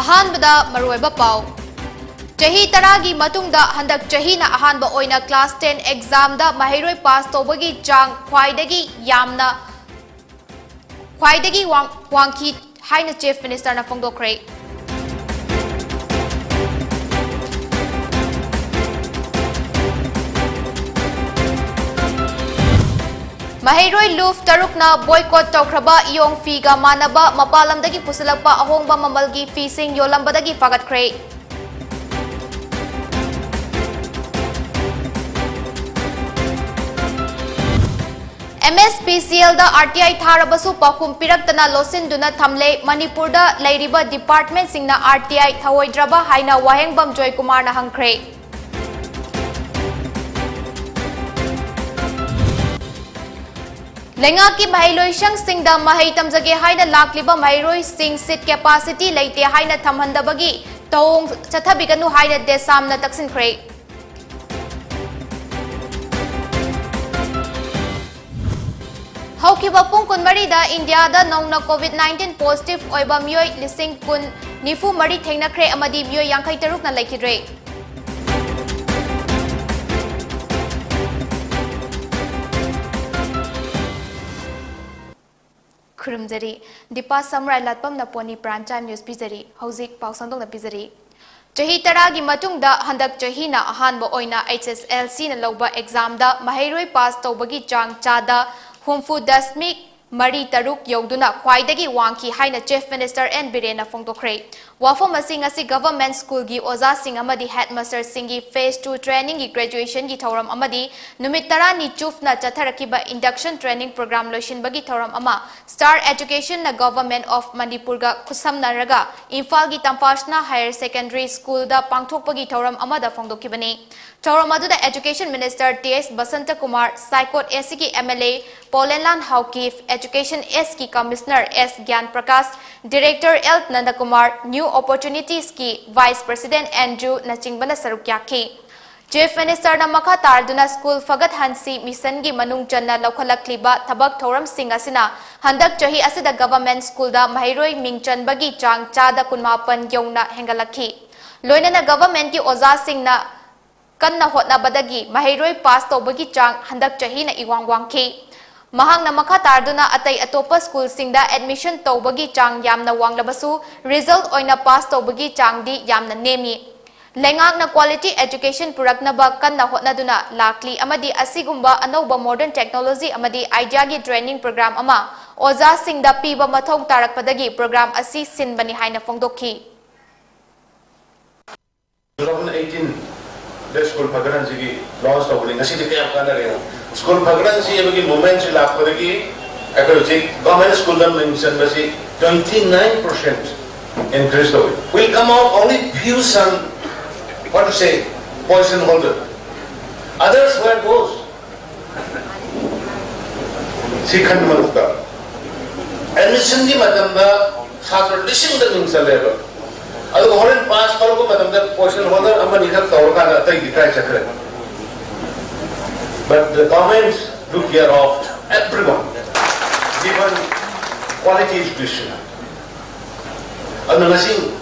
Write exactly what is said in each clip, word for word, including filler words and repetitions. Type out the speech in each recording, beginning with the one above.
ꯑꯍꯥꯟꯕꯗ ꯃꯔꯨꯑꯣꯏꯕ ꯄꯥꯎ꯫ ꯆꯍꯤ ꯇꯔꯥꯒꯤ ꯃꯇꯨꯡꯗ ꯍꯟꯗꯛ ꯆꯍꯤꯅ ꯑꯍꯥꯟꯕ ꯑꯣꯏꯅ class ten examꯗ ꯃꯍꯩꯔꯣꯏ pass ꯇꯧꯕꯒꯤ ꯆꯥꯡ ꯈ꯭ꯋꯥꯏꯗꯒꯤ ꯌꯥꯝꯅ, ꯈ꯭ꯋꯥꯏꯗꯒꯤ ꯋꯥꯡ-, ꯋꯥꯡꯈꯤ ꯍꯥꯏꯅ Chief Ministerꯅ ꯐꯣꯡꯗꯣꯛꯈ꯭ꯔꯦ꯫ ꯃꯍꯩꯔꯣꯏ ꯂꯨꯞ ꯇꯔꯨꯛꯅ boycott ꯇꯧꯈ꯭ꯔꯕ ꯏꯌꯣꯡ ꯐꯤꯒ ꯃꯥꯟꯅꯕ ꯃꯄꯥꯟ ꯂꯝꯗꯒꯤ ꯄꯨꯁꯤꯜꯂꯛꯄ ꯑꯍꯣꯡꯕ ꯃꯃꯜꯒꯤ ꯐꯤꯁꯤꯡ ꯌꯣꯜꯂꯝꯕꯗꯒꯤ ꯐꯥꯒꯠꯈ꯭ꯔꯦ꯫ MSPCLꯗ RTI ꯊꯥꯔꯕꯁꯨ ꯄꯥꯎꯈꯨꯝ ꯄꯤꯔꯛꯇꯅ ꯂꯣꯠꯁꯤꯟꯗꯨꯅ ꯊꯝꯂꯦ꯫ ꯃꯅꯤꯄꯨꯔꯗ ꯂꯩꯔꯤꯕ departmentꯁꯤꯡꯅ RTI ꯊꯧꯑꯣꯏꯗ꯭ꯔꯕ ꯍꯥꯏꯅ ꯋꯥꯍꯦꯡꯕꯝ ꯖꯣꯏꯀꯨꯃꯥꯔꯅ ꯍꯪꯈ꯭ꯔꯦ꯫ ꯂꯩꯉꯥꯛꯀꯤ ꯃꯍꯩꯂꯣꯏꯁꯪꯁꯤꯡꯗ ꯃꯍꯩ ꯇꯝꯖꯒꯦ ꯍꯥꯏꯅ ꯂꯥꯛꯂꯤꯕ ꯃꯍꯩꯔꯣꯏꯁꯤꯡ seat capacity ꯂꯩꯇꯦ ꯍꯥꯏꯅ ꯊꯝꯍꯟꯗꯕꯒꯤ ꯊꯧꯑꯣꯡ ꯆꯠꯊꯕꯤꯒꯅꯨ ꯍꯥꯏꯅ ꯗꯦꯁꯥꯝꯅ ꯇꯛꯁꯤꯟꯈ꯭ꯔꯦ꯫ ꯍꯧꯈꯤꯕ ꯄꯨꯡ ꯀꯨꯟꯃꯔꯤꯗ ꯏꯟꯗꯤꯌꯥꯗ ꯅꯧꯅ COVID nineteen positive ꯑꯣꯏꯕ ꯃꯤꯑꯣꯏ ꯂꯤꯁꯤꯡ ꯀꯨꯟ ꯅꯤꯐꯨ ꯃꯔꯤ ꯊꯦꯡꯅꯈ꯭ꯔꯦ ꯑꯃꯗꯤ ꯃꯤꯑꯣꯏ ꯌꯥꯡꯈꯩ ꯇꯔꯨꯛꯅ ꯂꯩꯈꯤꯗ꯭ꯔꯦ꯫ ꯈꯨꯔꯨꯝꯖꯔꯤ꯫ ꯗꯤꯄꯥ ꯁꯝꯔꯥꯏ ꯂꯥꯠꯄꯝꯅ ꯄꯣꯅꯤ ꯄ꯭ꯔꯥꯟ ꯇꯥꯏꯝ ꯅ꯭ꯌꯨꯁ ꯄꯤꯖꯔꯤ꯫ ꯍꯧꯖꯤꯛ ꯄꯥꯎ ꯁꯟꯗꯣꯛꯅ ꯄꯤꯖꯔꯤ꯫ ꯆꯍꯤ ꯇꯔꯥꯒꯤ ꯃꯇꯨꯡꯗ ꯍꯟꯗꯛ ꯆꯍꯤꯅ ꯑꯍꯥꯟꯕ ꯑꯣꯏꯅ HSLCꯅ ꯂꯧꯕ examꯗ ꯃꯍꯩꯔꯣꯏ pass ꯇꯧꯕꯒꯤ ꯆꯥꯡ ꯆꯥꯗ ꯍꯨꯝꯐꯨ ꯗꯁꯃꯤꯛ ꯃꯔꯤ ꯇꯔꯨꯛ ꯌꯧꯗꯨꯅ ꯈ꯭ꯋꯥꯏꯗꯒꯤ ꯋꯥꯡꯈꯤ ꯍꯥꯏꯅ Chief Minister N ꯕꯤꯔꯦꯟꯅ ꯐꯣꯡꯗꯣꯛꯈ꯭ꯔꯦ꯫ ꯋꯥꯐꯝ ꯑꯁꯤ ꯉꯁꯤ government schoolꯒꯤ ꯑꯣꯖꯥꯁꯤꯡ ꯑꯃꯗꯤ headmasterꯁꯤꯡꯒꯤ phase two trainingꯒꯤ graduationꯒꯤ ꯊꯧꯔꯝ ꯑꯃꯗꯤ ꯅꯨꯃꯤꯠ ꯇꯔꯥꯅꯤ ꯆꯨꯞꯅ ꯆꯠꯊꯔꯛꯈꯤꯕ induction training program ꯂꯣꯏꯁꯤꯟꯕꯒꯤ ꯊꯧꯔꯝ ꯑꯃ Star Educationꯅ Government of Manipurꯒ ꯈꯨꯠꯁꯝꯅꯔꯒ ꯏꯝꯐꯥꯜꯒꯤ ꯇꯝꯐꯥꯁꯅꯥ Higher Secondary Schoolꯗ ꯄꯥꯡꯊꯣꯛꯄꯒꯤ ꯊꯧꯔꯝ ꯑꯃꯗ ꯐꯣꯡꯗꯣꯛꯈꯤꯕꯅꯤ꯫ ꯊꯧꯔꯝ ꯑꯗꯨꯗ Education Minister T S ꯕꯁꯟꯇꯀꯨꯃꯥꯔ, ꯁꯥꯏꯀꯣꯠ ACꯒꯤ MLA ꯄꯣꯂꯦꯟꯂꯥꯟ Haokip, Education Sꯀꯤ Commissioner S ꯒ꯭ꯌꯥꯟ Prakash, Director L ꯅꯟꯗꯀꯨꯃꯥꯔ, New Opportunitiesꯀꯤ Vice President Andrewꯅꯆꯤꯡꯕꯅ ꯁꯔꯨꯛ ꯌꯥꯈꯤ꯫ Chief Minister ꯅ ꯃꯈꯥ ꯇꯥꯔꯗꯨꯅ ꯁ꯭ꯀꯨꯜ ꯐꯒꯠꯍꯟꯁꯤ ꯃꯤꯁꯟꯒꯤ ꯃꯅꯨꯡ ꯆꯟꯅ ꯂꯧꯈꯠꯂꯛꯂꯤꯕ ꯊꯕꯛ ꯊꯧꯔꯝꯁꯤꯡ ꯑꯁꯤꯅ ꯍꯟꯗꯛ ꯆꯍꯤ ꯑꯁꯤꯗ government ꯁ꯭ꯀꯨꯜꯗ ꯃꯍꯩꯔꯣꯏ ꯃꯤꯡ ꯆꯟꯕꯒꯤ ꯆꯥꯡ ꯆꯥꯗ ꯀꯨꯟꯃꯥꯄꯟ ꯌꯧꯅ ꯍꯦꯟꯒꯠꯂꯛꯈꯤ꯫ ꯂꯣꯏꯅꯅ government ꯀꯤ ꯑꯣꯖꯥꯁꯤꯡꯅ ꯀꯟꯅ ꯍꯣꯠꯅꯕꯗꯒꯤ ꯃꯍꯩꯔꯣꯏ pass ꯇꯧꯕꯒꯤ ꯆꯥꯡ ꯍꯟꯗꯛ ꯆꯍꯤꯅ ꯏꯋꯥꯡ ꯋꯥꯡꯈꯤ꯫ ꯃꯍꯥꯛꯅ ꯃꯈꯥ ꯇꯥꯔꯗꯨꯅ ꯑꯇꯩ ꯑꯇꯣꯞꯄ ꯁ꯭ꯀꯨꯜꯁꯤꯡꯗ admission ꯇꯧꯕꯒꯤ ꯆꯥꯡ ꯌꯥꯝꯅ ꯋꯥꯡꯂꯕꯁꯨ result ꯑꯣꯏꯅ pass ꯇꯧꯕꯒꯤ ꯆꯥꯡꯗꯤ ꯌꯥꯝꯅ ꯅꯦꯝꯃꯤ꯫ ꯂꯩꯉꯥꯛꯅ quality education ꯄꯨꯔꯛꯅꯕ ꯀꯟꯅ ꯍꯣꯠꯅꯗꯨꯅ ꯂꯥꯛꯂꯤ ꯑꯃꯗꯤ ꯑꯁꯤꯒꯨꯝꯕ ꯑꯅꯧꯕ modern technology ꯑꯃꯗꯤ idea ꯒꯤ training program ꯑꯃ ꯑꯣꯖꯥꯁꯤꯡꯗ ꯄꯤꯕ ꯃꯊꯧ ꯇꯥꯔꯛꯄꯗꯒꯤ program ꯑꯁꯤ ꯁꯤꯟꯕꯅꯤ ꯍꯥꯏꯅ ꯐꯣꯡꯗꯣꯛꯈꯤ꯫ Two thousand eighteen ꯗ ꯁ꯭ꯀꯨꯜ ꯐꯒꯠꯍꯟꯁꯤꯒꯤ launch ꯇꯧꯕꯅꯤ꯫ ꯉꯁꯤꯗꯤ ꯀꯌꯥꯝ ꯀꯥꯟꯅꯔꯦ ꯌꯦꯡꯉꯣ꯫ ꯁ꯭ꯀꯨꯜ ꯐꯒꯠꯍꯟꯁꯤ ꯍꯥꯏꯕꯒꯤ movement ꯁꯤ ꯂꯥꯛꯄꯗꯒꯤ ꯑꯩꯈꯣꯏ ꯍꯧꯖꯤꯛ government ꯁ꯭ꯀꯨꯜꯗ ꯃꯤꯡ ꯆꯟꯕꯁꯤ twenty nine percent increase ꯇꯧꯏ꯫ Will come out only few some, what to say, position holder. Others, where goes? ꯁꯤ ꯈꯟꯕ ꯃꯊꯧ ꯇꯥꯏ꯫ Admission ꯒꯤ ꯃꯇꯝꯗ ꯁꯥꯇ꯭ꯔ ꯂꯤꯁꯤꯡꯗ ꯃꯤꯡ ꯆꯜꯂꯦꯕ꯫ ꯑꯗꯨꯒ ꯍꯣꯔꯦꯟ pass ꯇꯧꯔꯛꯄ ꯃꯇꯝꯗ position holder ꯑꯃꯅꯤ ꯈꯛ ꯇꯧꯔꯀꯥꯟꯗ ꯑꯇꯩꯗꯤ ꯀꯥꯏ ꯆꯠꯈ꯭ꯔꯦ? But the government took care of everyone, given quality education. ꯑꯗꯨꯅ ꯉꯁꯤ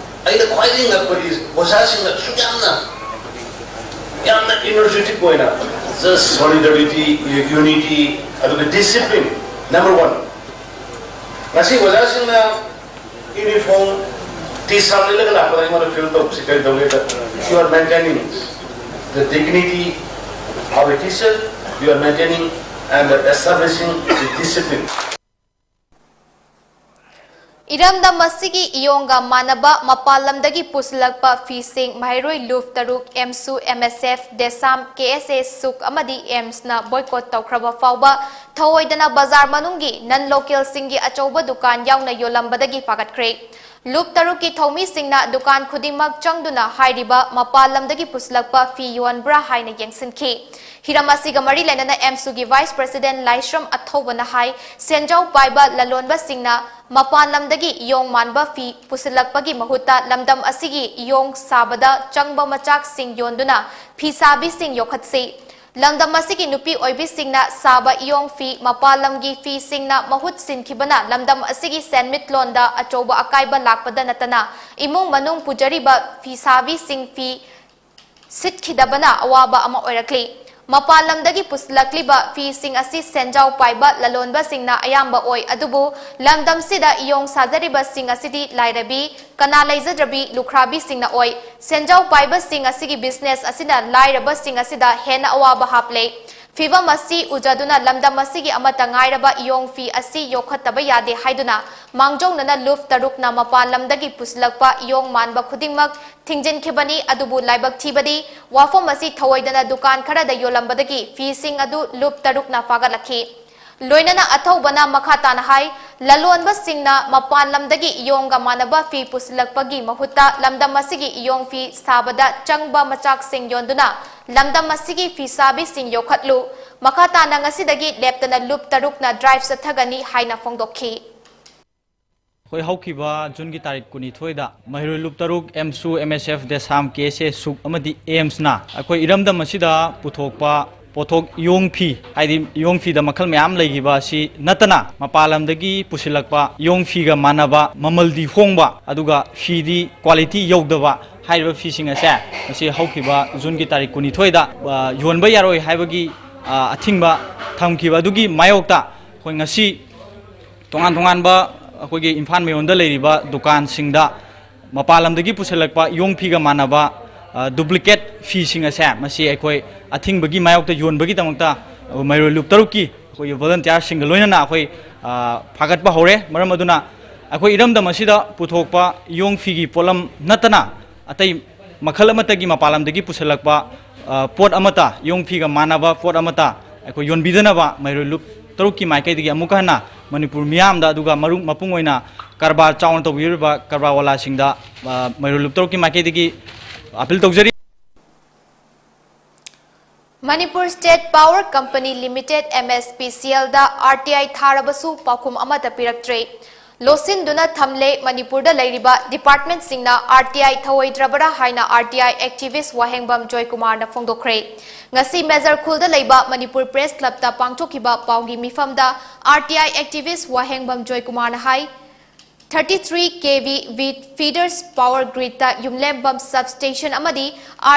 ꯑꯩꯅ ꯈ꯭ꯋꯥꯏꯗꯒꯤ ꯉꯛꯄꯗꯤ ꯑꯣꯖꯥꯁꯤꯡꯅ ꯑꯁꯨꯛ ꯌꯥꯝꯅ, ꯌꯥꯝꯅ energetic ꯑꯣꯏꯅ, just solidarity, unity, ꯑꯗꯨꯒ discipline, number one. ꯉꯁꯤ ꯑꯣꯖꯥꯁꯤꯡꯅ uniform T-shirt ꯂꯤꯠꯂꯒ ꯂꯥꯛꯄꯗ ꯑꯩꯉꯣꯟꯗ feel ꯇꯧꯕꯁꯤ ꯀꯔꯤ ꯇꯧꯒꯦꯗ, you are maintaining the dignity of a teacher, you are maintaining and establishing the discipline. ꯏꯔꯝꯗꯝ ꯑꯁꯤꯒꯤ ꯏꯌꯣꯡꯒ ꯃꯥꯟꯅꯕ ꯃꯄꯥꯟ ꯂꯝꯗꯒꯤ ꯄꯨꯁꯤꯜꯂꯛꯄ ꯐꯤꯁꯤꯡ ꯃꯍꯩꯔꯣꯏ ꯂꯨꯞ ꯇꯔꯨꯛ, ꯑꯦꯝꯁꯨ, MSF, ꯗꯦꯁꯥꯝ, KSA, ꯁꯨꯛ ꯑꯃꯗꯤ ꯑꯦꯝꯁꯅ boycott ꯇꯧꯈ꯭ꯔꯕ ꯐꯥꯎꯕ ꯊꯧꯑꯣꯏꯗꯅ ꯕꯖꯥꯔ ꯃꯅꯨꯡꯒꯤ non local ꯁꯤꯡꯒꯤ ꯑꯆꯧꯕ ꯗꯨꯀꯥꯟ ꯌꯥꯎꯅ ꯌꯣꯜꯂꯝꯕꯗꯒꯤ ꯐꯥꯒꯠꯈ꯭ꯔꯦ꯫ ꯂꯨꯞ ꯇꯔꯨꯛꯀꯤ ꯊꯧꯃꯤꯁꯤꯡꯅ ꯗꯨꯀꯥꯟ ꯈꯨꯗꯤꯡꯃꯛ ꯆꯪꯗꯨꯅ ꯍꯥꯏꯔꯤꯕ ꯃꯄꯥꯟ ꯂꯝꯗꯒꯤ ꯄꯨꯁꯤꯜꯂꯛꯄ ꯐꯤ ꯌꯣꯟꯕ꯭ꯔꯥ ꯍꯥꯏꯅ ꯌꯦꯡꯁꯤꯟꯈꯤ꯫ ꯍꯤꯔꯝ ꯑꯁꯤꯒ ꯃꯔꯤ ꯂꯩꯅꯅ ꯑꯦꯝꯁꯨꯒꯤ vice president ꯂꯥꯏꯁ꯭ꯔꯝ ꯑꯊꯧꯕꯅ ꯍꯥꯏ, ꯁꯦꯟꯖꯥꯎ ꯄꯥꯏꯕ ꯂꯂꯣꯟꯕꯁꯤꯡꯅ ꯃꯄꯥꯟ ꯂꯝꯗꯒꯤ ꯏꯌꯣꯡ ꯃꯥꯟꯕ ꯐꯤ ꯄꯨꯁꯤꯜꯂꯛꯄꯒꯤ ꯃꯍꯨꯠꯇ ꯂꯝꯗꯝ ꯑꯁꯤꯒꯤ ꯏꯌꯣꯡ ꯁꯥꯕꯗ ꯆꯪꯕ ꯃꯆꯥꯛꯁꯤꯡ ꯌꯣꯟꯗꯨꯅ ꯐꯤꯁꯥꯕꯤꯁꯤꯡ ꯌꯣꯛꯈꯠꯁꯤ꯫ ꯂꯝꯗꯝ ꯑꯁꯤꯒꯤ ꯅꯨꯄꯤ ꯑꯣꯏꯕꯤꯁꯤꯡꯅ ꯁꯥꯕ ꯏꯌꯣꯡ ꯐꯤ ꯃꯄꯥꯟ ꯂꯝꯒꯤ ꯐꯤꯁꯤꯡꯅ ꯃꯍꯨꯠ ꯁꯤꯟꯈꯤꯕꯅ ꯂꯝꯗꯝ ꯑꯁꯤꯒꯤ ꯁꯦꯟꯃꯤꯠꯂꯣꯟꯗ ꯑꯆꯧꯕ ꯑꯀꯥꯏꯕ ꯂꯥꯛꯄꯗ ꯅꯠꯇꯅ ꯏꯃꯨꯡ ꯃꯅꯨꯡ ꯄꯨꯖꯔꯤꯕ ꯐꯤꯁꯥꯕꯤꯁꯤꯡ ꯐꯤ ꯁꯤꯠꯈꯤꯗꯕꯅ ꯑꯋꯥꯕ ꯑꯃ ꯑꯣꯏꯔꯛꯂꯤ꯫ ꯃꯄꯥꯟ ꯂꯝꯗꯒꯤ ꯄꯨꯁꯤꯜꯂꯛꯂꯤꯕ ꯐꯤꯁꯤꯡ ꯑꯁꯤ ꯁꯦꯟꯖꯥꯎ ꯄꯥꯏꯕ ꯂꯂꯣꯟꯕꯁꯤꯡꯅ ꯑꯌꯥꯝꯕ ꯑꯣꯏ, ꯑꯗꯨꯕꯨ ꯂꯝꯗꯝꯁꯤꯗ ꯏꯌꯣꯡ ꯁꯥꯖꯔꯤꯕꯁꯤꯡ ꯑꯁꯤꯗꯤ ꯂꯥꯏꯔꯕꯤ, ꯀꯅꯥ ꯂꯩꯖꯗ꯭ꯔꯕꯤ ꯂꯨꯈ꯭ꯔꯥꯕꯤꯁꯤꯡꯅ ꯑꯣꯏ꯫ ꯁꯦꯟꯖꯥꯎ ꯄꯥꯏꯕꯁꯤꯡ ꯑꯁꯤꯒꯤ ꯕꯤꯖꯤꯅꯦꯁ ꯑꯁꯤꯅ ꯂꯥꯏꯔꯕꯁꯤꯡ ꯑꯁꯤꯗ ꯍꯦꯟꯅ ꯑꯋꯥꯕ ꯍꯥꯞꯂꯦ꯫ ꯐꯤꯚꯝ ꯑꯁꯤ ꯎꯖꯗꯨꯅ ꯂꯝꯗꯝ ꯑꯁꯤꯒꯤ ꯑꯃꯠꯇ ꯉꯥꯏꯔꯕ ꯏꯌꯣꯡ ꯐꯤ ꯑꯁꯤ ꯌꯣꯛꯈꯠꯇꯕ ꯌꯥꯗꯦ ꯍꯥꯏꯗꯨꯅ ꯃꯥꯡꯖꯧꯅꯅ ꯂꯨꯞ ꯇꯔꯨꯛꯅ ꯃꯄꯥꯟ ꯂꯝꯗꯒꯤ ꯄꯨꯁꯤꯜꯂꯛꯄ ꯏꯌꯣꯡ ꯃꯥꯟꯕ ꯈꯨꯗꯤꯡꯃꯛ ꯊꯤꯡꯖꯤꯟꯈꯤꯕꯅꯤ꯫ ꯑꯗꯨꯕꯨ ꯂꯥꯏꯕꯛ ꯊꯤꯕꯗꯤ ꯋꯥꯐꯝ ꯑꯁꯤ ꯊꯧꯑꯣꯏꯗꯅ ꯗꯨꯀꯥꯟ ꯈꯔꯗ ꯌꯣꯜꯂꯝꯕꯗꯒꯤ ꯐꯤꯁꯤꯡ ꯑꯗꯨ ꯂꯨꯞ ꯇꯔꯨꯛꯅ ꯐꯥꯒꯠꯂꯛꯈꯤ꯫ ꯂꯣꯏꯅꯅ ꯑꯊꯧꯕꯅ ꯃꯈꯥ ꯇꯥꯅ ꯍꯥꯏ, ꯂꯂꯣꯟꯕꯁꯤꯡꯅ ꯃꯄꯥꯟ ꯂꯝꯗꯒꯤ ꯏꯌꯣꯡꯒ ꯃꯥꯟꯅꯕ ꯐꯤ ꯄꯨꯁꯤꯜꯂꯛꯄꯒꯤ ꯃꯍꯨꯠꯇ ꯂꯝꯗꯝ ꯑꯁꯤꯒꯤ ꯏꯌꯣꯡ ꯐꯤ ꯁꯥꯕꯗ ꯆꯪꯕ ꯃꯆꯥꯛꯁꯤꯡ ꯌꯣꯟꯗꯨꯅ ꯂꯝꯗꯝ ꯑꯁꯤꯒꯤ ꯐꯤꯁꯥꯕꯤꯁꯤꯡ ꯌꯣꯛꯈꯠꯂꯨ꯫ ꯃꯈꯥ ꯇꯥꯅ ꯉꯁꯤꯗꯒꯤ ꯂꯦꯞꯇꯅ ꯂꯨꯞ ꯇꯔꯨꯛꯅ ꯗ꯭ꯔꯥꯏꯚ ꯆꯠꯊꯒꯅꯤ ꯍꯥꯏꯅ ꯐꯣꯡꯗꯣꯛꯈꯤ꯫ ꯑꯩꯈꯣꯏ ꯍꯧꯈꯤꯕ ꯖꯨꯟꯒꯤ ꯇꯥꯔꯤꯛ ꯀꯨꯟꯅꯤꯊꯣꯏꯗ ꯃꯍꯩꯔꯣꯏ ꯂꯨꯞ ꯇꯔꯨꯛ, ꯑꯦꯝꯁꯨ, ꯑꯦꯝ ꯑꯦꯁ ꯑꯦꯐ, ꯗꯦꯁꯥꯝ, ꯀꯦ ꯑꯦꯁ ꯑꯦ, ꯁꯨꯛ ꯑꯃꯗꯤ ꯑꯦꯝꯁꯅ ꯑꯩꯈꯣꯏ ꯏꯔꯝꯗꯝ ꯑꯁꯤꯗ ꯄꯨꯊꯣꯛꯄ ꯄꯣꯠꯊꯣꯛ ꯏꯌꯣꯡ ꯐꯤ, ꯍꯥꯏꯗꯤ ꯏꯌꯣꯡ ꯐꯤꯗ ꯃꯈꯜ ꯃꯌꯥꯝ ꯂꯩꯈꯤꯕ ꯑꯁꯤ ꯅꯠꯇꯅ ꯃꯄꯥꯟ ꯂꯝꯗꯒꯤ ꯄꯨꯁꯤꯜꯂꯛꯄ ꯏꯌꯣꯡ ꯐꯤꯒ ꯃꯥꯟꯅꯕ, ꯃꯃꯜꯗꯤ ꯍꯣꯡꯕ ꯑꯗꯨꯒ ꯐꯤꯗꯤ ꯀ꯭ꯋꯥꯂꯤꯇꯤ ꯌꯧꯗꯕ ꯍꯥꯏꯔꯤꯕ ꯐꯤꯁꯤꯡ ꯑꯁꯦ ꯉꯁꯤ ꯍꯧꯈꯤꯕ ꯖꯨꯟꯒꯤ ꯇꯥꯔꯤꯛ ꯀꯨꯟꯅꯤꯊꯣꯏꯗ, ꯑ, ꯌꯣꯟꯕ ꯌꯥꯔꯣꯏ ꯍꯥꯏꯕꯒꯤ, ꯑ, ꯑꯊꯤꯡꯕ ꯊꯝꯈꯤꯕ ꯑꯗꯨꯒꯤ ꯃꯥꯌꯣꯛꯇ ꯑꯩꯈꯣꯏ ꯉꯁꯤ ꯇꯣꯉꯥꯟ ꯇꯣꯉꯥꯟꯕ ꯑꯩꯈꯣꯏꯒꯤ ꯏꯝꯐꯥꯜ ꯃꯌꯣꯟꯗ ꯂꯩꯔꯤꯕ ꯗꯨꯀꯥꯟꯁꯤꯡꯗ ꯃꯄꯥꯟ ꯂꯝꯗꯒꯤ ꯄꯨꯁꯤꯜꯂꯛꯄ ꯏꯌꯣꯡ ꯐꯤꯒ ꯃꯥꯟꯅꯕ, ꯑ, ꯗꯨꯄ꯭ꯂꯤꯀꯦꯠ ꯐꯤꯁꯤꯡ ꯑꯁꯦ ꯃꯁꯤ ꯑꯩꯈꯣꯏ ꯑꯊꯤꯡꯕꯒꯤ ꯃꯥꯌꯣꯛꯇ ꯌꯣꯟꯕꯒꯤꯗꯃꯛꯇ ꯃꯩꯔꯣꯏ ꯂꯨꯞ ꯇꯔꯨꯛꯀꯤ ꯑꯩꯈꯣꯏꯒꯤ ꯚꯣꯂꯨꯟꯇꯤꯌꯥꯔꯁꯤꯡꯒ ꯂꯣꯏꯅꯅ ꯑꯩꯈꯣꯏ, ꯑ, ꯐꯥꯒꯠꯄ ꯍꯧꯔꯦ꯫ ꯃꯔꯝ ꯑꯗꯨꯅ ꯑꯩꯈꯣꯏ ꯏꯔꯝꯗꯝ ꯑꯁꯤꯗ ꯄꯨꯊꯣꯛꯄ ꯏꯌꯣꯡ ꯐꯤꯒꯤ ꯄꯣꯠꯂꯝ ꯅꯠꯇꯅ ꯑꯇꯩ ꯃꯈꯜ ꯑꯃꯠꯇꯒꯤ ꯃꯄꯥꯟ ꯂꯝꯗꯒꯤ ꯄꯨꯁꯤꯜꯂꯛꯄ, ꯑ, ꯄꯣꯠ ꯑꯃꯠꯇ, ꯏꯌꯣꯡ ꯐꯤꯒ ꯃꯥꯟꯅꯕ ꯄꯣꯠ ꯑꯃꯠꯇ ꯑꯩꯈꯣꯏ ꯌꯣꯟꯕꯤꯗꯅꯕ ꯃꯩꯔꯣꯏ ꯂꯨꯞ ꯇꯔꯨꯛꯀꯤ ꯃꯥꯏꯀꯩꯗꯒꯤ ꯑꯃꯨꯛꯀ ꯍꯟꯅ ꯃꯅꯤꯄꯨꯔ ꯃꯤꯌꯥꯝꯗ ꯑꯗꯨꯒ ꯃꯔꯨꯞ ꯃꯄꯨꯡ ꯑꯣꯏꯅ ꯀꯔꯕꯥꯔ ꯆꯥꯎꯅ ꯇꯧꯕꯤꯔꯤꯕ ꯀꯔꯕꯥꯔ ꯋꯥꯂꯥꯁꯤꯡꯗ, ꯑ, ꯃꯩꯔꯣꯏ ꯂꯨꯞ ꯇꯔꯨꯛꯀꯤ ꯃꯥꯏꯀꯩꯗꯒꯤ ꯑꯄꯤꯜ ꯇꯧꯖꯔꯤ꯫ Manipur state power company limited, M S P ꯁꯤ ꯑꯦꯜꯗ ꯑꯥꯔ ꯇꯤ ꯑꯥꯏ ꯊꯥꯔꯕꯁꯨ ꯄꯥꯎꯈꯨꯝ ꯑꯃꯠꯇ ꯄꯤꯔꯛꯇ꯭ꯔꯦ꯫ ꯂꯣꯠꯁꯤꯟꯗꯨꯅ ꯊꯝꯂꯦ꯫ ꯃꯅꯤꯄꯨꯔꯗ ꯂꯩꯔꯤꯕ ꯗꯤꯄꯥꯔꯠꯃꯦꯟꯠꯁꯤꯡꯅ ꯑꯥꯔ ꯇꯤ ꯑꯥꯏ ꯊꯧꯑꯣꯏꯗ꯭ꯔꯕꯔꯥ ꯍꯥꯏꯅ ꯑꯥꯔ ꯇꯤ ꯑꯥꯏ ꯑꯦꯛꯇꯤꯚꯤꯁ꯭ꯠ ꯋꯥꯍꯦꯡꯕꯝ ꯖꯣꯏꯀꯨꯃꯥꯔꯅ ꯐꯣꯡꯗꯣꯛꯈ꯭ꯔꯦ꯫ ꯉꯁꯤ ꯃꯦꯖꯔ ꯈꯨꯜꯗ ꯂꯩꯕ ꯃꯅꯤꯄꯨꯔ ꯄ꯭ꯔꯦꯁ ꯀ꯭ꯂꯕꯇ ꯄꯥꯡꯊꯣꯛꯈꯤꯕ ꯄꯥꯎꯒꯤ ꯃꯤꯐꯝꯗ ꯑꯥꯔ ꯇꯤ ꯑꯥꯏ ꯑꯦꯛꯇꯤꯚꯤꯁ꯭ꯠ ꯋꯥꯍꯦꯡꯕꯝ ꯖꯣꯏꯀꯨꯃꯥꯔꯅ ꯍꯥꯏ, thirty three K V feeders power gridꯇ ꯌꯨꯝꯂꯦꯝꯕꯝ substation ꯑꯃꯗꯤ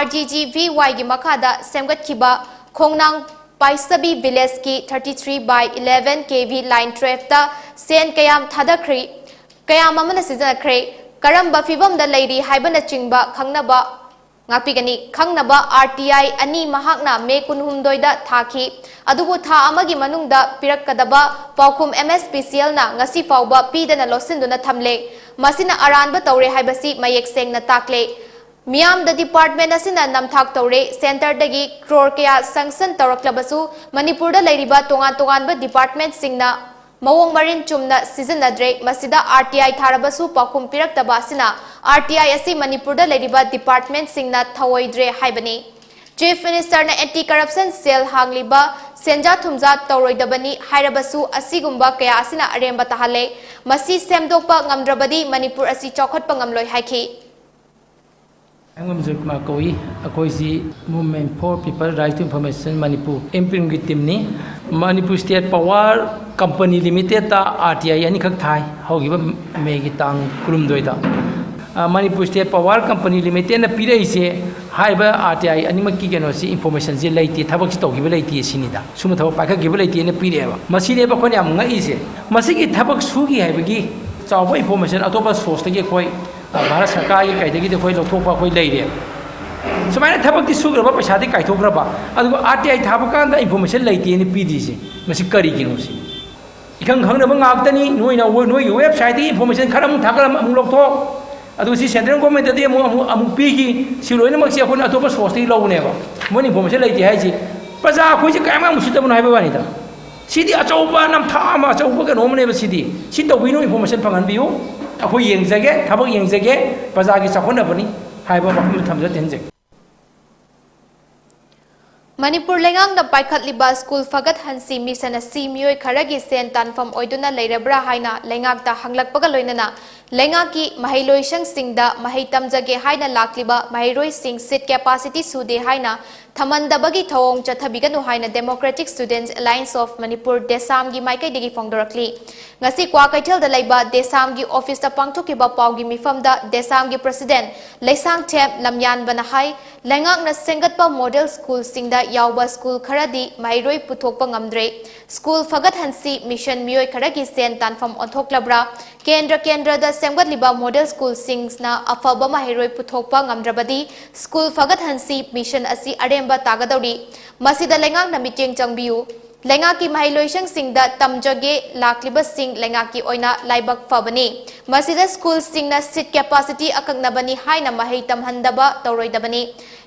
R G G V Yꯒꯤ ꯃꯈꯥꯗ ꯁꯦꯝꯒꯠꯈꯤꯕ ꯈꯣꯡꯅꯥꯡ ꯄꯥꯏꯁꯕꯤ ꯚꯤꯂꯦꯖꯀꯤ thirty three by eleven K V line twelveꯇ ꯁꯦꯟ ꯀꯌꯥꯝ ꯊꯥꯗꯈ꯭ꯔꯤ, ꯀꯌꯥꯝ ꯑꯃꯅ ꯁꯤꯖꯤꯟꯅꯈ꯭ꯔꯦ, ꯀꯔꯝꯕ ꯐꯤꯚꯝꯗ ꯂꯩꯔꯤ ꯍꯥꯏꯕꯅꯆꯤꯡꯕ ꯈꯪꯅꯕ, ꯉꯥꯛꯄꯤꯒꯅꯤ꯫ ꯈꯪꯅꯕ ꯑꯥꯔ ꯇꯤ ꯑꯥꯏ ꯑꯅꯤ ꯃꯍꯥꯛꯅ ꯃꯦ ꯀꯨꯟꯍꯨꯝꯗꯣꯏꯗ ꯊꯥꯈꯤ꯫ ꯑꯗꯨꯕꯨ ꯊꯥ ꯑꯃꯒꯤ ꯃꯅꯨꯡꯗ ꯄꯤꯔꯛꯀꯗꯕ ꯄꯥꯎꯈꯨꯝ M S P C Lꯅ ꯉꯁꯤ ꯐꯥꯎꯕ ꯄꯤꯗꯅ ꯂꯣꯠꯁꯤꯟꯗꯨꯅ ꯊꯝꯂꯦ꯫ ꯃꯁꯤꯅ ꯑꯔꯥꯟꯕ ꯇꯧꯔꯦ ꯍꯥꯏꯕꯁꯤ ꯃꯌꯦꯛ ꯁꯦꯡꯅ ꯇꯥꯛꯂꯦ꯫ ꯃꯤꯌꯥꯝꯗ ꯗꯤꯄꯥꯔꯠꯃꯦꯟ ꯑꯁꯤꯅ ꯅꯝꯊꯥꯛ ꯇꯧꯔꯦ꯫ ꯁꯦꯟꯇꯔꯗꯒꯤ ꯀ꯭ꯔꯣꯔ ꯀꯌꯥ ꯁꯪꯁꯟ ꯇꯧꯔꯛꯂꯕꯁꯨ ꯃꯅꯤꯄꯨꯔꯗ ꯂꯩꯔꯤꯕ ꯇꯣꯉꯥꯟ ꯇꯣꯉꯥꯟꯕ ꯗꯤꯄꯥꯔꯠꯃꯦꯟꯁꯤꯡꯅ ꯃꯑꯣꯡ ꯃꯔꯤꯟ ꯆꯨꯝꯅ ꯁꯤꯖꯤꯟꯅꯗ꯭ꯔꯦ꯫ ꯃꯁꯤꯗ ꯑꯥꯔ ꯇꯤ ꯑꯥꯏ ꯊꯥꯔꯕꯁꯨ ꯄꯥꯎꯈꯨꯝ ꯄꯤꯔꯛꯇꯕ ꯑꯁꯤꯅ ꯑꯥꯔ ꯇꯤ ꯑꯥꯏ ꯑꯁꯤ ꯃꯅꯤꯄꯨꯔꯗ ꯂꯩꯔꯤꯕ ꯗꯤꯄꯥꯔꯠꯃꯦꯟꯁꯤꯡꯅ ꯊꯧꯑꯣꯏꯗ꯭ꯔꯦ ꯍꯥꯏꯕꯅꯤ꯫ ꯆꯤꯐ ꯃꯤꯅꯤꯁꯇꯔꯅ ꯑꯦꯟꯇꯤ ꯀꯔꯞꯁꯟ ꯁꯦꯜ ꯍꯥꯡꯂꯤꯕ ꯁꯦꯟꯖꯥ ꯊꯨꯝꯖꯥ ꯇꯧꯔꯣꯏꯗꯕꯅꯤ ꯍꯥꯏꯔꯕꯁꯨ ꯑꯁꯤꯒꯨꯝꯕ ꯀꯌꯥ ꯑꯁꯤꯅ ꯑꯔꯦꯝꯕ ꯇꯥꯍꯜꯂꯦ꯫ ꯃꯁꯤ ꯁꯦꯝꯗꯣꯛꯄ ꯉꯝꯗ꯭ꯔꯕꯗꯤ ꯃꯅꯤꯄꯨꯔ ꯑꯁꯤ ꯆꯥꯎꯈꯠꯄ ꯉꯝꯂꯣꯏ ꯍꯥꯏꯈꯤ꯫ ꯑꯩꯉꯣꯟꯗ ꯖꯣꯏꯀꯨꯃꯥꯔ ꯀꯧꯏ꯫ ꯑꯩꯈꯣꯏꯁꯤ Movement for People Right to Information Manipur, M P ꯑꯦꯝꯒꯤ ꯇꯤꯝꯅꯤ꯫ ꯃꯅꯤꯄꯨꯔ ꯁ꯭ꯇꯦꯠ ꯄꯥꯋꯔ ꯀꯝꯄꯅꯤ ꯂꯤꯃꯤꯇꯦꯠꯇ ꯑꯥꯔ ꯇꯤ ꯑꯥꯏ ꯑꯅꯤꯈꯛ ꯊꯥꯏ, ꯍꯧꯈꯤꯕ ꯃꯦꯒꯤ ꯇꯥꯡ ꯀꯨꯟꯍꯨꯝꯗꯣꯏꯗ꯫ ꯑ, ꯃꯅꯤꯄꯨꯔ ꯁ꯭ꯇꯦꯠ ꯄꯥꯋꯔ ꯀꯝꯄꯅꯤ ꯂꯤꯃꯤꯇꯦꯠꯅ ꯄꯤꯔꯛꯏꯁꯦ, ꯍꯥꯏꯔꯤꯕ ꯑꯥꯔ ꯇꯤ ꯑꯥꯏ ꯑꯅꯤꯃꯛꯀꯤ ꯀꯩꯅꯣꯁꯤ, ꯏꯟꯐꯣꯔꯃꯦꯁꯟꯁꯤ ꯂꯩꯇꯦ, ꯊꯕꯛꯁꯤ ꯇꯧꯈꯤꯕ ꯂꯩꯇꯦ ꯁꯤꯅꯤꯗ꯫ ꯁꯨꯝꯕ ꯊꯕꯛ ꯄꯥꯏꯈꯠꯈꯤꯕ ꯂꯩꯇꯦꯅ ꯄꯤꯔꯛꯑꯦꯕ꯫ ꯃꯁꯤꯅꯦꯕ ꯑꯩꯈꯣꯏꯅ ꯌꯥꯝ ꯉꯛꯏꯁꯦ꯫ ꯃꯁꯤꯒꯤ ꯊꯕꯛ ꯁꯨꯈꯤ ꯍꯥꯏꯕꯒꯤ ꯆꯥꯎꯕ ꯏꯟꯐꯣꯔꯃꯦꯁꯟ ꯑꯇꯣꯞꯄ ꯁꯣꯔꯁꯇꯒꯤ ꯑꯩꯈꯣꯏ, ꯑ, ꯚꯥꯔꯠ ꯁꯔꯀꯥꯔꯒꯤ ꯀꯩꯗꯒꯤꯗꯤ ꯑꯩꯈꯣꯏ ꯂꯧꯊꯣꯛꯄ ꯑꯩꯈꯣꯏ ꯂꯩꯔꯦ꯫ ꯁꯨꯃꯥꯏꯅ ꯊꯕꯛꯇꯤ ꯁꯨꯈ꯭ꯔꯕ, ꯄꯩꯁꯥꯗꯤ ꯀꯥꯏꯊꯣꯛꯈ꯭ꯔꯕ, ꯑꯗꯨꯒ ꯑꯥꯔ ꯇꯤ ꯑꯥꯏ ꯊꯥꯕ ꯀꯥꯟꯗ ꯏꯟꯐꯣꯔꯃꯦꯁꯟ ꯂꯩꯇꯦꯅ ꯄꯤꯗ꯭ꯔꯤꯁꯦ, ꯃꯁꯤ ꯀꯔꯤꯒꯤꯅꯣ ꯁꯤ? ꯏꯈꯪ ꯈꯪꯅꯕ ꯉꯥꯛꯇꯅꯤ꯫ ꯅꯣꯏꯅ, ꯅꯣꯏꯒꯤ ꯋꯦꯕꯁꯥꯏꯠꯇꯒꯤ ꯏꯟꯐꯣꯔꯃꯦꯁꯟ ꯈꯔ ꯑꯃꯨꯛ ꯊꯥꯒꯠꯂꯝ-, ꯑꯃꯨꯛ ꯂꯧꯊꯣꯛ, ꯑꯗꯨꯒ ꯁꯤ ꯁꯦꯟꯇ꯭ꯔꯦꯜ ꯒꯣꯔꯃꯦꯟꯇꯗꯤ ꯑꯃꯨꯛ, ꯑꯃꯨꯛ, ꯑꯃꯨꯛ ꯄꯤꯈꯤ꯫ ꯁꯤ ꯂꯣꯏꯅꯃꯛꯁꯦ ꯑꯩꯈꯣꯏꯅ ꯑꯇꯣꯞꯄ ꯁꯣꯔꯁꯇꯒꯤ ꯂꯧꯕꯅꯦꯕ꯫ ꯃꯣꯏꯅ ꯏꯟꯐꯣꯔꯃꯦꯁꯟ ꯂꯩꯇꯦ ꯍꯥꯏꯁꯤ, ꯄ꯭ꯔꯖꯥ ꯑꯩꯈꯣꯏꯁꯦ ꯀꯌꯥꯝ ꯌꯥꯝ ꯎꯁꯤꯠꯇꯕꯅꯣ ꯍꯥꯏꯕ ꯋꯥꯅꯤꯗ꯫ ꯁꯤꯗꯤ ꯑꯆꯧꯕ ꯅꯝꯊꯥꯛ ꯑꯃ, ꯑꯆꯧꯕ ꯀꯩꯅꯣ ꯑꯃꯅꯦꯕ ꯁꯤꯗꯤ꯫ ꯁꯤ ꯇꯧꯕꯤꯅꯨ, ꯏꯟꯐꯣꯔꯃꯦꯁꯟ ꯐꯪꯍꯟꯕꯤꯌꯨ꯫ ꯑꯩꯈꯣꯏ ꯌꯦꯡꯖꯒꯦ, ꯊꯕꯛ ꯌꯦꯡꯖꯒꯦ, ꯄ꯭ꯔꯖꯥꯒꯤ ꯆꯥꯎꯈꯠꯅꯕꯅꯤ ꯍꯥꯏꯕ ꯋꯥꯐꯝꯗꯨ ꯊꯝꯖ-, ꯊꯝꯖꯒꯦ꯫ ꯃꯅꯤꯄꯨꯔ ꯂꯩꯉꯥꯛꯅ ꯄꯥꯏꯈꯠꯂꯤꯕ ꯁ꯭ꯀꯨꯜ ꯐꯒꯠꯍꯟꯁꯤ ꯃꯤꯁꯟ ꯑꯁꯤ ꯃꯤꯑꯣꯏ ꯈꯔꯒꯤ ꯁꯦꯟ ꯇꯥꯟꯐꯝ ꯑꯣꯏꯗꯨꯅ ꯂꯩꯔꯕ꯭ꯔꯥ ꯍꯥꯏꯅ ꯂꯩꯉꯥꯛꯇ ꯍꯪꯂꯛꯄꯒ ꯂꯣꯏꯅꯅ ꯂꯩꯉꯥꯛꯀꯤ ꯃꯍꯩꯂꯣꯏꯁꯪꯁꯤꯡꯗ ꯃꯍꯩ ꯇꯝꯖꯒꯦ ꯍꯥꯏꯅ ꯂꯥꯛꯂꯤꯕ ꯃꯍꯩꯔꯣꯏꯁꯤꯡ ꯁꯤꯠ ꯀꯦꯄꯥꯁꯤꯇꯤ ꯁꯨꯗꯦ ꯍꯥꯏꯅ ꯊꯝꯍꯟꯗꯕꯒꯤ ꯊꯧꯑꯣꯡ ꯆꯠꯊꯕꯤꯒꯅꯨ ꯍꯥꯏꯅ Democratic Students Alliance of Manipur, ꯗꯦꯁꯥꯝꯒꯤ ꯃꯥꯏꯀꯩꯗꯒꯤ ꯐꯣꯡꯗꯣꯔꯛꯂꯤ꯫ ꯉꯁꯤ ꯀ꯭ꯋꯥꯀꯩꯊꯦꯜꯗ ꯂꯩꯕ ꯗꯦꯁꯥꯝꯒꯤ ꯑꯣꯐꯤꯁꯇ ꯄꯥꯡꯊꯣꯛꯈꯤꯕ ꯄꯥꯎꯒꯤ ꯃꯤꯐꯝꯗ ꯗꯦꯁꯥꯝꯒꯤ ꯄ꯭ꯔꯁꯤꯗꯦꯟ ꯂꯩꯁꯥꯡꯊꯦꯝ ꯂꯝꯌꯥꯟꯕꯅ ꯍꯥꯏ, ꯂꯩꯉꯥꯛꯅ ꯁꯦꯝꯒꯠꯄ ꯃꯣꯗꯦꯜ ꯁ꯭ꯀꯨꯜꯁꯤꯡꯗ ꯌꯥꯎꯕ ꯁ꯭ꯀꯨꯜ ꯈꯔꯗꯤ ꯃꯍꯩꯔꯣꯏ ꯄꯨꯊꯣꯛꯄ ꯉꯝꯗ꯭ꯔꯦ꯫ ꯁ꯭ꯀꯨꯜ ꯐꯒꯠꯍꯟꯁꯤ ꯃꯤꯁꯟ ꯃꯤꯑꯣꯏ ꯈꯔꯒꯤ ꯁꯦꯟ ꯇꯥꯟꯐꯝ ꯑꯣꯟꯊꯣꯛꯂꯕ꯭ꯔꯥ? ꯀꯦꯟꯗ꯭ꯔ ꯀꯦꯟꯗ꯭ꯔꯗ ꯁꯦꯝꯒꯠꯂꯤꯕ ꯃꯣꯗꯦꯜ ꯁ꯭ꯀꯨꯜꯁꯤꯡꯅ ꯑꯐꯕ ꯃꯍꯩꯔꯣꯏ ꯄꯨꯊꯣꯛꯄ ꯉꯝꯗ꯭ꯔꯕꯗꯤ ꯁ꯭ꯀꯨꯜ ꯐꯒꯠꯍꯟꯁꯤ ꯃꯤꯁꯟ ꯑꯁꯤ ꯑꯔꯦꯝꯕ ꯇꯥꯒꯗꯧꯔꯤ꯫ ꯃꯁꯤꯗ ꯂꯩꯉꯥꯛꯅ ꯃꯤꯠꯌꯦꯡ ꯆꯪꯕꯤꯌꯨ꯫ ꯂꯩꯉꯥꯛꯀꯤ ꯃꯍꯩꯂꯣꯏꯁꯪꯁꯤꯡꯗ ꯇꯝꯖꯒꯦ ꯂꯥꯛꯂꯤꯕꯁꯤꯡ ꯂꯩꯉꯥꯛꯀꯤ ꯑꯣꯏꯅ ꯂꯥꯏꯕꯛ ꯐꯕꯅꯤ꯫ ꯃꯁꯤꯗ ꯁ꯭ꯀꯨꯜꯁꯤꯡꯅ ꯁꯤꯠ ꯀꯦꯄꯥꯁꯤꯇꯤ ꯑꯀꯛꯅꯕꯅꯤ ꯍꯥꯏꯅ ꯃꯍꯩ ꯇꯝꯍꯟꯗꯕ ꯇꯧꯔꯣꯏꯗꯕꯅꯤ꯫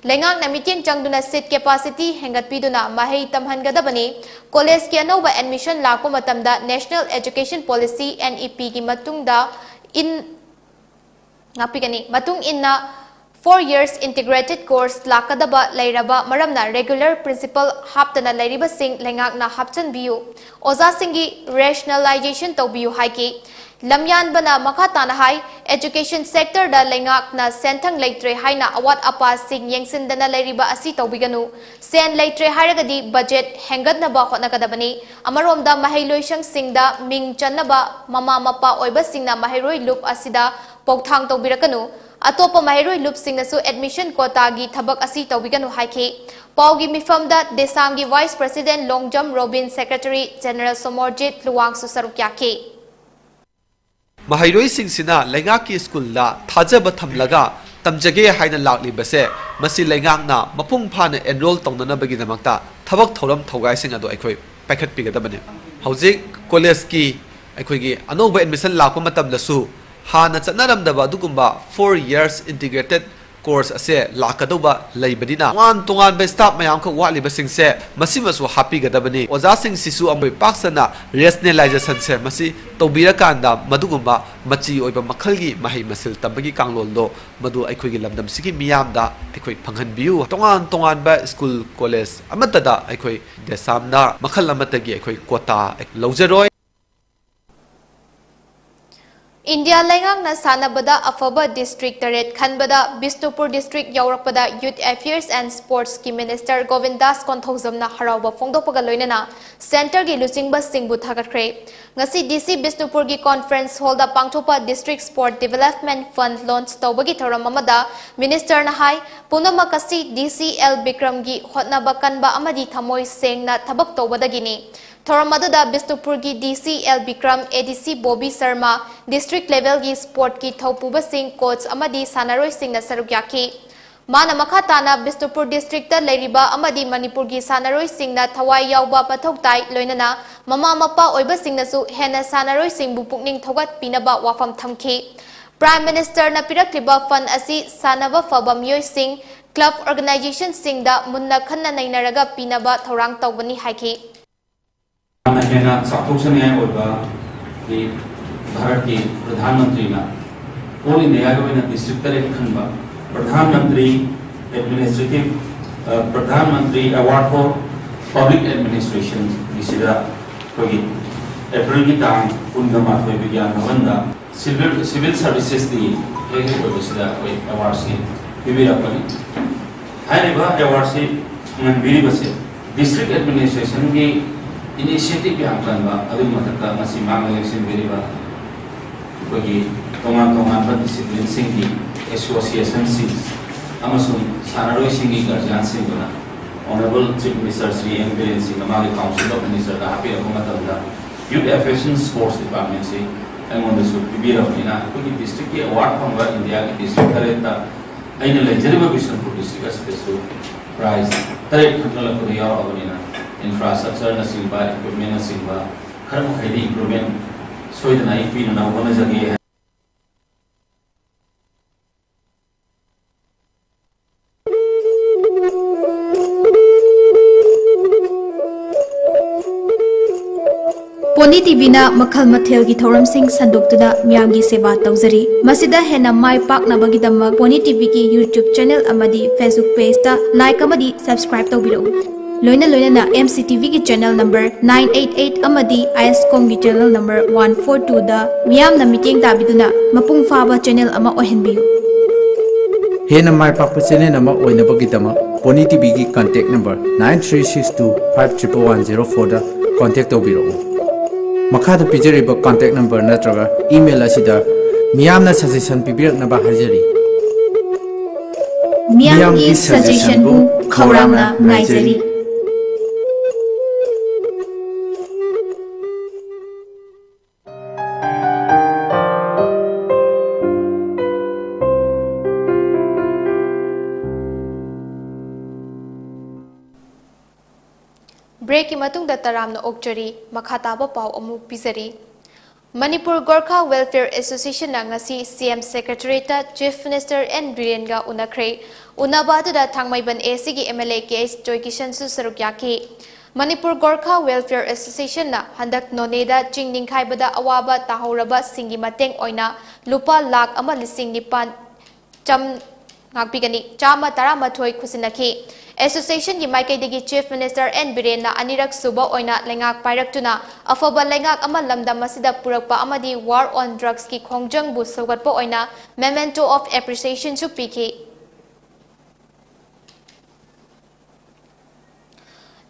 ꯂꯩꯉꯥꯛꯅ ꯃꯤꯠꯌꯦꯡ ꯆꯪꯗꯨꯅ ꯁꯤꯠ ꯀꯦꯄꯥꯁꯤꯇꯤ ꯍꯦꯟꯒꯠꯄꯤꯗꯨꯅ ꯃꯍꯩ ꯇꯝꯍꯟꯒꯗꯕꯅꯤ꯫ ꯀꯣꯂꯦꯖꯀꯤ ꯑꯅꯧꯕ ꯑꯦꯗꯃꯤꯁꯟ ꯂꯥꯛꯄ ꯃꯇꯝꯗ National Education Policy, N E P ꯒꯤ ꯃꯇꯨꯡꯗ ꯏꯟ-, ꯉꯥꯛꯄꯤꯒꯅꯤ꯫ ꯃꯇꯨꯡ ꯏꯟꯅ four years integrated course ꯂꯥꯛꯀꯗꯕ ꯂꯩꯔꯕ ꯃꯔꯝꯅ regular principal ꯍꯥꯞꯇꯅ ꯂꯩꯔꯤꯕꯁꯤꯡ ꯂꯩꯉꯥꯛꯅ ꯍꯥꯞꯆꯤꯟꯕꯤꯌꯨ꯫ ꯑꯣꯖꯥꯁꯤꯡꯒꯤ rationalization ꯇꯧꯕꯤꯌꯨ ꯍꯥꯏꯈꯤ꯫ ꯂꯝꯌꯥꯟꯕꯅ ꯃꯈꯥ ꯇꯥꯅ ꯍꯥꯏ, education sector ꯗ ꯂꯩꯉꯥꯛꯅ ꯁꯦꯟꯊꯪ ꯂꯩꯇ꯭ꯔꯦ ꯍꯥꯏꯅ ꯑꯋꯥꯠ ꯑꯄꯥꯁꯤꯡ ꯌꯦꯡꯁꯤꯟꯗꯅ ꯂꯩꯔꯤꯕ ꯑꯁꯤ ꯇꯧꯕꯤꯒꯅꯨ꯫ ꯁꯦꯟ ꯂꯩꯇ꯭ꯔꯦ ꯍꯥꯏꯔꯒꯗꯤ budget ꯍꯦꯟꯒꯠꯅꯕ ꯍꯣꯠꯅꯒꯗꯕꯅꯤ꯫ ꯑꯃꯔꯣꯝꯗ ꯃꯍꯩꯂꯣꯏꯁꯪꯁꯤꯡꯗ ꯃꯤꯡ ꯆꯟꯅꯕ ꯃꯃꯥ ꯃꯄꯥ ꯑꯣꯏꯕꯁꯤꯡꯅ ꯃꯍꯩꯔꯣꯏ ꯂꯨꯞ ꯑꯁꯤꯗ ꯄꯣꯛꯊꯥꯡ ꯇꯧꯕꯤꯔꯛꯀꯅꯨ꯫ ꯑꯇꯣꯞꯄ ꯃꯍꯩꯔꯣꯏ ꯂꯨꯞꯁꯤꯡꯅꯁꯨ admission quota ꯒꯤ ꯊꯕꯛ ꯑꯁꯤ ꯇꯧꯕꯤꯒꯅꯨ ꯍꯥꯏꯈꯤ꯫ ꯄꯥꯎꯒꯤ ꯃꯤꯐꯝꯗ ꯗꯦꯁꯥꯝꯒꯤ Vice President Longjam Robin, Secretary General Somorjit ꯂꯨꯋꯥꯡꯁꯨ ꯁꯔꯨꯛ ꯌꯥꯈꯤ꯫ ꯃꯍꯩꯔꯣꯏꯁꯤꯡꯁꯤꯅ ꯂꯩꯉꯥꯛꯀꯤ ꯁ꯭ꯀꯨꯜꯗ ꯊꯥꯖꯕ ꯊꯝꯂꯒ ꯇꯝꯖꯒꯦ ꯍꯥꯏꯅ ꯂꯥꯛꯂꯤꯕꯁꯦ, ꯃꯁꯤ ꯂꯩꯉꯥꯛꯅ ꯃꯄꯨꯡ ꯐꯥꯅ enroll ꯇꯧꯅꯅꯕꯒꯤꯗꯃꯛꯇ ꯊꯕꯛ ꯊꯧꯔꯝ ꯊꯧꯒꯥꯏꯁꯤꯡ ꯑꯗꯨ ꯑꯩꯈꯣꯏ ꯄꯥꯏꯈꯠꯄꯤꯒꯗꯕꯅꯤ꯫ ꯍꯧꯖꯤꯛ ꯀꯣꯂꯦꯖꯀꯤ ꯑꯩꯈꯣꯏꯒꯤ ꯑꯅꯧꯕ admission ꯂꯥꯛꯄ ꯃꯇꯝꯗꯁꯨ ꯍꯥꯟꯅ ꯆꯠꯅꯔꯝꯗꯕ ꯑꯗꯨꯒꯨꯝꯕ four years integrated course ꯑꯁꯦ ꯂꯥꯛꯀꯗꯧꯕ ꯂꯩꯕꯅꯤꯅ, ꯇꯣꯉꯥꯟ ꯇꯣꯉꯥꯟꯕ staff ꯃꯌꯥꯝꯈꯛ ꯋꯥꯠꯂꯤꯕꯁꯤꯡꯁꯦ ꯃꯁꯤꯃꯁꯨ ꯍꯥꯞꯄꯤꯒꯗꯕꯅꯤ꯫ ꯑꯣꯖꯥꯁꯤꯡꯁꯤꯁꯨ ꯑꯃꯨꯛ ꯄꯥꯛ ꯁꯟꯅ rationalization ꯁꯦ ꯃꯁꯤ ꯇꯧꯕꯤꯔꯀꯥꯟꯗ, ꯃꯗꯨꯒꯨꯝꯕ ꯃꯆꯤ ꯑꯣꯏꯕ ꯃꯈꯜꯒꯤ ꯃꯍꯩ ꯃꯁꯤꯡ ꯇꯝꯕꯒꯤ ꯀꯥꯡꯂꯣꯟꯗꯣ ꯃꯗꯨ ꯑꯩꯈꯣꯏꯒꯤ ꯂꯝꯗꯝꯁꯤꯒꯤ ꯃꯤꯌꯥꯝꯗ ꯑꯩꯈꯣꯏ ꯐꯪꯍꯟꯕꯤꯌꯨ꯫ ꯇꯣꯉꯥꯟ ꯇꯣꯉꯥꯟꯕ school college ꯑꯃꯠꯇꯗ ꯑꯩꯈꯣꯏ ꯗꯦꯁꯥꯝꯅ ꯃꯈꯜ ꯑꯃꯠꯇꯒꯤ ꯑꯩꯈꯣꯏ quota ꯂꯧꯖꯔꯣꯏ꯫ ꯏꯟꯗꯤꯌꯥ ꯂꯩꯉꯥꯛꯅ ꯁꯥꯟꯅꯕꯗ ꯑꯐꯕ district ꯇꯔꯦꯠ ꯈꯟꯕꯗ ꯕꯤꯁꯅꯨꯄꯨꯔ district ꯌꯥꯎꯔꯛꯄꯗ Youth Affairs and Sports ꯀꯤ minister ꯒꯣꯕꯤꯟꯗꯥꯁ ꯀꯣꯟꯊꯧꯖꯝꯅ ꯍꯔꯥꯎꯕ ꯐꯣꯡꯗꯣꯛꯄꯒ ꯂꯣꯏꯅꯅ centre ꯒꯤ ꯂꯨꯆꯤꯡꯕꯁꯤꯡꯕꯨ ꯊꯥꯒꯠꯈ꯭ꯔꯦ꯫ ꯉꯁꯤ D C ꯕꯤꯁꯅꯨꯄꯨꯔꯒꯤ conference hall ꯗ ꯄꯥꯡꯊꯣꯛꯄ District Sport Development Fund launch ꯇꯧꯕꯒꯤ ꯊꯧꯔꯝ ꯑꯃꯗ minister ꯅ ꯍꯥꯏ, ꯄꯨꯝꯅꯃꯛ ꯑꯁꯤ D C ꯑꯦꯜ ꯕꯤꯀ꯭ꯔꯝꯒꯤ ꯍꯣꯠꯅꯕ ꯀꯟꯕ ꯑꯃꯗꯤ ꯊꯃꯣꯏ ꯁꯦꯡꯅ ꯊꯕꯛ ꯇꯧꯕꯗꯒꯤꯅꯤ꯫ ꯊꯧꯔꯝ ꯑꯗꯨꯗ ꯕꯤꯁꯅꯨꯄꯨꯔꯒꯤ D C L Bikram, A D C Bobby Sharma, district level ꯒꯤ sport ꯀꯤ ꯊꯧꯄꯨꯕꯁꯤꯡ, coach ꯑꯃꯗꯤ ꯁꯥꯟꯅꯔꯣꯏꯁꯤꯡꯅ ꯁꯔꯨꯛ ꯌꯥꯈꯤ꯫ ꯃꯥꯅ ꯃꯈꯥ ꯇꯥꯅ ꯕꯤꯁꯅꯨꯄꯨꯔ district ꯇ ꯂꯩꯔꯤꯕ ꯑꯃꯗꯤ ꯃꯅꯤꯄꯨꯔꯒꯤ ꯁꯥꯟꯅꯔꯣꯏꯁꯤꯡꯅ ꯊꯋꯥꯏ ꯌꯥꯎꯕ ꯃꯊꯧ ꯇꯥꯏ, ꯂꯣꯏꯅꯅ ꯃꯃꯥ ꯃꯄꯥ ꯑꯣꯏꯕꯁꯤꯡꯅꯁꯨ ꯍꯦꯟꯅ ꯁꯥꯟꯅꯔꯣꯏꯁꯤꯡꯕꯨ ꯄꯨꯛꯅꯤꯡ ꯊꯧꯒꯠꯄꯤꯅꯕ ꯋꯥꯐꯝ ꯊꯝꯈꯤ꯫ Prime Minister ꯅ ꯄꯤꯔꯛꯂꯤꯕ fund ꯑꯁꯤ ꯁꯥꯟꯅꯕ ꯐꯕ ꯃꯤꯑꯣꯏꯁꯤꯡ, club organization ꯁꯤꯡꯗ ꯃꯨꯟꯅ ꯈꯟꯅ ꯅꯩꯅꯔꯒ ꯄꯤꯅꯕ ꯊꯧꯔꯥꯡ ꯇꯧꯒꯅꯤ ꯍꯥꯏꯈꯤ꯫ ꯌꯥꯝꯅ ꯍꯦꯟꯅ ꯆꯥꯎꯊꯣꯛꯆꯅꯤꯡꯉꯥꯏ ꯑꯣꯏꯕ ꯗꯤ ꯚꯥꯔꯠꯀꯤ ꯄ꯭ꯔꯙꯥꯟ ꯃꯟꯇ꯭ꯔꯤꯅ all India ꯒꯤ ꯑꯣꯏꯅ district ꯇꯔꯦꯠ ꯈꯟꯕ ꯄ꯭ꯔꯙꯥꯟ ꯃꯟꯇ꯭ꯔꯤ Administrative, ꯑ, Pradhan Mantri Award for Public Administration ꯒꯤꯁꯤꯗ ꯑꯩꯈꯣꯏꯒꯤ April ꯒꯤ ꯇꯥꯡ ꯀꯨꯟꯒ ꯃꯥꯊꯣꯏ ꯕꯤꯒ꯭ꯌꯥꯟ ꯚꯕꯟꯗ Civil, Civil Services ꯗꯤ ꯍꯦꯛ ꯍꯦꯛ ꯑꯣꯏꯕꯁꯤꯗ ꯑꯩꯈꯣꯏ award ꯁꯤ ꯄꯤꯕꯤꯔꯛꯄꯅꯤ꯫ ꯍꯥꯏꯔꯤꯕ award ꯁꯤ ꯐꯪꯍꯟꯕꯤꯔꯤꯕꯁꯦ district administration ꯒꯤ initiative ꯌꯥꯝ ꯀꯟꯕ, ꯑꯗꯨꯒꯤ ꯃꯊꯛꯇ ꯉꯁꯤ ꯃꯥꯡꯗ ꯂꯦꯡꯁꯤꯟꯕꯤꯔꯤꯕ ꯑꯩꯈꯣꯏꯒꯤ ꯇꯣꯉꯥꯟ ꯇꯣꯉꯥꯟꯕ discipline ꯁꯤꯡꯒꯤ association ꯁꯤꯡ ꯑꯃꯁꯨꯡ ꯁꯥꯟꯅꯔꯣꯏꯁꯤꯡꯒꯤ guardian ꯁꯤꯡꯗꯨꯅ Honourable Chief Minister Shri N Biren ꯁꯤꯡꯅ ꯃꯥꯒꯤ Council of Minister ꯗ ꯍꯥꯞꯄꯤꯔꯛꯄ ꯃꯇꯝꯗ Youth Affairs and Sports Department ꯁꯤ ꯑꯩꯉꯣꯟꯗꯁꯨ ꯄꯤꯕꯤꯔꯕꯅꯤꯅ, ꯑꯩꯈꯣꯏꯒꯤ district ꯀꯤ award ꯐꯪꯕ ꯏꯟꯗꯤꯌꯥꯒꯤ district ꯇꯔꯦꯠꯇ ꯑꯩꯅ ꯂꯩꯖꯔꯤꯕ ꯕꯤꯁꯅꯨꯄꯨꯔ district ꯑꯁꯤꯗꯁꯨ prize ꯇꯔꯦꯠ ꯈꯟꯒꯠꯂꯛꯄꯗ ꯌꯥꯎꯔꯛꯑꯕꯅꯤꯅ, infrastructure ꯅꯆꯤꯡꯕ, equipment ꯅꯆꯤꯡꯕ ꯈꯔ ꯃꯈꯩꯗꯤ improvement ꯁꯣꯏꯗꯅ ꯑꯩ ꯄꯤꯅꯅꯕ ꯍꯣꯠꯅꯖꯒꯦ꯫ ꯄꯣꯅꯤ ꯇꯤꯚꯤꯅ ꯃꯈꯜ ꯃꯊꯦꯜꯒꯤ ꯊꯧꯔꯝꯁꯤꯡ ꯁꯟꯗꯣꯛꯇꯨꯅ ꯃꯤꯌꯥꯝꯒꯤ ꯁꯦꯕꯥ ꯇꯧꯖꯔꯤ꯫ ꯃꯁꯤꯗ ꯍꯦꯟꯅ ꯃꯥꯏ ꯄꯥꯛꯅꯕꯒꯤꯗꯃꯛ ꯄꯣꯅꯤ ꯇꯤꯚꯤꯒꯤ YouTube channel ꯑꯃꯗꯤ Facebook pageꯇ like ꯑꯃꯗꯤ subscribe ꯇꯧꯕꯤꯔꯛꯎ꯫ ꯂꯣꯏꯅ ꯂꯣꯏꯅꯅ M C T Vꯒꯤ channel number nine eight eight ꯑꯃꯗꯤ ISCOMꯒꯤ channel number one four twoꯗ ꯃꯤꯌꯥꯝꯅ ꯃꯤꯠꯌꯦꯡ ꯇꯥꯕꯤꯗꯨꯅ ꯃꯄꯨꯡ ꯐꯥꯕ channel ꯑꯃ ꯑꯣꯏꯍꯟꯕꯤꯌꯨ꯫ ꯍꯦꯟꯅ ꯃꯥꯏ ꯄꯥꯛꯄ channel ꯑꯃ ꯑꯣꯏꯅꯕꯒꯤꯗꯃꯛ pony ꯇꯤꯚꯤꯒꯤ contact number nine three six two five triple one zero fourꯗ contact ꯇꯧꯕꯤꯔꯛꯎ꯫ ꯃꯈꯥꯗ ꯄꯤꯖꯔꯤꯕ contact number ꯅꯠꯇ꯭ꯔꯒ email ꯑꯁꯤꯗ ꯃꯤꯌꯥꯝꯅ suggestion ꯄꯤꯕꯤꯔꯛꯅꯕ ꯍꯥꯏꯖꯔꯤ꯫ ꯃꯤꯌꯥꯝꯒꯤ suggestionꯕꯨ ꯈꯧꯔꯥꯡꯅ ꯉꯥꯏꯖꯔꯤ꯫ Breakꯀꯤ ꯃꯇꯨꯡꯗ ꯇꯔꯥꯝꯅ ꯑꯣꯛꯆꯔꯤ꯫ ꯃꯈꯥ ꯇꯥꯕ ꯄꯥꯎ ꯑꯃꯨꯛ ꯄꯤꯖꯔꯤ꯫ ꯃꯅꯤꯄꯨꯔ ꯒꯣꯔꯈꯥ Welfare Associationꯅ ꯉꯁꯤ C M Secretariatꯇ Chief Minister N ꯕꯤꯔꯦꯟꯒ ꯎꯅꯈ꯭ꯔꯦ꯫ ꯎꯅꯕ ꯑꯗꯨꯗ ꯊꯥꯡꯃꯩꯕꯟ ACꯒꯤ MLA K H ꯖꯣꯏꯀꯤꯁꯟꯁꯨ ꯁꯔꯨꯛ ꯌꯥꯈꯤ꯫ ꯃꯅꯤꯄꯨꯔ ꯒꯣꯔꯈꯥ Welfare Associationꯅ ꯍꯟꯗꯛ ꯅꯣꯅꯦꯗ ꯆꯤꯡ ꯅꯤꯡꯈꯥꯏꯕꯗ ꯑꯋꯥꯕ ꯇꯥꯍꯧꯔꯕꯁꯤꯡꯒꯤ ꯃꯇꯦꯡ ꯑꯣꯏꯅ ꯂꯨꯄꯥ ꯂꯥꯈ ꯑꯃ ꯂꯤꯁꯤꯡ ꯅꯤꯄꯥꯟ ꯆꯝ-, ꯉꯥꯛꯄꯤꯒꯅꯤ, ꯆꯥꯝꯃ ꯇꯔꯥꯃꯥꯊꯣꯏ ꯈꯨꯠꯁꯤꯟꯅꯈꯤ꯫ Associationꯒꯤ ꯃꯥꯏꯀꯩꯗꯒꯤ Chief Minister N ꯕꯤꯔꯦꯟꯅ ꯑꯅꯤꯔꯛ ꯁꯨꯕ ꯑꯣꯏꯅ ꯂꯩꯉꯥꯛ ꯄꯥꯏꯔꯛꯇꯨꯅ ꯑꯐꯕ ꯂꯩꯉꯥꯛ ꯑꯃ ꯂꯝꯗꯝ ꯑꯁꯤꯗ ꯄꯨꯔꯛꯄ ꯑꯃꯗꯤ War on Drugsꯀꯤ ꯈꯣꯡꯖꯪꯕꯨ ꯁꯧꯒꯠꯄ ꯑꯣꯏꯅ Memento of Appreciationꯁꯨ ꯄꯤꯈꯤ꯫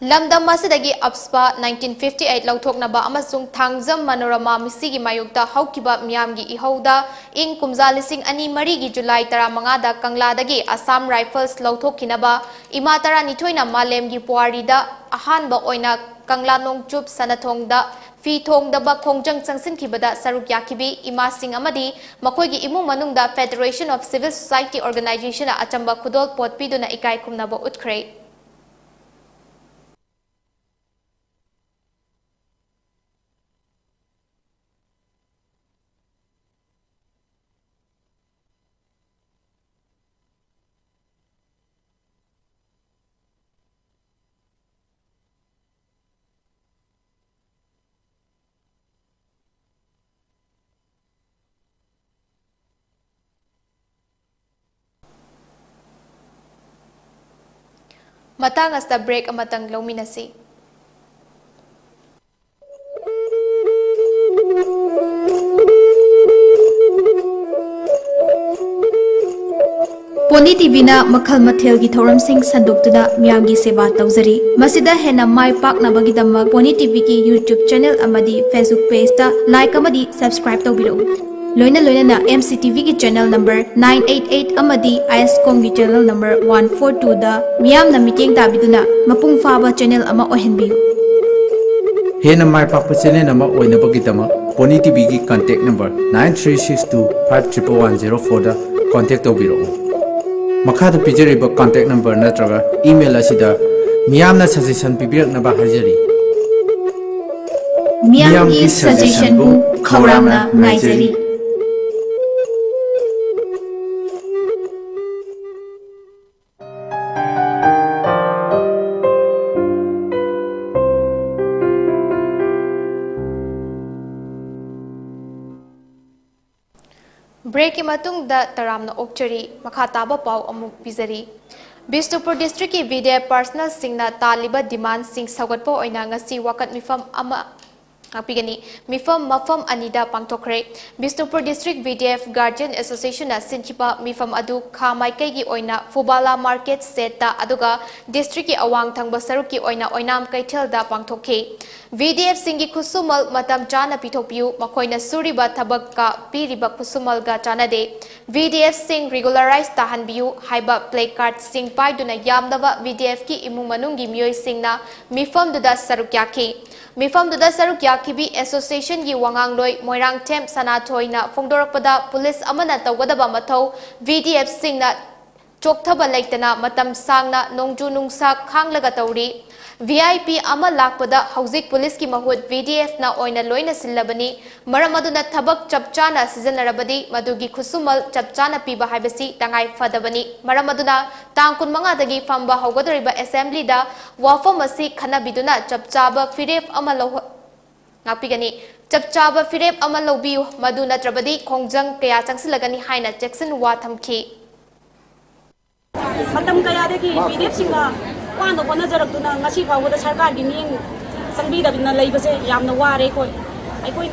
ꯂꯝꯗꯝ ꯑꯁꯤꯗꯒꯤ AFSPA nineteen fifty eight ꯂꯧꯊꯣꯛꯅꯕ ꯑꯃꯁꯨꯡ ꯊꯥꯡꯖꯝ ꯃꯅꯣꯔꯃꯥ ꯃꯤꯁꯤꯒꯤ ꯃꯥꯌꯣꯛꯇ ꯍꯧꯈꯤꯕ ꯃꯤꯌꯥꯝꯒꯤ ꯏꯍꯧꯗ ꯏꯪ ꯀꯨꯝꯖꯥ ꯂꯤꯁꯤꯡ ꯑꯅꯤ ꯃꯔꯤꯒꯤ ꯖꯨꯂꯥꯏ ꯇꯔꯥꯃꯉꯥꯗ ꯀꯪꯂꯥꯗꯒꯤ Assam Rifles ꯂꯧꯊꯣꯛꯈꯤꯅꯕ ꯏꯃꯥ ꯇꯔꯥꯅꯤꯊꯣꯏꯅ ꯃꯥꯂꯦꯝꯒꯤ ꯄꯨꯋꯥꯔꯤꯗ ꯑꯍꯥꯟꯕ ꯑꯣꯏꯅ ꯀꯪꯂꯥ ꯅꯣꯡꯆꯨꯞ ꯁꯅꯊꯣꯡꯗ ꯐꯤ ꯊꯣꯡꯗꯕ ꯈꯣꯡꯖꯪ ꯆꯪꯁꯤꯟꯈꯤꯕꯗ ꯁꯔꯨꯛ ꯌꯥꯈꯤꯕꯤ ꯏꯃꯥꯁꯤꯡ ꯑꯃꯗꯤ ꯃꯈꯣꯏꯒꯤ ꯏꯃꯨꯡ ꯃꯅꯨꯡꯗ Federation of Civil Society Organizationꯅ ꯑꯆꯝꯕ ꯈꯨꯗꯣꯜ ꯄꯣꯠ ꯄꯤꯗꯨꯅ ꯏꯀꯥꯏ ꯈꯨꯝꯅꯕ ꯎꯠꯈ꯭ꯔꯦ꯫ ꯃꯇꯥꯡ ꯑꯁꯤꯗ break ꯑꯃꯇꯪ ꯂꯧꯃꯤꯟꯅꯁꯤ꯫ ꯄꯣꯅꯤ ꯇꯤꯚꯤꯅ ꯃꯈꯜ ꯃꯊꯦꯜꯒꯤ ꯊꯧꯔꯝꯁꯤꯡ ꯁꯟꯗꯣꯛꯇꯨꯅ ꯃꯤꯌꯥꯝꯒꯤ ꯁꯦꯕꯥ ꯇꯧꯖꯔꯤ꯫ ꯃꯁꯤꯗ ꯍꯦꯟꯅ ꯃꯥꯏ ꯄꯥꯛꯅꯕꯒꯤꯗꯃꯛ ꯄꯣꯅꯤ ꯇꯤꯚꯤꯒꯤ YouTube channel ꯑꯃꯗꯤ Facebook pageꯇ like ꯑꯃꯗꯤ subscribe ꯇꯧꯕꯤꯔꯛꯎ꯫ ꯂꯣꯏꯅ ꯂꯣꯏꯅꯅ M C T Vꯒꯤ channel number nine eight eight ꯑꯃꯗꯤ ꯑꯥꯏ ꯑꯦꯁ ꯀꯣꯝꯒꯤ channel number one four twoꯗ ꯃꯤꯌꯥꯝꯅ ꯃꯤꯠꯌꯦꯡ ꯇꯥꯕꯤꯗꯨꯅ ꯃꯄꯨꯡ ꯐꯥꯕ channel ꯑꯃ ꯑꯣꯏꯍꯟꯕꯤꯌꯨ꯫ ꯍꯦꯟꯅ ꯃꯥꯏ ꯄꯥꯛꯄ channel ꯑꯃ ꯑꯣꯏꯅꯕꯒꯤꯗꯃꯛ pony ꯇꯤꯚꯤꯒꯤ contact number nine three six two five triple one zero fourꯗ contact ꯇꯧꯕꯤꯔꯛꯎ꯫ ꯃꯈꯥꯗ ꯄꯤꯖꯔꯤꯕ contact number ꯅꯠꯇ꯭ꯔꯒ email ꯑꯁꯤꯗ ꯃꯤꯌꯥꯝꯅ suggestion ꯄꯤꯕꯤꯔꯛꯅꯕ ꯍꯥꯏꯖꯔꯤ꯫ ꯃꯤꯌꯥꯝꯒꯤ suggestionꯕꯨ ꯈꯧꯔꯥꯡꯅ ꯉꯥꯏꯖꯔꯤ꯫ Breakꯀꯤ ꯃꯇꯨꯡꯗ ꯇꯔꯥꯝꯅ ꯑꯣꯛꯆꯔꯤ꯫ ꯃꯈꯥ ꯇꯥꯕ ꯄꯥꯎ ꯑꯃꯨꯛ ꯄꯤꯖꯔꯤ꯫ ꯕꯤꯁꯅꯨꯄꯨꯔ districtꯀꯤ VDF personnelꯁꯤꯡꯅ ꯇꯥꯜꯂꯤꯕ demandꯁꯤꯡ ꯁꯧꯒꯠꯄ ꯑꯣꯏꯅ ꯉꯁꯤ ꯋꯥꯀꯠ ꯃꯤꯐꯝ ꯑꯃ, ꯉꯥꯛꯄꯤꯒꯅꯤ, ꯃꯤꯐꯝ ꯃꯐꯝ ꯑꯅꯤꯗ ꯄꯥꯡꯊꯣꯛꯈ꯭ꯔꯦ꯫ ꯕꯤꯁꯅꯨꯄꯨꯔ district VDF guardian associationꯅ ꯁꯤꯟꯈꯤꯕ ꯃꯤꯐꯝ ꯑꯗꯨ ꯈꯥ ꯃꯥꯏꯀꯩꯒꯤ ꯑꯣꯏꯅ ꯐꯨꯕꯥꯂꯥ market shedꯇ ꯑꯗꯨꯒ districtꯀꯤ ꯑꯋꯥꯡ ꯊꯪꯕ ꯁꯔꯨꯛꯀꯤ ꯑꯣꯏꯅ ꯑꯣꯏꯅꯥꯝ ꯀꯩꯊꯦꯜꯗ ꯄꯥꯡꯊꯣꯛꯈꯤ꯫ VDFꯁꯤꯡꯒꯤ ꯈꯨꯠꯁꯨꯃꯜ ꯃꯇꯝ ꯆꯥꯅ ꯄꯤꯊꯣꯛꯄꯤꯌꯨ, ꯃꯈꯣꯏꯅ ꯁꯨꯔꯤꯕ ꯊꯕꯛꯀ ꯄꯤꯔꯤꯕ ꯈꯨꯠꯁꯨꯃꯜꯒ ꯆꯥꯟꯅꯗꯦ꯫ VDFꯁꯤꯡ regularize ꯇꯥꯍꯟꯕꯤꯌꯨ ꯍꯥꯏꯕ placardꯁꯤꯡ ꯄꯥꯏꯗꯨꯅ ꯌꯥꯝꯂꯕ VDFꯀꯤ ꯏꯃꯨꯡ ꯃꯅꯨꯡꯒꯤ ꯃꯤꯑꯣꯏꯁꯤꯡꯅ ꯃꯤꯐꯝꯗꯨꯗ ꯁꯔꯨꯛ ꯌꯥꯈꯤ꯫ ꯃꯤꯐꯝꯗꯨꯗ ꯁꯔꯨꯛ ꯌꯥꯈꯤꯕꯤ associationꯒꯤ ꯋꯥꯉꯥꯡꯂꯣꯏ ꯃꯣꯏꯔꯥꯡꯊꯦꯝ ꯁꯅꯥꯊꯣꯏꯅ ꯐꯣꯡꯗꯣꯔꯛꯄꯗ, ꯄꯨꯂꯤꯁ ꯑꯃꯅ ꯇꯧꯒꯗꯕ ꯃꯊꯧ VDFꯁꯤꯡꯅ ꯆꯣꯛꯊꯕ ꯂꯩꯇꯅ ꯃꯇꯝ ꯁꯥꯡꯅ ꯅꯣꯡꯖꯨ ꯅꯨꯡꯁꯥ ꯈꯥꯡꯂꯒ ꯇꯧꯔꯤ꯫ VIP ꯑꯃ ꯂꯥꯛꯄꯗ ꯍꯧꯖꯤꯛ ꯄꯨꯂꯤꯁꯀꯤ ꯃꯍꯨꯠ VDFꯅ ꯑꯣꯏꯅ ꯂꯣꯏꯅ ꯁꯤꯜꯂꯕꯅꯤ꯫ ꯃꯔꯝ ꯑꯗꯨꯅ ꯊꯕꯛ ꯆꯞ ꯆꯥꯅ ꯁꯤꯖꯤꯟꯅꯔꯕꯗꯤ ꯃꯗꯨꯒꯤ ꯈꯨꯠꯁꯨꯃꯜ ꯆꯞ ꯆꯥꯅ ꯄꯤꯕ ꯍꯥꯏꯕꯁꯤ ꯇꯉꯥꯏ ꯐꯗꯕꯅꯤ꯫ ꯃꯔꯝ ꯑꯗꯨꯅ ꯇꯥꯡ ꯀꯨꯟꯃꯉꯥꯗꯒꯤ ꯐꯝꯕ ꯍꯧꯒꯗꯧꯔꯤꯕ assemblyꯗ ꯋꯥꯐꯝ ꯑꯁꯤ ꯈꯟꯅꯕꯤꯗꯨꯅ ꯆꯞ ꯆꯥꯕ ꯐꯤꯔꯦꯞ ꯑꯃ ꯂꯧ-, ꯉꯥꯛꯄꯤꯒꯅꯤ꯫ ꯆꯞ ꯆꯥꯕ ꯐꯤꯔꯦꯞ ꯑꯃ ꯂꯧꯕꯤꯌꯨ, ꯃꯗꯨ ꯅꯠꯇ꯭ꯔꯕꯗꯤ ꯈꯣꯡꯖꯪ ꯀꯌꯥ ꯆꯪꯁꯤꯜꯂꯒꯅꯤ ꯍꯥꯏꯅ ꯆꯦꯛꯁꯤꯟ ꯋꯥ ꯊꯝꯈꯤ꯫ ꯃꯇꯝ ꯀꯌꯥꯗꯒꯤ VDFꯁꯤꯡꯅ ꯋꯥꯅ ꯍꯣꯠꯅꯖꯔꯛꯇꯨꯅ ꯉꯁꯤ ꯐꯥꯎꯕꯗ ꯁꯔꯀꯥꯔꯒꯤ ꯃꯤꯠꯌꯦꯡ ꯆꯪꯕꯤꯗꯕꯅ ꯂꯩꯕꯁꯦ ꯌꯥꯝꯅ ꯋꯥꯔꯦ ꯑꯩꯈꯣꯏ꯫ ꯑꯩꯈꯣꯏ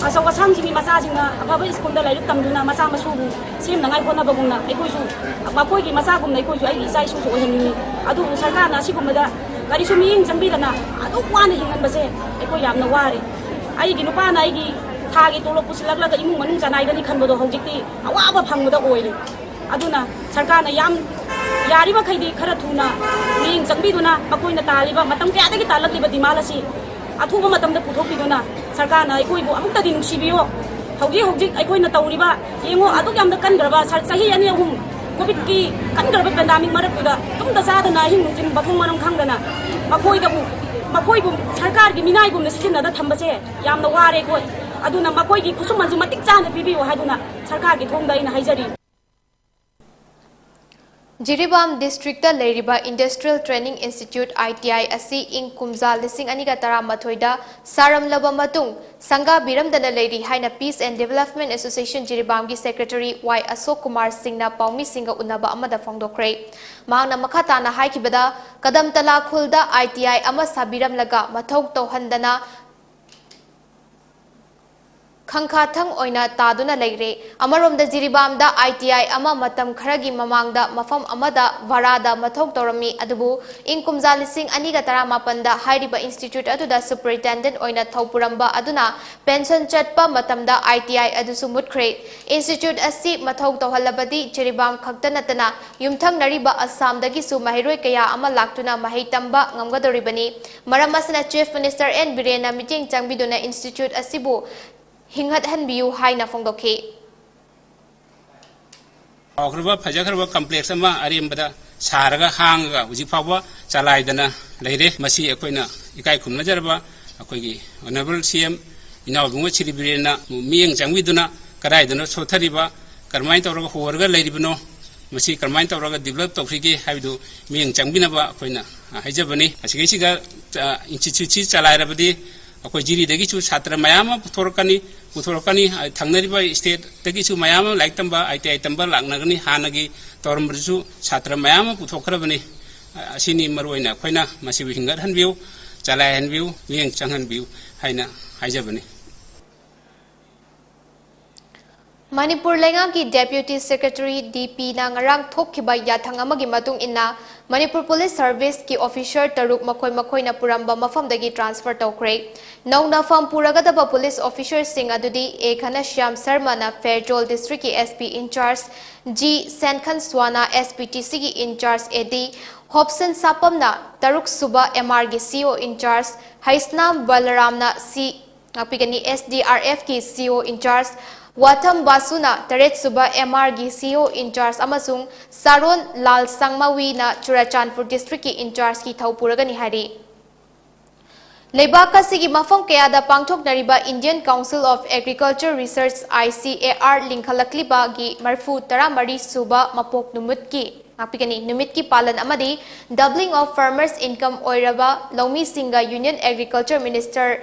ꯑꯆꯧ ꯑꯁꯥꯡꯁꯤꯡꯒꯤ ꯃꯆꯥꯁꯤꯡꯅ ꯑꯐꯕ ꯁ꯭ꯀꯨꯜꯗ ꯂꯥꯏꯔꯤꯛ ꯇꯝꯗꯨꯅ ꯃꯆꯥ ꯃꯁꯨꯕꯨ ꯁꯦꯝꯅꯉꯥꯏ ꯍꯣꯠꯅꯕꯒꯨꯝꯅ ꯑꯩꯈꯣꯏꯁꯨ, ꯃꯈꯣꯏꯒꯤ ꯃꯆꯥꯒꯨꯝꯅ ꯑꯩꯈꯣꯏꯁꯨ ꯑꯩꯒꯤ ꯏꯆꯥ ꯏꯁꯨꯁꯨ ꯑꯣꯏꯍꯟꯅꯤꯡꯉꯤ꯫ ꯑꯗꯨꯕꯨ ꯁꯔꯀꯥꯔꯅ ꯑꯁꯤꯒꯨꯝꯕꯗ ꯀꯔꯤꯁꯨ ꯃꯤꯠꯌꯦꯡ ꯆꯪꯕꯤꯗꯅ ꯑꯗꯨꯛ ꯋꯥꯅ ꯍꯤꯡꯍꯟꯕꯁꯦ ꯑꯩꯈꯣꯏ ꯌꯥꯝꯅ ꯋꯥꯔꯦ꯫ ꯑꯩꯒꯤ ꯅꯨꯄꯥꯅ ꯑꯩꯒꯤ ꯊꯥꯒꯤ ꯇꯣꯂꯣꯞ ꯄꯨꯁꯤꯜꯂꯛꯂꯒ ꯏꯃꯨꯡ ꯃꯅꯨꯡ ꯆꯅꯥꯏꯒꯅꯤ ꯈꯟꯕꯗꯣ ꯍꯧꯖꯤꯛꯇꯤ ꯑꯋꯥꯕ ꯐꯪꯕꯗ ꯑꯣꯏꯔꯦ꯫ ꯑꯗꯨꯅ ꯁꯔꯀꯥꯔꯅ ꯌꯥꯝ ꯌꯥꯔꯤꯕ ꯃꯈꯩꯗꯤ ꯈꯔ ꯊꯨꯅ ꯃꯤꯠꯌꯦꯡ ꯆꯪꯕꯤꯗꯨꯅ ꯃꯈꯣꯏꯅ ꯇꯥꯜꯂꯤꯕ, ꯃꯇꯝ ꯀꯌꯥꯗꯒꯤ ꯇꯥꯜꯂꯛꯂꯤꯕ demand ꯑꯁꯤ ꯑꯊꯨꯕ ꯃꯇꯝꯗ ꯄꯨꯊꯣꯛꯄꯤꯗꯨꯅ ꯁꯔꯀꯥꯔꯅ ꯑꯩꯈꯣꯏꯕꯨ ꯑꯃꯨꯛꯇꯗꯤ ꯅꯨꯡꯁꯤꯕꯤꯌꯣ꯫ ꯍꯧꯖꯤꯛ ꯍꯧꯖꯤꯛ ꯑꯩꯈꯣꯏꯅ ꯇꯧꯔꯤꯕ, ꯌꯦꯡꯉꯣ, ꯑꯗꯨꯛ ꯌꯥꯝꯅ ꯀꯟꯈ꯭ꯔꯕ ꯁꯔ-, ꯆꯍꯤ ꯑꯅꯤ ꯑꯍꯨꯝ COVID-ꯀꯤ ꯀꯟꯈ꯭ꯔꯕ pandemic ꯃꯔꯛꯇꯨꯗ ꯇꯨꯝꯗ ꯆꯥꯗꯅ ꯑꯍꯤꯡ ꯅꯨꯡꯊꯤꯜ ꯃꯊꯣꯡ ꯃꯔꯝ ꯈꯪꯗꯅ ꯃꯈꯣꯏꯗꯕꯨ, ꯃꯈꯣꯏꯕꯨ ꯁꯔꯀꯥꯔꯒꯤ ꯃꯤꯅꯥꯏꯒꯨꯝꯅ ꯁꯤꯖꯤꯟꯅꯗ ꯊꯝꯕꯁꯦ ꯌꯥꯝꯅ ꯋꯥꯔꯦ ꯑꯩꯈꯣꯏ꯫ ꯑꯗꯨꯅ ꯃꯈꯣꯏꯒꯤ ꯈꯨꯠꯁꯨꯃꯟꯁꯨ ꯃꯇꯤꯛ ꯆꯥꯅ ꯄꯤꯕꯤꯌꯨ ꯍꯥꯏꯗꯨꯅ ꯁꯔꯀꯥꯔꯒꯤ ꯊꯣꯡꯗ ꯑꯩꯅ ꯍꯥꯏꯖꯔꯤ꯫ ꯖꯤꯔꯤꯕꯥꯝ district ꯂꯩꯔꯤꯕ Industrial Training Institute, I T I, ꯑꯁꯤ ꯏꯪ ꯀꯨꯝꯖꯥ ꯂꯤꯁꯤꯡ ꯑꯅꯤꯒ ꯇꯔꯥꯃꯥꯊꯣꯏꯗ ꯁꯥꯔꯝꯂꯕ ꯃꯇꯨꯡ ꯁꯪꯒꯥꯕꯤꯔꯝꯗꯅ ꯂꯩꯔꯤ ꯍꯥꯏꯅ Peace and Development Association ꯖꯤꯔꯤꯕꯥꯝꯒꯤ secretary ꯋꯥꯏ ꯑꯁꯣꯛ ꯀꯨꯃꯥꯔ ꯁꯤꯡꯅ ꯄꯥꯎꯃꯤꯁꯤꯡꯒ ꯎꯅꯕ ꯑꯃꯗ ꯐꯣꯡꯗꯣꯛꯈ꯭ꯔꯦ꯫ ꯃꯍꯥꯛꯅ ꯃꯈꯥ ꯇꯥꯅ ꯍꯥꯏꯈꯤꯕꯗ, ꯀꯗꯝꯇꯂꯥ ꯈꯨꯜꯗ I T I ꯑꯃ ꯁꯥꯕꯤꯔꯝꯂꯒ ꯃꯊꯧ ꯇꯧꯍꯟꯗꯅ ꯈꯪꯈꯥꯊꯪ ꯑꯣꯏꯅ ꯇꯥꯗꯨꯅ ꯂꯩꯔꯦ꯫ ꯑꯃꯔꯣꯝꯗ ꯖꯤꯔꯤꯕꯥꯝꯗ I T I ꯑꯃ ꯃꯇꯝ ꯈꯔꯒꯤ ꯃꯃꯥꯡꯗ ꯃꯐꯝ ꯑꯃꯗ ꯚꯔꯥꯗ ꯃꯊꯧ ꯇꯧꯔꯝꯃꯤ, ꯑꯗꯨꯕꯨ ꯏꯪ ꯀꯨꯝꯖꯥ ꯂꯤꯁꯤꯡ ꯑꯅꯤꯒ ꯇꯔꯥꯃꯥꯄꯟꯗ ꯍꯥꯏꯔꯤꯕ institute ꯑꯗꯨꯗ superintendent ꯑꯣꯏꯅ ꯊꯧ ꯄꯨꯔꯝꯕ ꯑꯗꯨꯅ pension ꯆꯠꯄ ꯃꯇꯝꯗ I T I ꯑꯗꯨꯁꯨ ꯃꯨꯠꯈ꯭ꯔꯦ꯫ Institute ꯑꯁꯤ ꯃꯊꯧ ꯇꯧꯍꯜꯂꯕꯗꯤ ꯖꯤꯔꯤꯕꯥꯝ ꯈꯛꯇ ꯅꯠꯇꯅ ꯌꯨꯝꯊꯪꯅꯔꯤꯕ ꯑꯁꯥꯝꯗꯒꯤꯁꯨ ꯃꯍꯩꯔꯣꯏ ꯀꯌꯥ ꯑꯃ ꯂꯥꯛꯇꯨꯅ ꯃꯍꯩ ꯇꯝꯕ ꯉꯝꯒꯗꯧꯔꯤꯕꯅꯤ꯫ ꯃꯔꯝ ꯑꯁꯤꯅ Chief Minister ꯑꯦꯟ ꯕꯤꯔꯦꯟꯅ ꯃꯤꯠꯌꯦꯡ ꯆꯪꯕꯤꯗꯨꯅ institute ꯑꯁꯤꯕꯨ ꯍꯤꯡꯍꯠꯍꯟꯕꯤꯌꯨ ꯍꯥꯏꯅ ꯐꯣꯡꯗꯣꯛꯈꯤ꯫ ꯆꯥꯎꯈ꯭ꯔꯕ, ꯐꯖꯈ꯭ꯔꯕ complex ꯑꯃ ꯑꯔꯦꯝꯕꯗ ꯁꯥꯔꯒ ꯍꯥꯡꯉꯒ ꯍꯧꯖꯤꯛ ꯐꯥꯎꯕ ꯆꯂꯥꯏꯗꯅ ꯂꯩꯔꯦ꯫ ꯃꯁꯤ ꯑꯩꯈꯣꯏꯅ ꯏꯀꯥꯏ ꯈꯨꯝꯅꯖꯔꯕ ꯑꯩꯈꯣꯏꯒꯤ Honourable C M ꯏꯅꯥꯎ ꯏꯕꯨꯡꯉꯣ ꯁ꯭ꯔꯤ ꯕꯤꯔꯦꯟꯅ ꯃꯤꯠꯌꯦꯡ ꯆꯪꯕꯤꯗꯨꯅ ꯀꯗꯥꯏꯗꯅꯣ ꯁꯣꯊꯔꯤꯕ, ꯀꯔꯝꯍꯥꯏꯅ ꯇꯧꯔꯒ ꯍꯣꯔꯒ ꯂꯩꯔꯤꯕꯅꯣ, ꯃꯁꯤ ꯀꯔꯝꯍꯥꯏꯅ ꯇꯧꯔꯒ develop ꯇꯧꯁꯤꯒꯦ ꯍꯥꯏꯕꯗꯨ ꯃꯤꯠꯌꯦꯡ ꯆꯪꯕꯤꯅꯕ ꯑꯩꯈꯣꯏꯅ, ꯑ, ꯍꯥꯏꯖꯕꯅꯤ꯫ ꯑꯁꯤꯒꯩꯁꯤꯒ, ꯑ, institute ꯁꯤ ꯆꯂꯥꯏꯔꯕꯗꯤ ꯑꯩꯈꯣꯏ ꯖꯤꯔꯤꯗꯒꯤꯁꯨ ꯁꯥꯇ꯭ꯔ ꯃꯌꯥꯝ ꯑꯃ ꯄꯨꯊꯣꯔꯛꯀꯅꯤ, ꯄꯨꯊꯣꯔꯛꯀꯅꯤ꯫ ꯑ, ꯊꯪꯅꯔꯤꯕ state ꯇꯒꯤꯁꯨ ꯃꯌꯥꯝ ꯑꯃ ꯂꯥꯏꯔꯤꯛ ꯇꯝꯕ, I T I ꯇꯝꯕ ꯂꯥꯛꯅꯒꯅꯤ꯫ ꯍꯥꯟꯅꯒꯤ ꯇꯧꯔꯝꯕꯗꯨꯁꯨ ꯁꯥꯇ꯭ꯔ ꯃꯌꯥꯝ ꯑꯃ ꯄꯨꯊꯣꯛꯈ꯭ꯔꯕꯅꯤ꯫ ꯑꯁꯤꯅꯤ ꯃꯔꯨꯑꯣꯏꯅ ꯑꯩꯈꯣꯏꯅ ꯃꯁꯤꯕꯨ ꯍꯤꯡꯒꯠꯍꯟꯕꯤꯌꯨ, ꯆꯂꯥꯏꯍꯟꯕꯤꯌꯨ, ꯃꯤꯠꯌꯦꯡ ꯆꯪꯍꯟꯕꯤꯌꯨ ꯍꯥꯏꯅ ꯍꯥꯏꯖꯕꯅꯤ꯫ ꯃꯅꯤꯄꯨꯔ ꯂꯩꯉꯥꯛꯀꯤ Deputy Secretary, D P ꯅ ꯉꯔꯥꯡ ꯊꯣꯛꯈꯤꯕ ꯌꯥꯊꯪ ꯑꯃꯒꯤ ꯃꯇꯨꯡ ꯏꯟꯅ ꯃꯅꯤꯄꯨꯔ Police Service ꯀꯤ officer ꯇꯔꯨꯛ ꯃꯈꯣꯏ ꯃꯈꯣꯏꯅ ꯄꯨꯔꯝꯕ ꯃꯐꯝꯗꯒꯤ transfer ꯇꯧꯈ꯭ꯔꯦ꯫ ꯅꯧꯅ ꯐꯝ ꯄꯨꯔꯒꯗꯕ police officer ꯁꯤꯡ ꯑꯗꯨꯗꯤ A ꯘꯅꯁ꯭ꯌꯥꯝ ꯁꯔꯃꯅ ꯐꯦꯔꯖꯣꯜ district ꯀꯤ S P in charge, G ꯁꯦꯟꯈꯟ ꯁ꯭ꯋꯥꯅ S P T C ꯒꯤ in charge, A D ꯍꯣꯞꯁꯟ ꯁꯥꯄꯝꯅ ꯇꯔꯨꯛ ꯁꯨꯕ M R ꯒꯤ C O in charge, Heisnam ꯕꯂꯔꯥꯝꯅ C ꯉꯥꯛꯄꯤꯒꯅꯤ, S D R F ꯀꯤ C O in charge, ꯋꯥꯊꯝ ꯕꯥꯁꯨꯅ ꯇꯔꯦꯠ ꯁꯨꯕ M R ꯒꯤ C O in charge ꯑꯃꯁꯨꯡ ꯁꯥꯔꯣꯟ ꯂꯥꯜ ꯁꯪꯃꯋꯤꯅ Churachandpur district ꯀꯤ in charge ꯀꯤ ꯊꯧ ꯄꯨꯔꯒꯅꯤ ꯍꯥꯏꯔꯤ꯫ ꯂꯩꯕꯥꯛ ꯑꯁꯤꯒꯤ ꯃꯐꯝ ꯀꯌꯥꯗ ꯄꯥꯡꯊꯣꯛꯅꯔꯤꯕ Indian Council of Agriculture Research, I C A R, ꯂꯤꯡꯈꯠꯂꯛꯂꯤꯕꯒꯤ ꯃꯔꯤꯐꯨ ꯇꯔꯥꯃꯔꯤ ꯁꯨꯕ ꯃꯄꯣꯛ ꯅꯨꯃꯤꯠꯀꯤ, ꯉꯥꯛꯄꯤꯒꯅꯤ, ꯅꯨꯃꯤꯠꯀꯤ ꯄꯥꯂꯟ ꯑꯃꯗꯤ doubling of farmers' income ꯑꯣꯏꯔꯕ ꯂꯧꯃꯤꯁꯤꯡꯒ Union Agriculture Minister,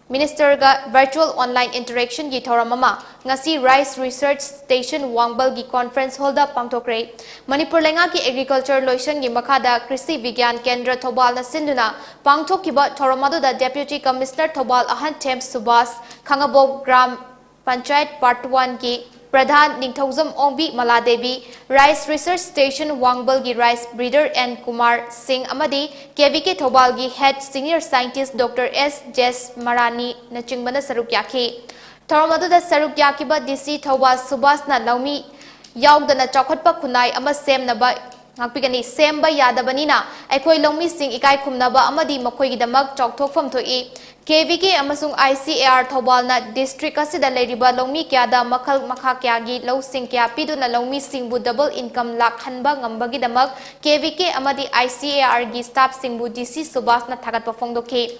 Minister ꯒ virtual online interaction ꯒꯤ ꯊꯧꯔꯝ ꯑꯃ ꯉꯁꯤ Rice Research Station ꯋꯥꯡꯕꯜꯒꯤ conference hall ꯗ ꯄꯥꯡꯊꯣꯛꯈ꯭ꯔꯦ꯫ ꯃꯅꯤꯄꯨꯔ ꯂꯩꯉꯥꯛꯀꯤ Agriculture ꯂꯣꯏꯁꯪꯒꯤ ꯃꯈꯥꯗ ꯀ꯭ꯔꯤꯁꯤ ꯕꯤꯒ꯭ꯌꯥꯟ ꯀꯦꯟꯗ꯭ꯔ ꯊꯧꯕꯥꯜꯅ ꯁꯤꯟꯗꯨꯅ ꯄꯥꯡꯊꯣꯛꯈꯤꯕ ꯊꯧꯔꯝ ꯑꯗꯨꯗ Deputy Commissioner Thoubal Ahanthem Subash, Khangabok gram panchayat Part One ꯒꯤ ꯄ꯭ꯔꯙꯥꯟ ꯅꯤꯡꯊꯧꯖꯝ ꯑꯣꯡꯕꯤ ꯃꯂꯥꯗꯦꯕꯤ, Rice Research Station ꯋꯥꯡꯕꯜꯒꯤ rice breeder N Kumar ꯁꯤꯡ ꯑꯃꯗꯤ K V K ꯊꯧꯕꯥꯜꯒꯤ head senior scientist Doctor S ꯖꯦꯁꯃꯔꯥꯅꯤꯅꯆꯤꯡꯕꯅ ꯁꯔꯨꯛ ꯌꯥꯈꯤ꯫ ꯊꯧꯔꯝ ꯑꯗꯨꯗ ꯁꯔꯨꯛ ꯌꯥꯈꯤꯕ D C ꯊꯧꯕꯥꯜ ꯁꯨꯕꯥꯁꯅ ꯂꯧꯃꯤ ꯌꯥꯎꯗꯅ ꯆꯥꯎꯈꯠꯄ ꯈꯨꯟꯅꯥꯏ ꯑꯃ ꯁꯦꯝꯅꯕ, ꯉꯥꯛꯄꯤꯒꯅꯤ, ꯁꯦꯝꯕ ꯌꯥꯗꯕꯅꯤꯅ ꯑꯩꯈꯣꯏ ꯂꯧꯃꯤꯁꯤꯡ ꯏꯀꯥꯏ ꯈꯨꯝꯅꯕ ꯑꯃꯗꯤ ꯃꯈꯣꯏꯒꯤꯗꯃꯛ ꯆꯥꯎꯊꯣꯛꯐꯝ ꯊꯣꯛꯏ꯫ K V K ꯑꯃꯁꯨꯡ I C A R ꯊꯧꯕꯥꯜꯅ district ꯑꯁꯤꯗ ꯂꯩꯔꯤꯕ ꯂꯧꯃꯤ ꯀꯌꯥꯗ ꯃꯈꯜ ꯃꯈꯥ ꯀꯌꯥꯒꯤ ꯂꯧꯁꯤꯡ ꯀꯌꯥ ꯄꯤꯗꯨꯅ ꯂꯧꯃꯤꯁꯤꯡꯕꯨ double income ꯂꯥꯛꯍꯟꯕ ꯉꯝꯕꯒꯤꯗꯃꯛ K V K ꯑꯃꯗꯤ I C A R ꯒꯤ staff ꯁꯤꯡꯕꯨ D C ꯁꯨꯕꯥꯁꯅ ꯊꯥꯒꯠꯄ ꯐꯣꯡꯗꯣꯛꯈꯤ꯫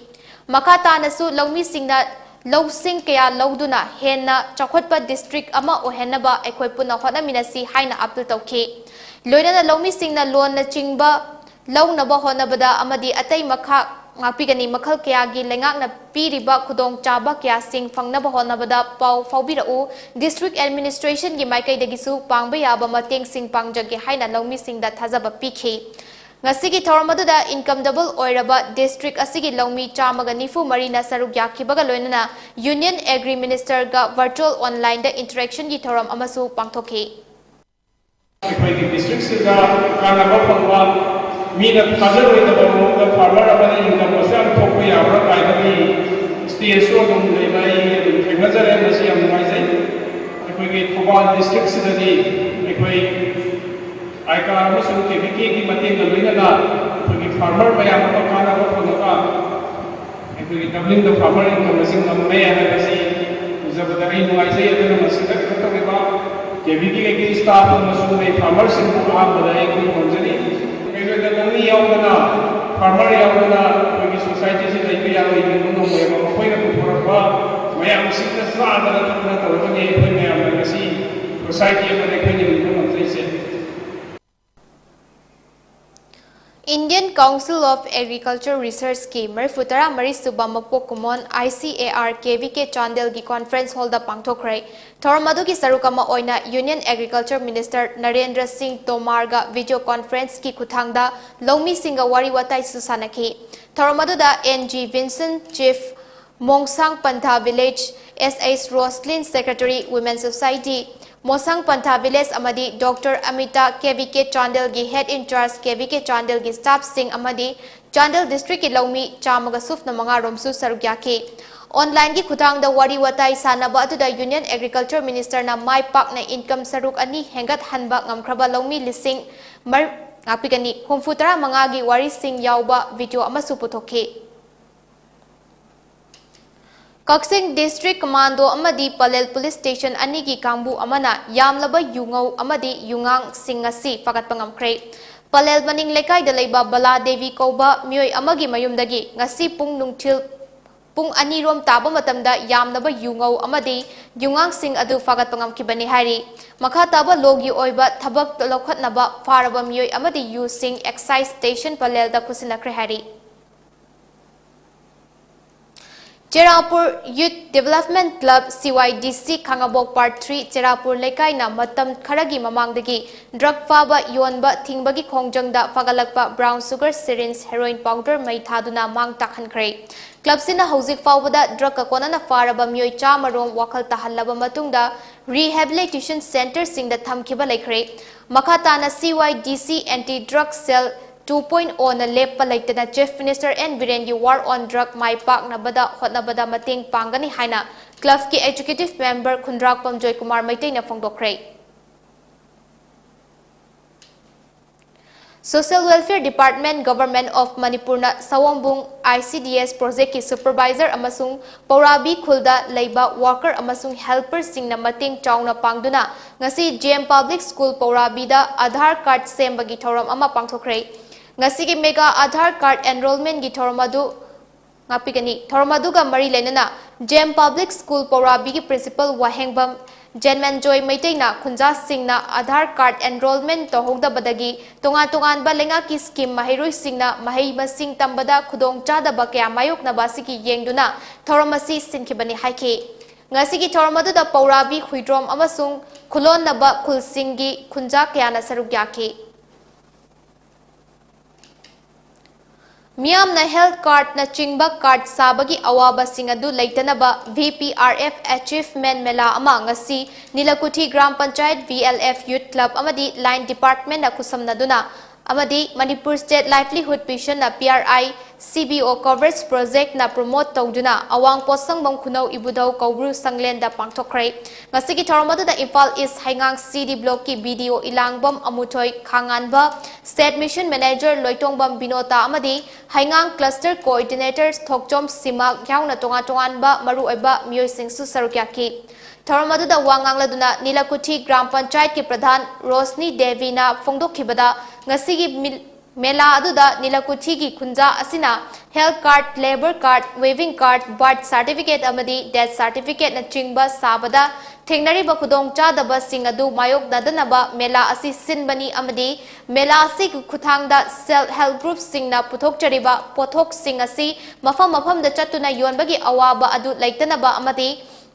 ꯃꯈꯥ ꯇꯥꯅꯁꯨ ꯂꯧꯃꯤꯁꯤꯡꯅ ꯂꯧꯁꯤꯡ ꯀꯌꯥ ꯂꯧꯗꯨꯅ ꯍꯦꯟꯅ ꯆꯥꯎꯈꯠꯄ district ꯑꯃ ꯑꯣꯏꯍꯟꯅꯕ ꯑꯩꯈꯣꯏ ꯄꯨꯟꯅ ꯍꯣꯠꯅꯃꯤꯟꯅꯁꯤ ꯍꯥꯏꯅ appeal ꯇꯧꯈꯤ꯫ ꯂꯣꯏꯅꯅ ꯂꯧꯃꯤꯁꯤꯡꯅ loan ꯅꯆꯤꯡꯕ ꯂꯧꯅꯕ ꯍꯣꯠꯅꯕꯗ ꯑꯃꯗꯤ ꯑꯇꯩ ꯃꯈꯥ ꯉꯥꯛꯄꯤꯒꯅꯤ꯫ ꯃꯈꯜ ꯀꯌꯥꯒꯤ ꯂꯩꯉꯥꯛꯅ ꯄꯤꯔꯤꯕ ꯈꯨꯗꯣꯡꯆꯥꯕ ꯀꯌꯥꯁꯤꯡ ꯐꯪꯅꯕ ꯍꯣꯠꯅꯕꯗ ꯄꯥꯎ ꯐꯥꯎꯕꯤꯔꯛꯎ꯫ District Administration ꯒꯤ ꯃꯥꯏꯀꯩꯗꯒꯤꯁꯨ ꯄꯥꯡꯕ ꯌꯥꯕ ꯃꯇꯦꯡꯁꯤꯡ ꯄꯥꯡꯖꯒꯦ ꯍꯥꯏꯅ ꯂꯧꯃꯤꯁꯤꯡꯗ ꯊꯥꯖꯕ ꯄꯤꯈꯤ꯫ ꯉꯁꯤꯒꯤ ꯊꯧꯔꯝ ꯑꯗꯨꯗ income double ꯑꯣꯏꯔꯕ district ꯑꯁꯤꯒꯤ ꯂꯧꯃꯤ ꯆꯥꯝꯃꯒ ꯅꯤꯐꯨ ꯃꯔꯤꯅ ꯁꯔꯨꯛ ꯌꯥꯈꯤꯕꯒ ꯂꯣꯏꯅꯅ Union Agri Minister ꯒ virtual online ꯗ interaction ꯒꯤ ꯊꯧꯔꯝ ꯑꯃꯁꯨ ꯄꯥꯡꯊꯣꯛꯈꯤ꯫ ꯑꯩꯈꯣꯏꯒꯤ district ꯁꯤꯗ ꯀꯥꯟꯅꯕ ꯐꯪꯕ, ꯃꯤꯅ ꯊꯥꯖꯔꯣꯏꯗꯕ ꯃꯑꯣꯡꯗ farmer ꯑꯃꯅ income ꯑꯁꯨꯛ ꯌꯥꯝ ꯊꯣꯛꯄ ꯌꯥꯕ꯭ꯔꯥ ꯀꯥꯏꯕꯒꯤ stage ꯁꯨ ꯑꯗꯨꯝ ꯂꯩꯕ ꯑꯩ ꯑꯗꯨꯝ ꯊꯦꯡꯅꯖꯔꯦ꯫ ꯃꯁꯤ ꯌꯥꯝ ꯅꯨꯡꯉꯥꯏꯖꯩ꯫ ꯑꯩꯈꯣꯏꯒꯤ ꯊꯧꯕꯥꯜ district ꯁꯤꯗꯗꯤ ꯑꯩꯈꯣꯏ ICAR ꯑꯃꯁꯨꯡ KVK ꯒꯤ ꯃꯇꯦꯡꯒ ꯂꯣꯏꯅꯅ ꯑꯩꯈꯣꯏꯒꯤ farmer ꯃꯌꯥꯝ ꯑꯃ ꯀꯥꯟꯅꯕ ꯐꯪꯉꯒ ꯑꯩꯈꯣꯏꯒꯤ doubling the farmer income ꯑꯁꯤ ꯉꯝꯃꯦ ꯍꯥꯏꯕꯁꯤ ꯎꯖꯕꯗ ꯑꯩ ꯅꯨꯡꯉꯥꯏꯖꯩ꯫ ꯑꯗꯨꯅ ꯃꯁꯤꯗ ꯀꯩꯅꯣ ꯇꯧꯔꯤꯕ KVK ꯒꯤ staff ꯑꯃꯁꯨꯡ ꯑꯩ farmer ꯁꯤꯡꯕꯨ ꯑꯍꯥꯟꯕꯗ ꯑꯩ ꯈꯨꯔꯨꯝꯖꯔꯤ꯫ ꯀꯩꯅꯣꯗ ꯂꯧꯃꯤ ꯌꯥꯎꯗꯅ, farmer ꯌꯥꯎꯗꯅ ꯑꯩꯈꯣꯏꯒꯤ society ꯁꯤ ꯂꯩꯕ ꯌꯥꯔꯣꯏ, ꯍꯤꯡꯕ ꯉꯝꯃꯣꯏꯕ꯫ ꯃꯈꯣꯏꯅ ꯄꯨꯊꯣꯔꯛꯄ ꯃꯌꯥꯝꯁꯤꯡꯅ ꯆꯥꯗꯅ ꯊꯛꯇꯅ ꯇꯧꯔꯒꯅꯤ ꯑꯩꯈꯣꯏ ꯃꯌꯥꯝꯅ ꯉꯁꯤ society ꯑꯃꯗ ꯑꯩꯈꯣꯏꯅ ꯍꯤꯡꯕ ꯉꯝꯖꯩꯁꯦ꯫ Indian Council of Agriculture Research ꯀꯤ ꯃꯔꯤꯐꯨ ꯇꯔꯥ ꯃꯔꯤ ꯁꯨꯕ ꯃꯄꯣꯛ ꯀꯨꯝꯑꯣꯟ ICAR KVK ꯆꯥꯟꯗꯦꯜꯒꯤ conference hall ꯗ ꯄꯥꯡꯊꯣꯛꯈ꯭ꯔꯦ꯫ ꯊꯧꯔꯝ ꯑꯗꯨꯒꯤ ꯁꯔꯨꯛ ꯑꯃ ꯑꯣꯏꯅ Union Agriculture Minister ꯅꯔꯦꯟꯗ꯭ꯔ ꯁꯤꯡ ꯇꯣꯃꯥꯔꯒ video conference ꯀꯤ ꯈꯨꯠꯊꯥꯡꯗ ꯂꯧꯃꯤꯁꯤꯡꯒ ꯋꯥꯔꯤ ꯋꯥꯇꯥꯏꯁꯨ ꯁꯥꯟꯅꯈꯤ꯫ ꯊꯧꯔꯝ ꯑꯗꯨꯗ N G Vincent, Chief, ꯃꯣꯡꯁꯥꯡ ꯄꯟꯊꯥ Village, S H Roslyn, Secretary, Women Society, ꯃꯣꯡꯁꯥꯡ ꯄꯟꯊꯥ Village, ꯑꯃꯗꯤ Doctor ꯑꯃꯤꯇꯥ, KVK ꯆꯥꯟꯗꯦꯜꯒꯤ head in charge, KVK ꯆꯥꯟꯗꯦꯜꯒꯤ staff ꯁꯤꯡ ꯑꯃꯗꯤ ꯆꯥꯟꯗꯦꯜ district ꯀꯤ ꯂꯧꯃꯤ ꯆꯥꯝꯃꯒ ꯁꯨꯞꯅ ꯃꯉꯥ ꯔꯣꯝꯁꯨ ꯁꯔꯨꯛ ꯌꯥꯈꯤ꯫ Online ꯒꯤ ꯈꯨꯠꯊꯥꯡꯗ ꯋꯥꯔꯤ ꯋꯥꯇꯥꯏ ꯁꯥꯟꯅꯕ ꯑꯗꯨꯗ Union Agriculture Minister ꯅ ꯃꯥꯏ ꯄꯥꯛꯅ income ꯁꯔꯨꯛ ꯑꯅꯤ ꯍꯦꯟꯒꯠꯍꯟꯕ ꯉꯝꯈ꯭ꯔꯕ ꯂꯧꯃꯤ ꯂꯤꯁꯤꯡ ꯃꯔ-, ꯉꯥꯛꯄꯤꯒꯅꯤ, ꯍꯨꯝꯐꯨ ꯇꯔꯥ ꯃꯉꯥꯒꯤ ꯋꯥꯔꯤꯁꯤꯡ ꯌꯥꯎꯕ video ꯑꯃꯁꯨ ꯄꯨꯊꯣꯛꯈꯤ꯫ ꯀꯛꯆꯤꯡ District Commando ꯑꯃꯗꯤ ꯄꯂꯦꯜ Police Station ꯑꯅꯤꯒꯤ ꯀꯥꯡꯕꯨ ꯑꯃꯅ ꯌꯥꯝꯂꯕ ꯌꯨꯉꯧ ꯑꯃꯗꯤ ꯌꯨꯉꯥꯡꯁꯤꯡ ꯉꯁꯤ ꯐꯥꯒꯠꯄ ꯉꯝꯈ꯭ꯔꯦ꯫ ꯄꯂꯦꯜ ꯃꯅꯤꯡ ꯂꯩꯀꯥꯏꯗ ꯂꯩꯕ ꯕꯂꯥ ꯗꯦꯕꯤ ꯀꯧꯕ ꯃꯤꯑꯣꯏ ꯑꯃꯒꯤ ꯃꯌꯨꯝꯗꯒꯤ ꯉꯁꯤ ꯄꯨꯡ ꯅꯨꯡꯊꯤꯜ ꯄꯨꯡ ꯑꯅꯤ ꯔꯣꯝ ꯇꯥꯕ ꯃꯇꯝꯗ ꯌꯥꯝꯂꯕ ꯌꯨꯉꯧ ꯑꯃꯗꯤ ꯌꯨꯉꯥꯡꯁꯤꯡ ꯑꯗꯨ ꯐꯥꯒꯠꯄ ꯉꯝꯈꯤꯕꯅꯤ ꯍꯥꯏꯔꯤ꯫ ꯃꯈꯥ ꯇꯥꯕ ꯂꯣꯒꯤ ꯑꯣꯏꯕ ꯊꯕꯛ ꯂꯧꯈꯠꯅꯕ ꯐꯥꯔꯕ ꯃꯤꯑꯣꯏ ꯑꯃꯗꯤ ꯌꯨꯁꯤꯡ Excise Station ꯄꯂꯦꯜꯗ ꯈꯨꯠꯁꯤꯟꯅꯈ꯭ꯔꯦ ꯍꯥꯏꯔꯤ꯫ ꯆꯦꯔꯥꯄꯨꯔ Youth Development Club, C Y D C, ꯈꯥꯉꯕꯣꯛ Part three, ꯆꯦꯔꯥꯄꯨꯔ ꯂꯩꯀꯥꯏꯅ ꯃꯇꯝ ꯈꯔꯒꯤ ꯃꯃꯥꯡꯗꯒꯤ drug ꯐꯥꯕ, ꯌꯣꯟꯕ, ꯊꯤꯡꯕꯒꯤ ꯈꯣꯡꯖꯪꯗ ꯐꯒꯠꯂꯛꯄ brown sugar syringe, heroin powder ꯃꯩ ꯊꯥꯗꯨꯅ ꯃꯥꯡ ꯇꯥꯛꯍꯟꯈ꯭ꯔꯦ꯫ Clubꯁꯤꯅ ꯍꯧꯖꯤꯛ ꯐꯥꯎꯕꯗ drugꯀ ꯀꯣꯟꯅꯅ ꯐꯥꯔꯕ ꯃꯤꯑꯣꯏ ꯆꯥꯝꯃ ꯔꯣꯝ ꯋꯥꯈꯜ ꯇꯥꯍꯜꯂꯕ ꯃꯇꯨꯡꯗ rehabilitation centreꯁꯤꯡꯗ ꯊꯝꯈꯤꯕ ꯂꯩꯈ꯭ꯔꯦ꯫ ꯃꯈꯥ ꯇꯥꯅ C Y D C Anti Drug Cell two point oh ꯅ ꯂꯦꯞꯄ ꯂꯩꯇꯅ Chief Minister N ꯕꯤꯔꯦꯟꯒꯤ War on Drug ꯃꯥꯏ ꯄꯥꯛꯅꯕꯗ ꯍꯣꯠꯅꯕꯗ ꯃꯇꯦꯡ ꯄꯥꯡꯒꯅꯤ ꯍꯥꯏꯅ clubꯀꯤ executive member Khundrakpam Joykumar ꯃꯩꯇꯩꯅ ꯐꯣꯡꯗꯣꯛꯈ꯭ꯔꯦ꯫ Social Welfare Department, Government of Manipurꯅ ꯁꯑꯣꯝꯕꯨꯡ I C D S projectꯀꯤ supervisor ꯑꯃꯁꯨꯡ ꯄꯧꯔꯥꯕꯤ ꯈꯨꯜꯗ ꯂꯩꯕ worker ꯑꯃꯁꯨꯡ helperꯁꯤꯡꯅ ꯃꯇꯦꯡ ꯆꯥꯎꯅ ꯄꯥꯡꯗꯨꯅ ꯉꯁꯤ J M Public School ꯄꯧꯔꯥꯕꯤꯗ Aadhaar card ꯁꯦꯝꯕꯒꯤ ꯊꯧꯔꯝ ꯑꯃ ꯄꯥꯡꯊꯣꯛꯈ꯭ꯔꯦ꯫ ꯉꯁꯤꯒꯤ mega Aadhaar card enrollmentꯀꯤ ꯊꯧꯔꯝ ꯑꯗꯨ ꯉꯥꯛꯄꯤꯒꯅꯤ꯫ ꯊꯧꯔꯝ ꯑꯗꯨꯒ ꯃꯔꯤ ꯂꯩꯅꯅ J M Public School ꯄꯧꯔꯥꯕꯤꯒꯤ principal ꯋꯥꯍꯦꯡꯕꯝ ꯖꯦꯟꯃꯦꯟꯖꯣꯏ ꯃꯩꯇꯩꯅ ꯈꯨꯟꯖꯥꯁꯤꯡꯅ Aadhaar card enrollment ꯇꯧꯍꯧꯗꯕꯗꯒꯤ ꯇꯣꯉꯥꯟ ꯇꯣꯉꯥꯟꯕ ꯂꯩꯉꯥꯛꯀꯤ scheme ꯃꯍꯩꯔꯣꯏꯁꯤꯡꯅ ꯃꯍꯩ ꯃꯁꯤꯡ ꯇꯝꯕꯗ ꯈꯨꯗꯣꯡꯆꯥꯗꯕ ꯀꯌꯥ ꯃꯥꯌꯣꯛꯅꯕ ꯑꯁꯤꯒꯤ ꯌꯦꯡꯗꯨꯅ ꯊꯧꯔꯝ ꯑꯁꯤ ꯁꯤꯟꯈꯤꯕꯅꯤ ꯍꯥꯏꯈꯤ꯫ ꯉꯁꯤꯒꯤ ꯊꯧꯔꯝ ꯑꯗꯨꯗ ꯄꯧꯔꯥꯕꯤ, ꯍꯨꯏꯗ꯭ꯔꯣꯝ ꯑꯃꯁꯨꯡ ꯈꯨꯂꯣꯟꯅꯕ ꯈꯨꯜꯁꯤꯡꯒꯤ ꯈꯨꯟꯖꯥ ꯀꯌꯥꯅ ꯁꯔꯨꯛ ꯌꯥꯈꯤ꯫ ꯃꯤꯌꯥꯝꯅ health cardꯅꯆꯤꯡꯕ card ꯁꯥꯕꯒꯤ ꯑꯋꯥꯕꯁꯤꯡ ꯑꯗꯨ ꯂꯩꯇꯅꯕ V P R F Achievement Mela ꯑꯃ ꯉꯁꯤ Nilakuthi gram panchayat V L F Youth Club ꯑꯃꯗꯤ Line Departmentꯅ ꯈꯨꯠꯁꯝꯅꯗꯨꯅ ꯑꯃꯗꯤ Manipur State Livelihood Missionꯅ P R I C B O Coverage Projectꯅ promote ꯇꯧꯗꯨꯅ ꯑꯋꯥꯡ ꯄꯣꯠꯁꯪꯕꯝ ꯈꯨꯅꯧ ꯏꯕꯨꯙꯧ ꯀꯧꯕ꯭ꯔꯨ ꯁꯪꯂꯦꯟꯗ ꯄꯥꯡꯊꯣꯛꯈ꯭ꯔꯦ꯫ ꯉꯁꯤꯒꯤ ꯊꯧꯔꯝ ꯑꯗꯨꯗ Imphal East ꯍꯩꯉꯥꯡ C D Blockꯀꯤ B D O ꯏꯂꯥꯡꯕꯝ ꯑꯃꯨꯊꯣꯏ, ꯈꯥꯉꯥꯟꯕ State Mission Manager ꯂꯣꯏꯇꯣꯡꯕꯝ ꯕꯤꯅꯣꯇꯥ ꯑꯃꯗꯤ ꯍꯩꯉꯥꯡ Cluster Coordinator ꯊꯣꯛꯆꯣꯝ ꯁꯤꯃꯥꯛ ꯌꯥꯎꯅ ꯇꯣꯉꯥꯟ ꯇꯣꯉꯥꯟꯕ ꯃꯔꯨꯑꯣꯏꯕ ꯃꯤꯑꯣꯏꯁꯤꯡꯁꯨ ꯁꯔꯨꯛ ꯌꯥꯈꯤ꯫ ꯊꯧꯔꯝ ꯑꯗꯨꯗ ꯋꯥ ꯉꯥꯡꯂꯗꯨꯅ ꯅꯤꯂꯀꯨꯊꯤ ꯒ꯭ꯔꯥꯝ ꯄꯟꯆꯥꯌꯠꯀꯤ ꯄ꯭ꯔꯙꯥꯟ ꯔꯣꯁꯅꯤ ꯗꯦꯕꯤꯅ ꯐꯣꯡꯗꯣꯛꯈꯤꯕꯗ, ꯉꯁꯤꯒꯤ ꯃꯤꯜ-, ꯃꯦꯂꯥ ꯑꯗꯨꯗ ꯅꯤꯂꯀꯨꯊꯤꯒꯤ ꯈꯨꯟꯖꯥ ꯑꯁꯤꯅ health card, labour card, weaving card, birth certificate ꯑꯃꯗꯤ death certificate ꯅꯆꯤꯡꯕ ꯁꯥꯕꯗ ꯊꯦꯡꯅꯔꯤꯕ ꯈꯨꯗꯣꯡꯆꯥꯗꯕꯁꯤꯡ ꯑꯗꯨ ꯃꯥꯌꯣꯛꯅꯗꯅꯕ ꯃꯦꯂꯥ ꯑꯁꯤ ꯁꯤꯟꯕꯅꯤ ꯑꯃꯗꯤ ꯃꯦꯂꯥ ꯑꯁꯤꯒꯤ ꯈꯨꯠꯊꯥꯡꯗ self help group ꯁꯤꯡꯅ ꯄꯨꯊꯣꯛꯆꯔꯤꯕ ꯄꯣꯠꯊꯣꯛꯁꯤꯡ ꯑꯁꯤ ꯃꯐꯝ ꯃꯐꯝꯗ ꯆꯠꯇꯨꯅ ꯌꯣꯟꯕꯒꯤ ꯑꯋꯥꯕ ꯑꯗꯨ ꯂꯩꯇꯅꯕ ꯑꯃꯗꯤ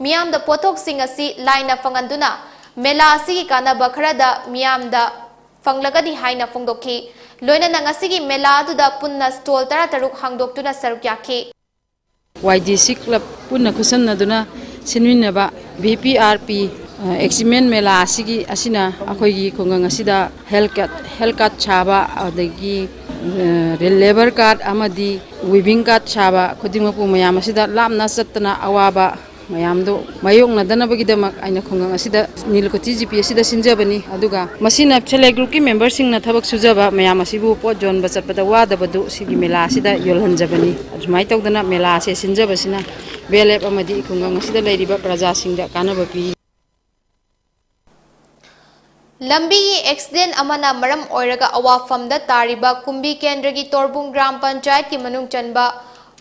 ꯃꯤꯌꯥꯝꯗ ꯄꯣꯠꯊꯣꯛꯁꯤꯡ ꯑꯁꯤ ꯂꯥꯏꯅ ꯐꯪꯍꯟꯗꯨꯅ ꯃꯦꯂꯥ ꯑꯁꯤꯒꯤ ꯀꯥꯟꯅꯕ ꯈꯔꯗ ꯃꯤꯌꯥꯝꯗ ꯐꯪꯂꯒꯅꯤ ꯍꯥꯏꯅ ꯐꯣꯡꯗꯣꯛꯈꯤ꯫ ꯂꯣꯏꯅꯅ ꯉꯁꯤꯒꯤ ꯃꯦꯂꯥ ꯑꯗꯨꯗ ꯄꯨꯟꯅ stall ꯇꯔꯥꯇꯔꯨꯛ ꯍꯥꯡꯗꯣꯛꯇꯨꯅ ꯁꯔꯨꯛ ꯌꯥꯈꯤ꯫ ꯋꯥꯏ ꯗꯤ ꯁꯤ ꯀ꯭ꯂꯕ ꯄꯨꯟꯅ ꯈꯨꯠꯁꯝꯅꯗꯨꯅ ꯁꯤꯟꯃꯤꯟꯅꯕ ꯚꯤ ꯄꯤ ꯑꯥꯔ ꯄꯤ ꯑꯦꯛꯁꯤꯃꯦꯟ ꯃꯦꯂꯥ ꯑꯁꯤꯒꯤ ꯑꯁꯤꯅ ꯑꯩꯈꯣꯏꯒꯤ ꯈꯨꯡꯒꯪ ꯑꯁꯤꯗ health card, health card ꯁꯥꯕ, ꯑꯗꯒꯤ labour card ꯑꯃꯗꯤ weaving card ꯁꯥꯕ ꯈꯨꯗꯤꯡꯃꯛꯄꯨ ꯃꯌꯥꯝ ꯑꯁꯤꯗ ꯂꯥꯞꯅ ꯆꯠꯇꯅ ꯑꯋꯥꯕ ꯃꯌꯥꯝꯗꯣ ꯃꯥꯌꯣꯛꯅꯗꯅꯕꯒꯤꯗꯃꯛ ꯑꯩꯅ ꯈꯨꯡꯒꯪ ꯑꯁꯤꯗ ꯅꯤꯂꯀꯨꯊꯤ ꯖꯤ ꯄꯤ ꯑꯁꯤꯗ ꯁꯤꯟꯖꯕꯅꯤ꯫ ꯑꯗꯨꯒ ꯃꯁꯤꯅ self help group ꯀꯤ member ꯁꯤꯡꯅ ꯊꯕꯛ ꯁꯨꯖꯕ ꯃꯌꯥꯝ ꯑꯁꯤꯕꯨ ꯄꯣꯠ ꯌꯣꯟꯕ ꯆꯠꯄꯗ ꯋꯥꯗꯕꯗꯨ ꯁꯤꯒꯤ ꯃꯦꯂꯥ ꯑꯁꯤꯗ ꯌꯣꯜꯍꯟꯖꯕꯅꯤ꯫ ꯑꯁꯨꯃꯥꯏꯅ ꯇꯧꯗꯅ ꯃꯦꯂꯥ ꯑꯁꯦ ꯁꯤꯟꯖꯕꯁꯤꯅ ꯕꯤ ꯑꯦꯜ ꯑꯦꯐ ꯑꯃꯗꯤ ꯈꯨꯡꯒꯪ ꯑꯁꯤꯗ ꯂꯩꯔꯤꯕ ꯄ꯭ꯔꯖꯥꯁꯤꯡꯗ ꯀꯥꯟꯅꯕ ꯄꯤ꯫ ꯂꯝꯕꯤꯒꯤ ꯑꯦꯛꯁꯤꯗꯦꯟ ꯑꯃꯅ ꯃꯔꯝ ꯑꯣꯏꯔꯒ ꯑꯋꯥꯐꯝꯗ ꯇꯥꯔꯤꯕ ꯀꯨꯝꯕꯤ ꯀꯦꯟꯗ꯭ꯔꯒꯤ ꯇꯣꯔꯕꯨꯡ ꯒ꯭ꯔꯥꯝ ꯄꯟꯆꯥꯌꯠꯀꯤ ꯃꯅꯨꯡ ꯆꯟꯕ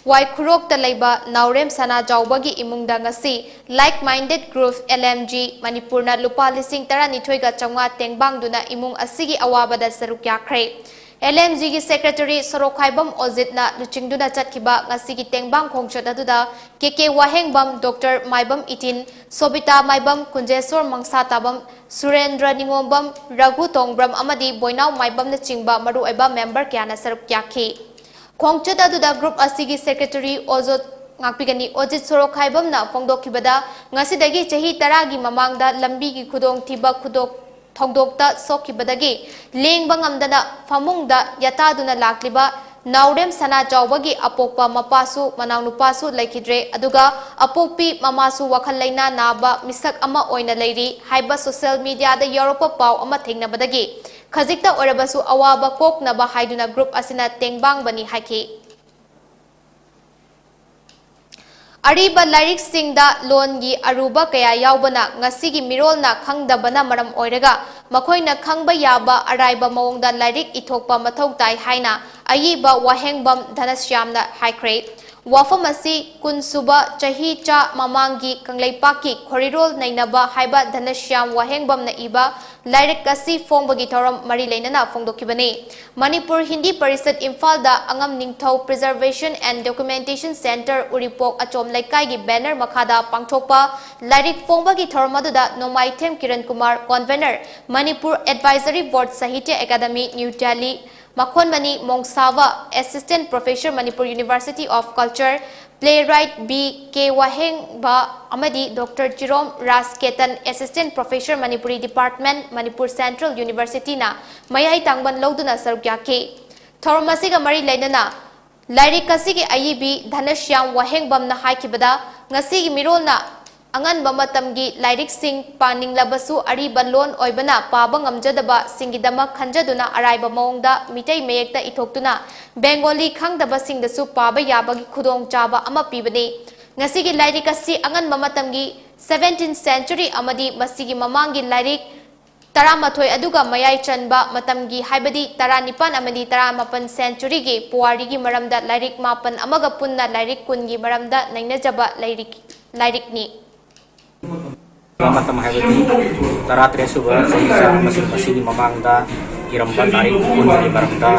ꯋꯥꯏꯈꯨꯔꯣꯛꯇ ꯂꯩꯕ ꯅꯥꯎꯔꯦꯝ ꯁꯅꯥꯖꯥꯎꯕꯒꯤ ꯏꯃꯨꯡꯗ ꯉꯁꯤ Like Minded Group, L M G, ꯃꯅꯤꯄꯨꯔꯅ ꯂꯨꯄꯥ ꯂꯤꯁꯤꯡ ꯇꯔꯥꯅꯤꯊꯣꯏꯒ ꯆꯥꯝꯃꯉꯥ ꯇꯦꯡꯕꯥꯡꯗꯨꯅ ꯏꯃꯨꯡ ꯑꯁꯤꯒꯤ ꯑꯋꯥꯕꯗ ꯁꯔꯨꯛ ꯌꯥꯈ꯭ꯔꯦ꯫ L M G ꯒꯤ secretary ꯁꯣꯔꯣꯛꯈꯥꯏꯕꯝ ꯑꯣꯖꯤꯠꯅ ꯂꯨꯆꯤꯡꯗꯨꯅ ꯆꯠꯈꯤꯕ ꯉꯁꯤꯒꯤ ꯇꯦꯡꯕꯥꯡ ꯈꯣꯡꯆꯠ ꯑꯗꯨꯗ ꯀꯦ ꯀꯦ ꯋꯥꯍꯦꯡꯕꯝ, ꯗꯣꯛꯇꯔ ꯃꯥꯏꯕꯝ ꯏꯇꯤꯟ, ꯁꯣꯕꯤꯇꯥ ꯃꯥꯏꯕꯝ, ꯀꯨꯟꯖꯦꯁꯣꯔ ꯃꯪꯁꯥꯇꯥꯕꯝ, ꯁꯨꯔꯦꯟꯗ꯭ꯔ ꯅꯤꯉꯣꯝꯕꯝ, ꯔꯘꯨ ꯇꯣꯡꯕ꯭ꯔꯝ ꯑꯃꯗꯤ ꯕꯣꯏꯅꯥꯎ ꯃꯥꯏꯕꯝꯅꯆꯤꯡꯕ ꯃꯔꯨꯑꯣꯏꯕ member ꯀꯌꯥꯅ ꯁꯔꯨꯛ ꯌꯥꯈꯤ꯫ ꯈꯣꯡꯆꯠ ꯑꯗꯨꯗ group ꯑꯁꯤꯒꯤ secretary ꯑꯣꯖꯣꯠ ꯉꯥꯛꯄꯤꯒꯅꯤ ꯑꯣꯖꯤꯠ ꯁꯣꯔꯣꯛꯈꯥꯏꯕꯝꯅ ꯐꯣꯡꯗꯣꯛꯈꯤꯕꯗ, ꯉꯁꯤꯗꯒꯤ ꯆꯍꯤ ꯇꯔꯥꯒꯤ ꯃꯃꯥꯡꯗ ꯂꯝꯕꯤꯒꯤ ꯈꯨꯗꯣꯡꯊꯤꯕ ꯈꯨꯗꯣꯛ ꯊꯧꯗꯣꯛꯇ ꯁꯣꯛꯈꯤꯕꯗꯒꯤ ꯂꯦꯡꯕ ꯉꯝꯗꯅ ꯐꯃꯨꯡꯗ ꯌꯥꯇꯥꯗꯨꯅ ꯂꯥꯛꯂꯤꯕ ꯅꯥꯎꯔꯦꯝ ꯁꯅꯥꯆꯥꯎꯕꯒꯤ ꯑꯄꯣꯛꯄ ꯃꯄꯥꯁꯨ ꯃꯅꯥꯎꯅꯨꯄꯥꯁꯨ ꯂꯩꯈꯤꯗ꯭ꯔꯦ꯫ ꯑꯗꯨꯒ ꯑꯄꯣꯛꯄꯤ ꯃꯃꯥꯁꯨ ꯋꯥꯈꯜ ꯂꯩꯅꯥ ꯅꯥꯕ ꯃꯤꯁꯛ ꯑꯃ ꯑꯣꯏꯅ ꯂꯩꯔꯤ ꯍꯥꯏꯕ social media ꯗ ꯌꯥꯎꯔꯛꯄ ꯄꯥꯎ ꯑꯃ ꯊꯦꯡꯅꯕꯗꯒꯤ ꯈꯖꯤꯛꯇ ꯑꯣꯏꯔꯕꯁꯨ ꯑꯋꯥꯕ ꯀꯣꯛꯅꯕ ꯍꯥꯏꯗꯨꯅ group ꯑꯁꯤꯅ ꯇꯦꯡꯕꯥꯡꯕꯅꯤ ꯍꯥꯏꯈꯤ꯫ ꯑꯔꯤꯕ ꯂꯥꯏꯔꯤꯛꯁꯤꯡꯗ ꯂꯣꯟꯒꯤ ꯑꯔꯨꯕ ꯀꯌꯥ ꯌꯥꯎꯕꯅ ꯉꯁꯤꯒꯤ ꯃꯤꯔꯣꯜꯅ ꯈꯪꯗꯕꯅ ꯃꯔꯝ ꯑꯣꯏꯔꯒ ꯃꯈꯣꯏꯅ ꯈꯪꯕ ꯌꯥꯕ ꯑꯔꯥꯏꯕ ꯃꯑꯣꯡꯗ ꯂꯥꯏꯔꯤꯛ ꯏꯊꯣꯛꯄ ꯃꯊꯧ ꯇꯥꯏ ꯍꯥꯏꯅ ꯑꯏꯕ ꯋꯥꯍꯦꯡꯕꯝ ꯙꯅꯁ꯭ꯌꯥꯝꯅ ꯍꯥꯏꯈ꯭ꯔꯦ꯫ ꯋꯥꯐꯝ ꯑꯁꯤ ꯀꯨꯟꯁꯨꯕ ꯆꯍꯤ ꯆꯥ ꯃꯃꯥꯡꯒꯤ ꯀꯪꯂꯩꯄꯥꯛꯀꯤ ꯈꯣꯔꯤꯔꯣꯜ ꯅꯩꯅꯕ ꯍꯥꯏꯕ ꯙꯅꯁ꯭ꯌꯥꯝ ꯋꯥꯍꯦꯡꯕꯝꯅ ꯏꯕ ꯂꯥꯏꯔꯤꯛ ꯑꯁꯤ ꯐꯣꯡꯕꯒꯤ ꯊꯧꯔꯝ ꯃꯔꯤ ꯂꯩꯅꯅ ꯐꯣꯡꯗꯣꯛꯈꯤꯕꯅꯤ꯫ ꯃꯅꯤꯄꯨꯔ ꯍꯤꯟꯗꯤ ꯄꯔꯤꯁꯠ ꯏꯝꯐꯥꯜꯗ ꯑꯉꯝ ꯅꯤꯡꯊꯧ Preservation and Documentation Centre ꯎꯔꯤꯄꯣꯛ ꯑꯆꯣꯝ ꯂꯩꯀꯥꯏꯒꯤ banner ꯃꯈꯥꯗ ꯄꯥꯡꯊꯣꯛꯄ ꯂꯥꯏꯔꯤꯛ ꯐꯣꯡꯕꯒꯤ ꯊꯧꯔꯝ ꯑꯗꯨꯗ ꯅꯣꯡꯃꯥꯏꯊꯦꯝ Kiran Kumar, convener, Manipur Advisory Board, Sahitya Academy, New Delhi, ꯃꯈꯣꯟꯃꯅꯤ ꯃꯣꯡꯁꯥꯕ, Assistant Professor, Manipur University of Culture, playwright B K ꯋꯥꯍꯦꯡꯕ ꯑꯃꯗꯤ Doctor ꯆꯤꯔꯣꯝ ꯔꯥꯖꯀꯦꯇꯟ, Assistant Professor, Manipuri Department, Manipur Central University ꯅ ꯃꯌꯥꯏ ꯇꯥꯡꯕꯟ ꯂꯧꯗꯨꯅ ꯁꯔꯨꯛ ꯌꯥꯈꯤ꯫ ꯊꯧꯔꯝ ꯑꯁꯤꯒ ꯃꯔꯤ ꯂꯩꯅꯅ ꯂꯥꯏꯔꯤꯛ ꯑꯁꯤꯒꯤ ꯑꯏꯕꯤ ꯙꯅꯁ꯭ꯌꯥꯝ ꯋꯥꯍꯦꯡꯕꯝꯅ ꯍꯥꯏꯈꯤꯕꯗ, ꯉꯁꯤꯒꯤ ꯃꯤꯔꯣꯜꯅ ꯑꯉꯟꯕ ꯃꯇꯝꯒꯤ ꯂꯥꯏꯔꯤꯛꯁꯤꯡ ꯄꯥꯅꯤꯡꯂꯕꯁꯨ ꯑꯔꯤꯕ ꯂꯣꯟ ꯑꯣꯏꯕꯅ ꯄꯥꯕ ꯉꯝꯖꯗꯕꯁꯤꯡꯒꯤꯗꯃꯛ ꯈꯟꯖꯗꯨꯅ ꯑꯔꯥꯏꯕ ꯃꯑꯣꯡꯗ ꯃꯤꯇꯩ ꯃꯌꯦꯛꯇ ꯏꯊꯣꯛꯇꯨꯅ ꯕꯦꯡꯒꯣꯂꯤ ꯈꯪꯗꯕꯁꯤꯡꯗꯁꯨ ꯄꯥꯕ ꯌꯥꯕꯒꯤ ꯈꯨꯗꯣꯡꯆꯥꯕ ꯑꯃ ꯄꯤꯕꯅꯤ꯫ ꯉꯁꯤꯒꯤ ꯂꯥꯏꯔꯤꯛ ꯑꯁꯤ ꯑꯉꯟꯕ ꯃꯇꯝꯒꯤ seventeenth century ꯑꯃꯗꯤ ꯃꯁꯤꯒꯤ ꯃꯃꯥꯡꯒꯤ ꯂꯥꯏꯔꯤꯛ ꯇꯔꯥꯃꯥꯊꯣꯏ ꯑꯗꯨꯒ ꯃꯌꯥꯏ ꯆꯟꯕ ꯃꯇꯝꯒꯤ, ꯍꯥꯏꯕꯗꯤ ꯇꯔꯥꯅꯤꯄꯥꯟ ꯑꯃꯗꯤ ꯇꯔꯥꯃꯥꯄꯟ century ꯒꯤ ꯄꯨꯋꯥꯔꯤꯒꯤ ꯃꯔꯝꯗ ꯂꯥꯏꯔꯤꯛ ꯃꯥꯄꯟ ꯑꯃꯒ ꯄꯨꯟꯅ ꯂꯥꯏꯔꯤꯛ ꯀꯨꯟꯒꯤ ꯃꯔꯝꯗ ꯅꯩꯅꯖꯕ ꯂꯥꯏꯔꯤꯛ, ꯂꯥꯏꯔꯤꯛꯅꯤ꯫ ꯃꯇꯝ ꯍꯥꯏꯕꯗꯤ ꯇꯔꯥꯇꯔꯦꯠ ꯁꯨꯕ ꯆꯍꯤꯆꯥ ꯑꯃꯁꯨꯡ ꯃꯁꯤꯒꯤ ꯃꯃꯥꯡꯗ ꯏꯔꯝꯕ ꯂꯥꯏꯔꯤꯛ ꯀꯨꯟꯒꯤ ꯃꯔꯝꯗ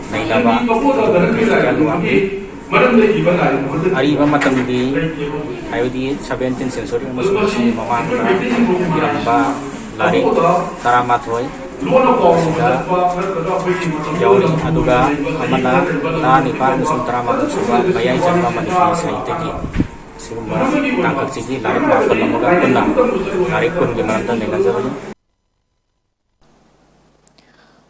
ꯅꯩꯅꯕ ꯑꯗꯨꯒ critical ꯋꯥꯡꯏ꯫ ꯑꯔꯤꯕ ꯃꯇꯝꯒꯤ, ꯍꯥꯏꯕꯗꯤ seventeenth century ꯑꯃꯁꯨꯡ ꯃꯁꯤꯒꯤ ꯃꯃꯥꯡꯗ ꯏꯔꯝꯕ ꯂꯥꯏꯔꯤꯛ ꯇꯔꯥꯃꯥꯊꯣꯏ ꯑꯁꯤꯗ ꯌꯥꯎꯔꯤ, ꯑꯗꯨꯒ ꯑꯃꯅ ꯇꯔꯥꯅꯤꯄꯥꯟ ꯑꯃꯁꯨꯡ ꯇꯔꯥꯃꯥꯄꯟ ꯁꯨꯕ ꯃꯌꯥꯏ ꯆꯟꯕ ꯃꯅꯤꯄꯨꯔꯤ ꯁꯥꯍꯤꯇ꯭ꯌꯒꯤ꯫ ꯑꯁꯤꯒꯨꯝꯕ ꯇꯥꯡꯀꯛꯁꯤꯒꯤ ꯂꯥꯏꯔꯤꯛ ꯃꯥꯄꯟ ꯑꯃꯒ ꯄꯨꯟꯅ ꯂꯥꯏꯔꯤꯛ ꯀꯨꯟꯒꯤ ꯃꯔꯝꯗ ꯅꯩꯅꯖꯕꯅꯤ꯫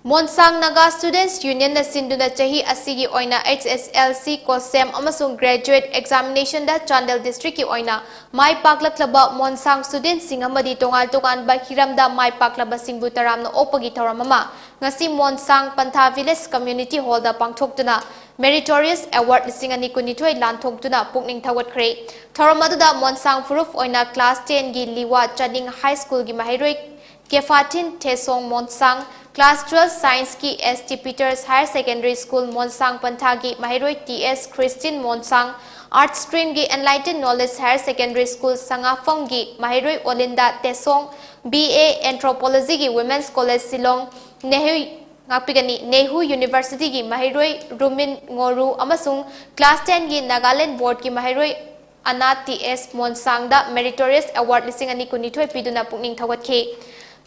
ꯃꯣꯟꯁꯥꯡ ꯅꯥꯒꯥ Students Union ꯅ ꯁꯤꯟꯗꯨꯅ ꯆꯍꯤ ꯑꯁꯤꯒꯤ ꯑꯣꯏꯅ H S L C, COHSEM ꯑꯃꯁꯨꯡ Graduate Examination ꯗ ꯆꯥꯟꯗꯦꯜ district ꯀꯤ ꯑꯣꯏꯅ ꯃꯥꯏ ꯄꯥꯛꯂꯛꯂꯕ ꯃꯣꯟꯁꯥꯡ student ꯁꯤꯡ ꯑꯃꯗꯤ ꯇꯣꯉꯥꯟ ꯇꯣꯉꯥꯟꯕ ꯍꯤꯔꯝꯗ ꯃꯥꯏ ꯄꯥꯛꯂꯕꯁꯤꯡꯕꯨ ꯇꯔꯥꯝꯅ ꯑꯣꯛꯄꯒꯤ ꯊꯧꯔꯝ ꯑꯃ ꯉꯁꯤ ꯃꯣꯟꯁꯥꯡ ꯄꯟꯊꯥ Village Community Hall ꯗ ꯄꯥꯡꯊꯣꯛꯇꯨꯅ Meritorious Award ꯂꯤꯁꯤꯡ ꯑꯅꯤ ꯀꯨꯟꯅꯤꯊꯣꯏ ꯂꯥꯟꯊꯣꯛꯇꯨꯅ ꯄꯨꯛꯅꯤꯡ ꯊꯧꯒꯠꯈ꯭ꯔꯦ꯫ ꯊꯧꯔꯝ ꯑꯗꯨꯗ ꯃꯣꯟꯁꯥꯡ ꯐꯨꯔꯨꯞ ꯑꯣꯏꯅ class ten ꯒꯤ ꯂꯤꯋꯥ ꯆꯥꯅꯤꯡ High School ꯒꯤ ꯃꯍꯩꯔꯣꯏ Kefatin Thesong Monsang, Class twelve Science ꯀꯤ S T Peters Higher Secondary School ꯃꯣꯟꯁꯥꯡ ꯄꯟꯊꯥꯒꯤ ꯃꯍꯩꯔꯣꯏ T S Christine Monsang, Arts Stream ꯒꯤ Enlightened Knowledge Higher Secondary School ꯁꯉꯥꯐꯝꯒꯤ ꯃꯍꯩꯔꯣꯏ ꯑꯣꯂꯤꯟꯗꯥ ꯇꯦꯁꯣꯡ, B A Anthropology ꯒꯤ Women's College Shillong, ꯅꯦꯍꯨ, ꯉꯥꯛꯄꯤꯒꯅꯤ, ꯅꯦꯍꯨ University ꯒꯤ ꯃꯍꯩꯔꯣꯏ ꯔꯨꯃꯤꯟ ꯉꯣꯔꯨ ꯑꯃꯁꯨꯡ Class ten ꯒꯤ Nagaland Board ꯀꯤ ꯃꯍꯩꯔꯣꯏ ꯑꯅꯥ T S ꯃꯣꯟꯁꯥꯡꯗ Meritorious Award ꯂꯤꯁꯤꯡ ꯑꯅꯤ ꯀꯨꯟꯅꯤꯊꯣꯏ ꯄꯤꯗꯨꯅ ꯄꯨꯛꯅꯤꯡ ꯊꯧꯒꯠꯈꯤ꯫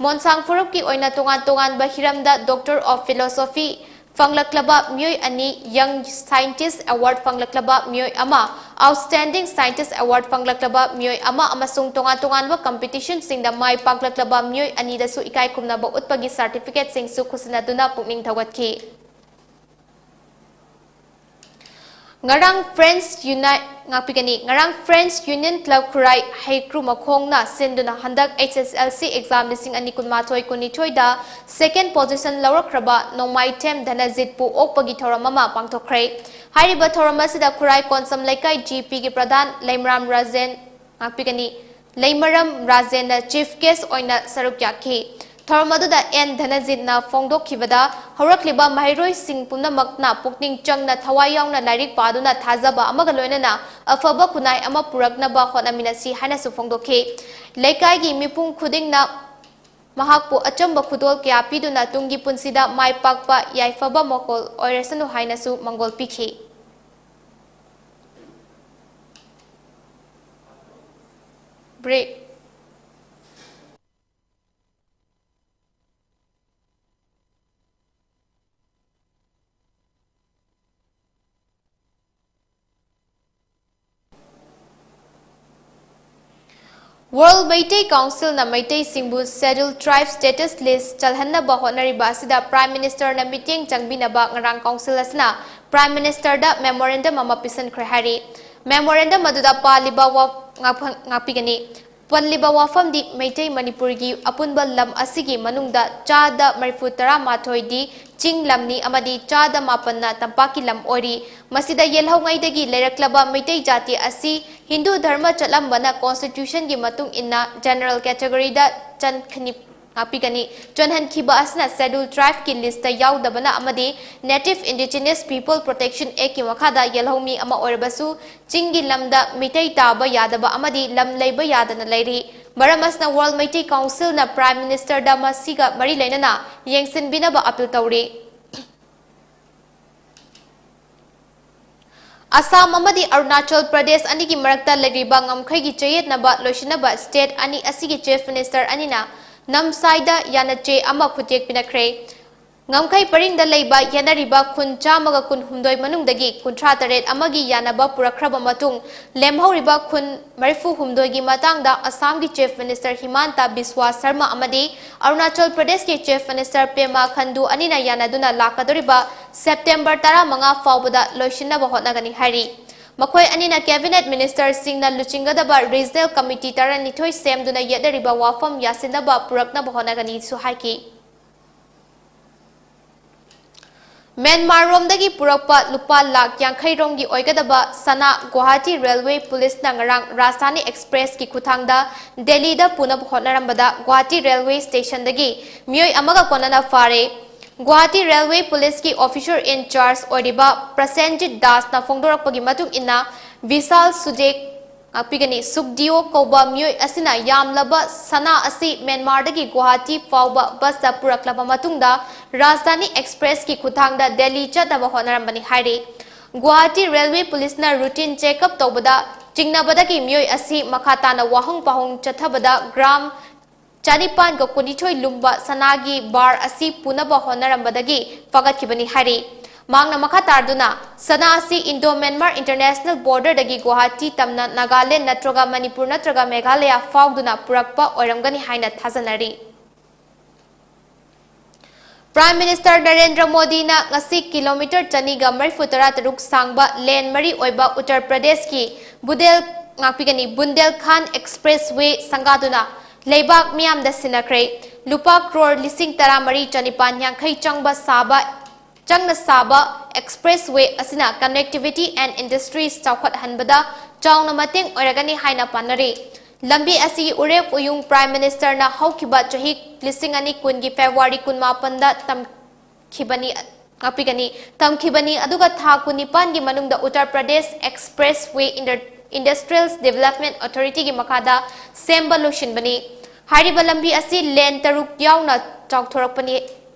ꯃꯣꯟꯁꯥꯡ ꯐꯨꯔꯨꯞꯀꯤ ꯑꯣꯏꯅ ꯇꯣꯉꯥꯟ ꯇꯣꯉꯥꯟꯕ ꯍꯤꯔꯝꯗ Doctor of Philosophy ꯐꯪꯂꯛꯂꯕ ꯃꯤꯑꯣꯏ ꯑꯅꯤ, Young Scientist Award ꯐꯪꯂꯛꯂꯕ ꯃꯤꯑꯣꯏ ꯑꯃ, Outstanding Scientist Award ꯐꯪꯂꯛꯂꯕ ꯃꯤꯑꯣꯏ ꯑꯃ ꯑꯃꯁꯨꯡ ꯇꯣꯉꯥꯟ ꯇꯣꯉꯥꯟꯕ competition ꯁꯤꯡꯗ ꯃꯥꯏ ꯄꯥꯛꯂꯛꯂꯕ ꯃꯤꯑꯣꯏ ꯑꯅꯤꯗꯁꯨ ꯏꯀꯥꯏ ꯈꯨꯝꯅꯕ ꯎꯠꯄꯒꯤ certificate ꯁꯤꯡꯁꯨ ꯈꯨꯠꯁꯤꯟꯅꯗꯨꯅ ꯄꯨꯛꯅꯤꯡ ꯊꯧꯒꯠꯈꯤ꯫ ꯉꯔꯥꯡ Friends Unite, ꯉꯥꯛꯄꯤꯒꯅꯤ, ꯉꯔꯥꯡ Friends Union Club ꯈꯨꯔꯥꯏ ꯍꯩꯀ꯭ꯔꯨ ꯃꯈꯣꯡꯅ ꯁꯤꯟꯗꯨꯅ ꯍꯟꯗꯛ H S L C exam ꯂꯤꯁꯤꯡ ꯑꯅꯤ ꯀꯨꯟꯃꯥꯊꯣꯏ ꯀꯨꯟꯅꯤꯊꯣꯏꯗ second position ꯂꯧꯔꯛꯈ꯭ꯔꯕ ꯅꯣꯡꯃꯥꯏꯊꯦꯝ ꯙꯅꯖꯤꯠꯄꯨ ꯑꯣꯛꯄꯒꯤ ꯊꯧꯔꯝ ꯑꯃ ꯄꯥꯡꯊꯣꯛꯈ꯭ꯔꯦ꯫ ꯍꯥꯏꯔꯤꯕ ꯊꯧꯔꯝ ꯑꯁꯤꯗ ꯈꯨꯔꯥꯏ ꯀꯣꯟꯁꯝ ꯂꯩꯀꯥꯏ G P ꯒꯤ ꯄ꯭ꯔꯙꯥꯟ ꯂꯩꯃꯔꯥꯝ ꯔꯥꯖꯦꯟ, ꯉꯥꯛꯄꯤꯒꯅꯤ, ꯂꯩꯃꯔꯝ ꯔꯥꯖꯦꯟꯅ chief guest ꯑꯣꯏꯅ ꯁꯔꯨꯛ ꯌꯥꯈꯤ꯫ ꯊꯧꯔꯝ ꯑꯗꯨꯗ N ꯙꯅꯖꯤꯠꯅ ꯐꯣꯡꯗꯣꯛꯈꯤꯕꯗ, ꯍꯧꯔꯛꯂꯤꯕ ꯃꯍꯩꯔꯣꯏꯁꯤꯡ ꯄꯨꯝꯅꯃꯛꯅ ꯄꯨꯛꯅꯤꯡ ꯆꯪꯅ ꯊꯋꯥꯏ ꯌꯥꯎꯅ ꯂꯥꯏꯔꯤꯛ ꯄꯥꯗꯨꯅ ꯊꯥꯖꯕ ꯑꯃꯒ ꯂꯣꯏꯅꯅ ꯑꯐꯕ ꯈꯨꯟꯅꯥꯏ ꯑꯃ ꯄꯨꯔꯛꯅꯕ ꯍꯣꯠꯅꯃꯤꯟꯅꯁꯤ ꯍꯥꯏꯅꯁꯨ ꯐꯣꯡꯗꯣꯛꯈꯤ꯫ ꯂꯩꯀꯥꯏꯒꯤ ꯃꯤꯄꯨꯝ ꯈꯨꯗꯤꯡꯅ ꯃꯍꯥꯛꯄꯨ ꯑꯆꯝꯕ ꯈꯨꯗꯣꯜ ꯀꯌꯥ ꯄꯤꯗꯨꯅ ꯇꯨꯡꯒꯤ ꯄꯨꯟꯁꯤꯗ ꯃꯥꯏ ꯄꯥꯛꯄ ꯌꯥꯏꯐꯕ ꯃꯀꯣꯜ ꯑꯣꯏꯔꯁꯅꯨ ꯍꯥꯏꯅꯁꯨ ꯃꯪꯒꯣꯜ ꯄꯤꯈꯤ꯫ Break. World Meitei Council ꯅ ꯃꯩꯇꯩꯁꯤꯡꯕꯨ Scheduled Tribe status list ꯆꯜꯍꯟꯅꯕ ꯍꯣꯠꯅꯔꯤꯕ ꯑꯁꯤꯗ Prime Minister ꯅ ꯃꯤꯠꯌꯦꯡ ꯆꯪꯕꯤꯅꯕ ꯉꯔꯥꯡ Council ꯑꯁꯤꯅ Prime Minister ꯗ memorandum ꯑꯃ ꯄꯤꯁꯤꯟꯈ꯭ꯔꯦ ꯍꯥꯏꯔꯤ꯫ Memorandum ꯑꯗꯨꯗ ꯄꯥꯜꯂꯤꯕ ꯋꯥ-, ꯉꯥꯛꯐ-, ꯉꯥꯛꯄꯤꯒꯅꯤ꯫ ꯄꯜꯂꯤꯕ ꯋꯥꯐꯝꯗꯤ ꯃꯩꯇꯩ ꯃꯅꯤꯄꯨꯔꯒꯤ ꯑꯄꯨꯟꯕ ꯂꯝ ꯑꯁꯤꯒꯤ ꯃꯅꯨꯡꯗ ꯆꯥꯗ ꯃꯔꯤꯐꯨ ꯇꯔꯥꯃꯥꯊꯣꯏꯗꯤ ꯆꯤꯡ ꯂꯝꯅꯤ ꯑꯃꯗꯤ ꯆꯥꯗ ꯃꯥꯄꯟꯅ ꯇꯝꯄꯥꯛꯀꯤ ꯂꯝ ꯑꯣꯏꯔꯤ꯫ ꯃꯁꯤꯗ ꯌꯦꯜꯍꯧꯉꯩꯗꯒꯤ ꯂꯩꯔꯛꯂꯕ ꯃꯩꯇꯩ ꯖꯥꯇꯤ ꯑꯁꯤ ꯍꯤꯟꯗꯨ ꯙꯔꯃ ꯆꯠꯂꯝꯕꯅ Constitution ꯒꯤ ꯃꯇꯨꯡ ꯏꯟꯅ General Category ꯗ ꯆꯟꯈꯅꯤ-, ꯉꯥꯛꯄꯤꯒꯅꯤ꯫ ꯆꯣꯟꯍꯟꯈꯤꯕ ꯑꯁꯤꯅ Scheduled Tribeꯀꯤ listꯇ ꯌꯥꯎꯗꯕꯅ ꯑꯃꯗꯤ Native Indigenous People Protection Actꯀꯤ ꯃꯈꯥꯗ ꯌꯦꯜꯍꯧꯃꯤ ꯑꯃ ꯑꯣꯏꯔꯕꯁꯨ ꯆꯤꯡꯒꯤ ꯂꯝꯗ ꯃꯤꯇꯩ ꯇꯥꯕ ꯌꯥꯗꯕ ꯑꯃꯗꯤ ꯂꯝ ꯂꯩꯕ ꯌꯥꯗꯅ ꯂꯩꯔꯤ꯫ ꯃꯔꯝ ꯑꯁꯤꯅ World Meitei Councilꯅ Prime Ministerꯗ ꯃꯁꯤꯒ ꯃꯔꯤ ꯂꯩꯅꯅ ꯌꯦꯡꯁꯤꯟꯕꯤꯅꯕ appeal ꯇꯧꯔꯤ꯫ ꯑꯁꯥꯝ ꯑꯃꯗꯤ ꯑꯔꯨꯅꯥꯆꯜ ꯄ꯭ꯔꯗꯦꯁ ꯑꯅꯤꯒꯤ ꯃꯔꯛꯇ ꯂꯩꯔꯤꯕ ꯉꯝꯈꯩꯒꯤ ꯆꯌꯦꯠꯅꯕ ꯂꯣꯏꯁꯤꯟꯅꯕ state ꯑꯅꯤ ꯑꯁꯤꯒꯤ Chief Minister ꯑꯅꯤꯅ ꯅꯝꯁꯥꯏꯗ ꯌꯥꯅꯆꯦ ꯑꯃ ꯈꯨꯠꯌꯦꯛ ꯄꯤꯅꯈ꯭ꯔꯦ꯫ ꯉꯝꯈꯩ ꯄꯔꯤꯡꯗ ꯂꯩꯕ ꯌꯦꯠꯅꯔꯤꯕ ꯈꯨꯟ ꯆꯥꯝꯃꯒ ꯀꯨꯟꯍꯨꯝꯗꯣꯏ ꯃꯅꯨꯡꯗꯒꯤ ꯀꯨꯟꯊ꯭ꯔꯥ ꯇꯔꯦꯠ ꯑꯃꯒꯤ ꯌꯥꯅꯕ ꯄꯨꯔꯛꯈ꯭ꯔꯕ ꯃꯇꯨꯡ, ꯂꯦꯝꯍꯧꯔꯤꯕ ꯈꯨꯟ ꯃꯔꯤꯐꯨ ꯍꯨꯝꯗꯣꯏꯒꯤ ꯃꯇꯥꯡꯗ ꯑꯁꯥꯝꯒꯤ Chief Minister ꯍꯤꯃꯥꯟꯇ ꯕꯤꯁ꯭ꯋꯥ ꯁꯔꯃ ꯑꯃꯗꯤ ꯑꯔꯨꯅꯥꯆꯜ ꯄ꯭ꯔꯗꯦꯁꯀꯤ Chief Minister ꯄꯦꯃꯥ ꯈꯟꯗꯨ ꯑꯅꯤꯅ ꯌꯥꯅꯗꯨꯅ ꯂꯥꯛꯀꯗꯧꯔꯤꯕ September ꯇꯔꯥꯃꯉꯥ ꯐꯥꯎꯕꯗ ꯂꯣꯏꯁꯤꯟꯅꯕ ꯍꯣꯠꯅꯒꯅꯤ ꯍꯥꯏꯔꯤ꯫ ꯃꯈꯣꯏ ꯑꯅꯤꯅ Cabinet Ministerꯁꯤꯡꯅ ꯂꯨꯆꯤꯡꯒꯗꯕ Regional Committee ꯇꯔꯥꯅꯤꯊꯣꯏ ꯁꯦꯝꯗꯨꯅ ꯌꯦꯠꯅꯔꯤꯕ ꯋꯥꯐꯝ ꯌꯥꯁꯤꯟꯅꯕ ꯄꯨꯔꯛꯅꯕ ꯍꯣꯠꯅꯒꯅꯤꯁꯨ ꯍꯥꯏꯈꯤ꯫ ꯃ꯭ꯌꯥꯟꯃꯥꯔꯔꯣꯝꯗꯒꯤ ꯄꯨꯔꯛꯄ ꯂꯨꯄꯥ ꯂꯥꯈ ꯌꯥꯡꯈꯩ ꯔꯣꯝꯒꯤ ꯑꯣꯏꯒꯗꯕ ꯁꯅꯥ ꯒꯨꯋꯥꯍꯥꯇꯤ Railway Policeꯅ ꯉꯔꯥꯡ ꯔꯥꯖꯙꯥꯅꯤ Expressꯀꯤ ꯈꯨꯠꯊꯥꯡꯗ ꯗꯦꯜꯂꯤꯗ ꯄꯨꯅꯕ ꯍꯣꯠꯅꯔꯝꯕꯗ ꯒꯨꯋꯥꯍꯥꯇꯤ Railway Stationꯗꯒꯤ ꯃꯤꯑꯣꯏ ꯑꯃꯒ ꯀꯣꯟꯅꯅ ꯐꯥꯔꯦ꯫ Guwahati Railway Policeꯀꯤ Officer in Charge ꯑꯣꯏꯔꯤꯕ ꯄ꯭ꯔꯁꯦꯟꯖꯤꯠ ꯗꯥꯁꯅ ꯐꯣꯡꯗꯣꯔꯛꯄꯒꯤ ꯃꯇꯨꯡ ꯏꯟꯅ, ꯕꯤꯁꯥꯜ ꯁꯨꯖꯦꯛ ꯉꯥꯛꯄꯤꯒꯅꯤ꯫ ꯁꯨꯛꯗꯤꯌꯣ ꯀꯧꯕ ꯃꯤꯑꯣꯏ ꯑꯁꯤꯅ ꯌꯥꯝꯂꯕ ꯁꯅꯥ ꯑꯁꯤ ꯃ꯭ꯌꯥꯟꯃꯥꯔꯗꯒꯤ ꯒꯨꯋꯥꯍꯥꯇꯤ ꯐꯥꯎꯕ busꯇ ꯄꯨꯔꯛꯂꯕ ꯃꯇꯨꯡꯗ ꯔꯥꯖꯙꯥꯅꯤ Expressꯀꯤ ꯈꯨꯠꯊꯥꯡꯗ ꯗꯦꯜꯂꯤ ꯆꯠꯅꯕ ꯍꯣꯠꯅꯔꯝꯕꯅꯤ ꯍꯥꯏꯔꯤ꯫ ꯒꯨꯋꯥꯍꯥꯇꯤ Railway Policeꯅ routine checkup ꯇꯧꯕꯗ ꯆꯤꯡꯅꯕꯗꯒꯤ ꯃꯤꯑꯣꯏ ꯑꯁꯤ ꯃꯈꯥ ꯇꯥꯅ ꯋꯥꯍꯪ ꯄꯥꯎꯍꯪ ꯆꯠꯊꯕꯗ gram ꯆꯅꯤꯄꯥꯟꯒ ꯀꯨꯟꯅꯤꯊꯣꯏ ꯂꯨꯝꯕ ꯁꯅꯥꯒꯤ bar ꯑꯁꯤ ꯄꯨꯅꯕ ꯍꯣꯠꯅꯔꯝꯕꯗꯒꯤ ꯐꯥꯒꯠꯈꯤꯕꯅꯤ ꯍꯥꯏꯔꯤ꯫ ꯃꯍꯥꯛꯅ ꯃꯈꯥ ꯇꯥꯗꯨꯅ, ꯁꯅꯥ ꯑꯁꯤ Indo-Myanmar International Borderꯗꯒꯤ ꯒꯨꯋꯥꯍꯥꯇꯤ ꯇꯝꯅ ꯅꯥꯒꯥꯂꯦꯟ ꯅꯠꯇ꯭ꯔꯒ ꯃꯅꯤꯄꯨꯔ ꯅꯠꯇ꯭ꯔꯒ ꯃꯦꯘꯥꯂꯌꯥ ꯐꯥꯎꯗꯨꯅ ꯄꯨꯔꯛꯄ ꯑꯣꯏꯔꯝꯒꯅꯤ ꯍꯥꯏꯅ ꯊꯥꯖꯅꯔꯤ꯫ Prime Minister ꯅꯔꯦꯟꯗ꯭ꯔ ꯃꯣꯗꯤꯅ ꯉꯁꯤ kilometre ꯆꯅꯤꯒ ꯃꯔꯤꯐꯨ ꯇꯔꯥ ꯇꯔꯨꯛ ꯁꯥꯡꯕ lane ꯃꯔꯤ ꯑꯣꯏꯕ ꯎꯠꯇꯔ ꯄ꯭ꯔꯗꯦꯁꯀꯤ ꯕꯨꯗꯦꯜ, ꯉꯥꯛꯄꯤꯒꯅꯤ, ꯕꯨꯟꯗꯦꯜꯈꯥꯟ Expressway ꯁꯪꯒꯥꯗꯨꯅ ꯂꯩꯕꯥꯛ ꯃꯤꯌꯥꯝꯗ ꯁꯤꯟꯅꯈ꯭ꯔꯦ꯫ ꯂꯨꯄꯥ ꯀ꯭ꯔꯣꯔ ꯂꯤꯁꯤꯡ ꯇꯔꯥꯃꯔꯤ ꯆꯅꯤꯄꯥꯟ ꯌꯥꯡꯈꯩ ꯆꯪꯕ ꯁꯥꯕ, ꯆꯪꯅ ꯁꯥꯕ Expressway ꯑꯁꯤꯅ connectivity and industries ꯆꯥꯎꯈꯠꯍꯟꯕꯗ ꯆꯥꯎꯅ ꯃꯇꯦꯡ ꯑꯣꯏꯔꯒꯅꯤ ꯍꯥꯏꯅ ꯄꯥꯅꯔꯤ꯫ ꯂꯝꯕꯤ ꯑꯁꯤ ꯎꯔꯦꯞ ꯎꯌꯨꯡ Prime Ministerꯅ ꯍꯧꯈꯤꯕ ꯆꯍꯤ ꯂꯤꯁꯤꯡ ꯑꯅꯤ ꯀꯨꯟꯒꯤ February ꯀꯨꯟꯃꯥꯄꯟꯗ ꯇꯝꯈꯤꯕꯅꯤ, ꯉꯥꯛꯄꯤꯒꯅꯤ, ꯇꯝꯈꯤꯕꯅꯤ, ꯑꯗꯨꯒ ꯊꯥ ꯀꯨꯟꯅꯤꯄꯥꯟꯒꯤ ꯃꯅꯨꯡꯗ Uttar Pradesh Expressway Indu-, Industrials Development Authorityꯒꯤ ꯃꯈꯥꯗ ꯁꯦꯝꯕ ꯂꯣꯏꯁꯤꯟꯕꯅꯤ꯫ ꯍꯥꯏꯔꯤꯕ ꯂꯝꯕꯤ ꯑꯁꯤ ꯂꯦꯟ ꯇꯔꯨꯛ ꯌꯥꯎꯅ ꯆꯥꯎꯊꯣꯔꯛꯄꯅꯤ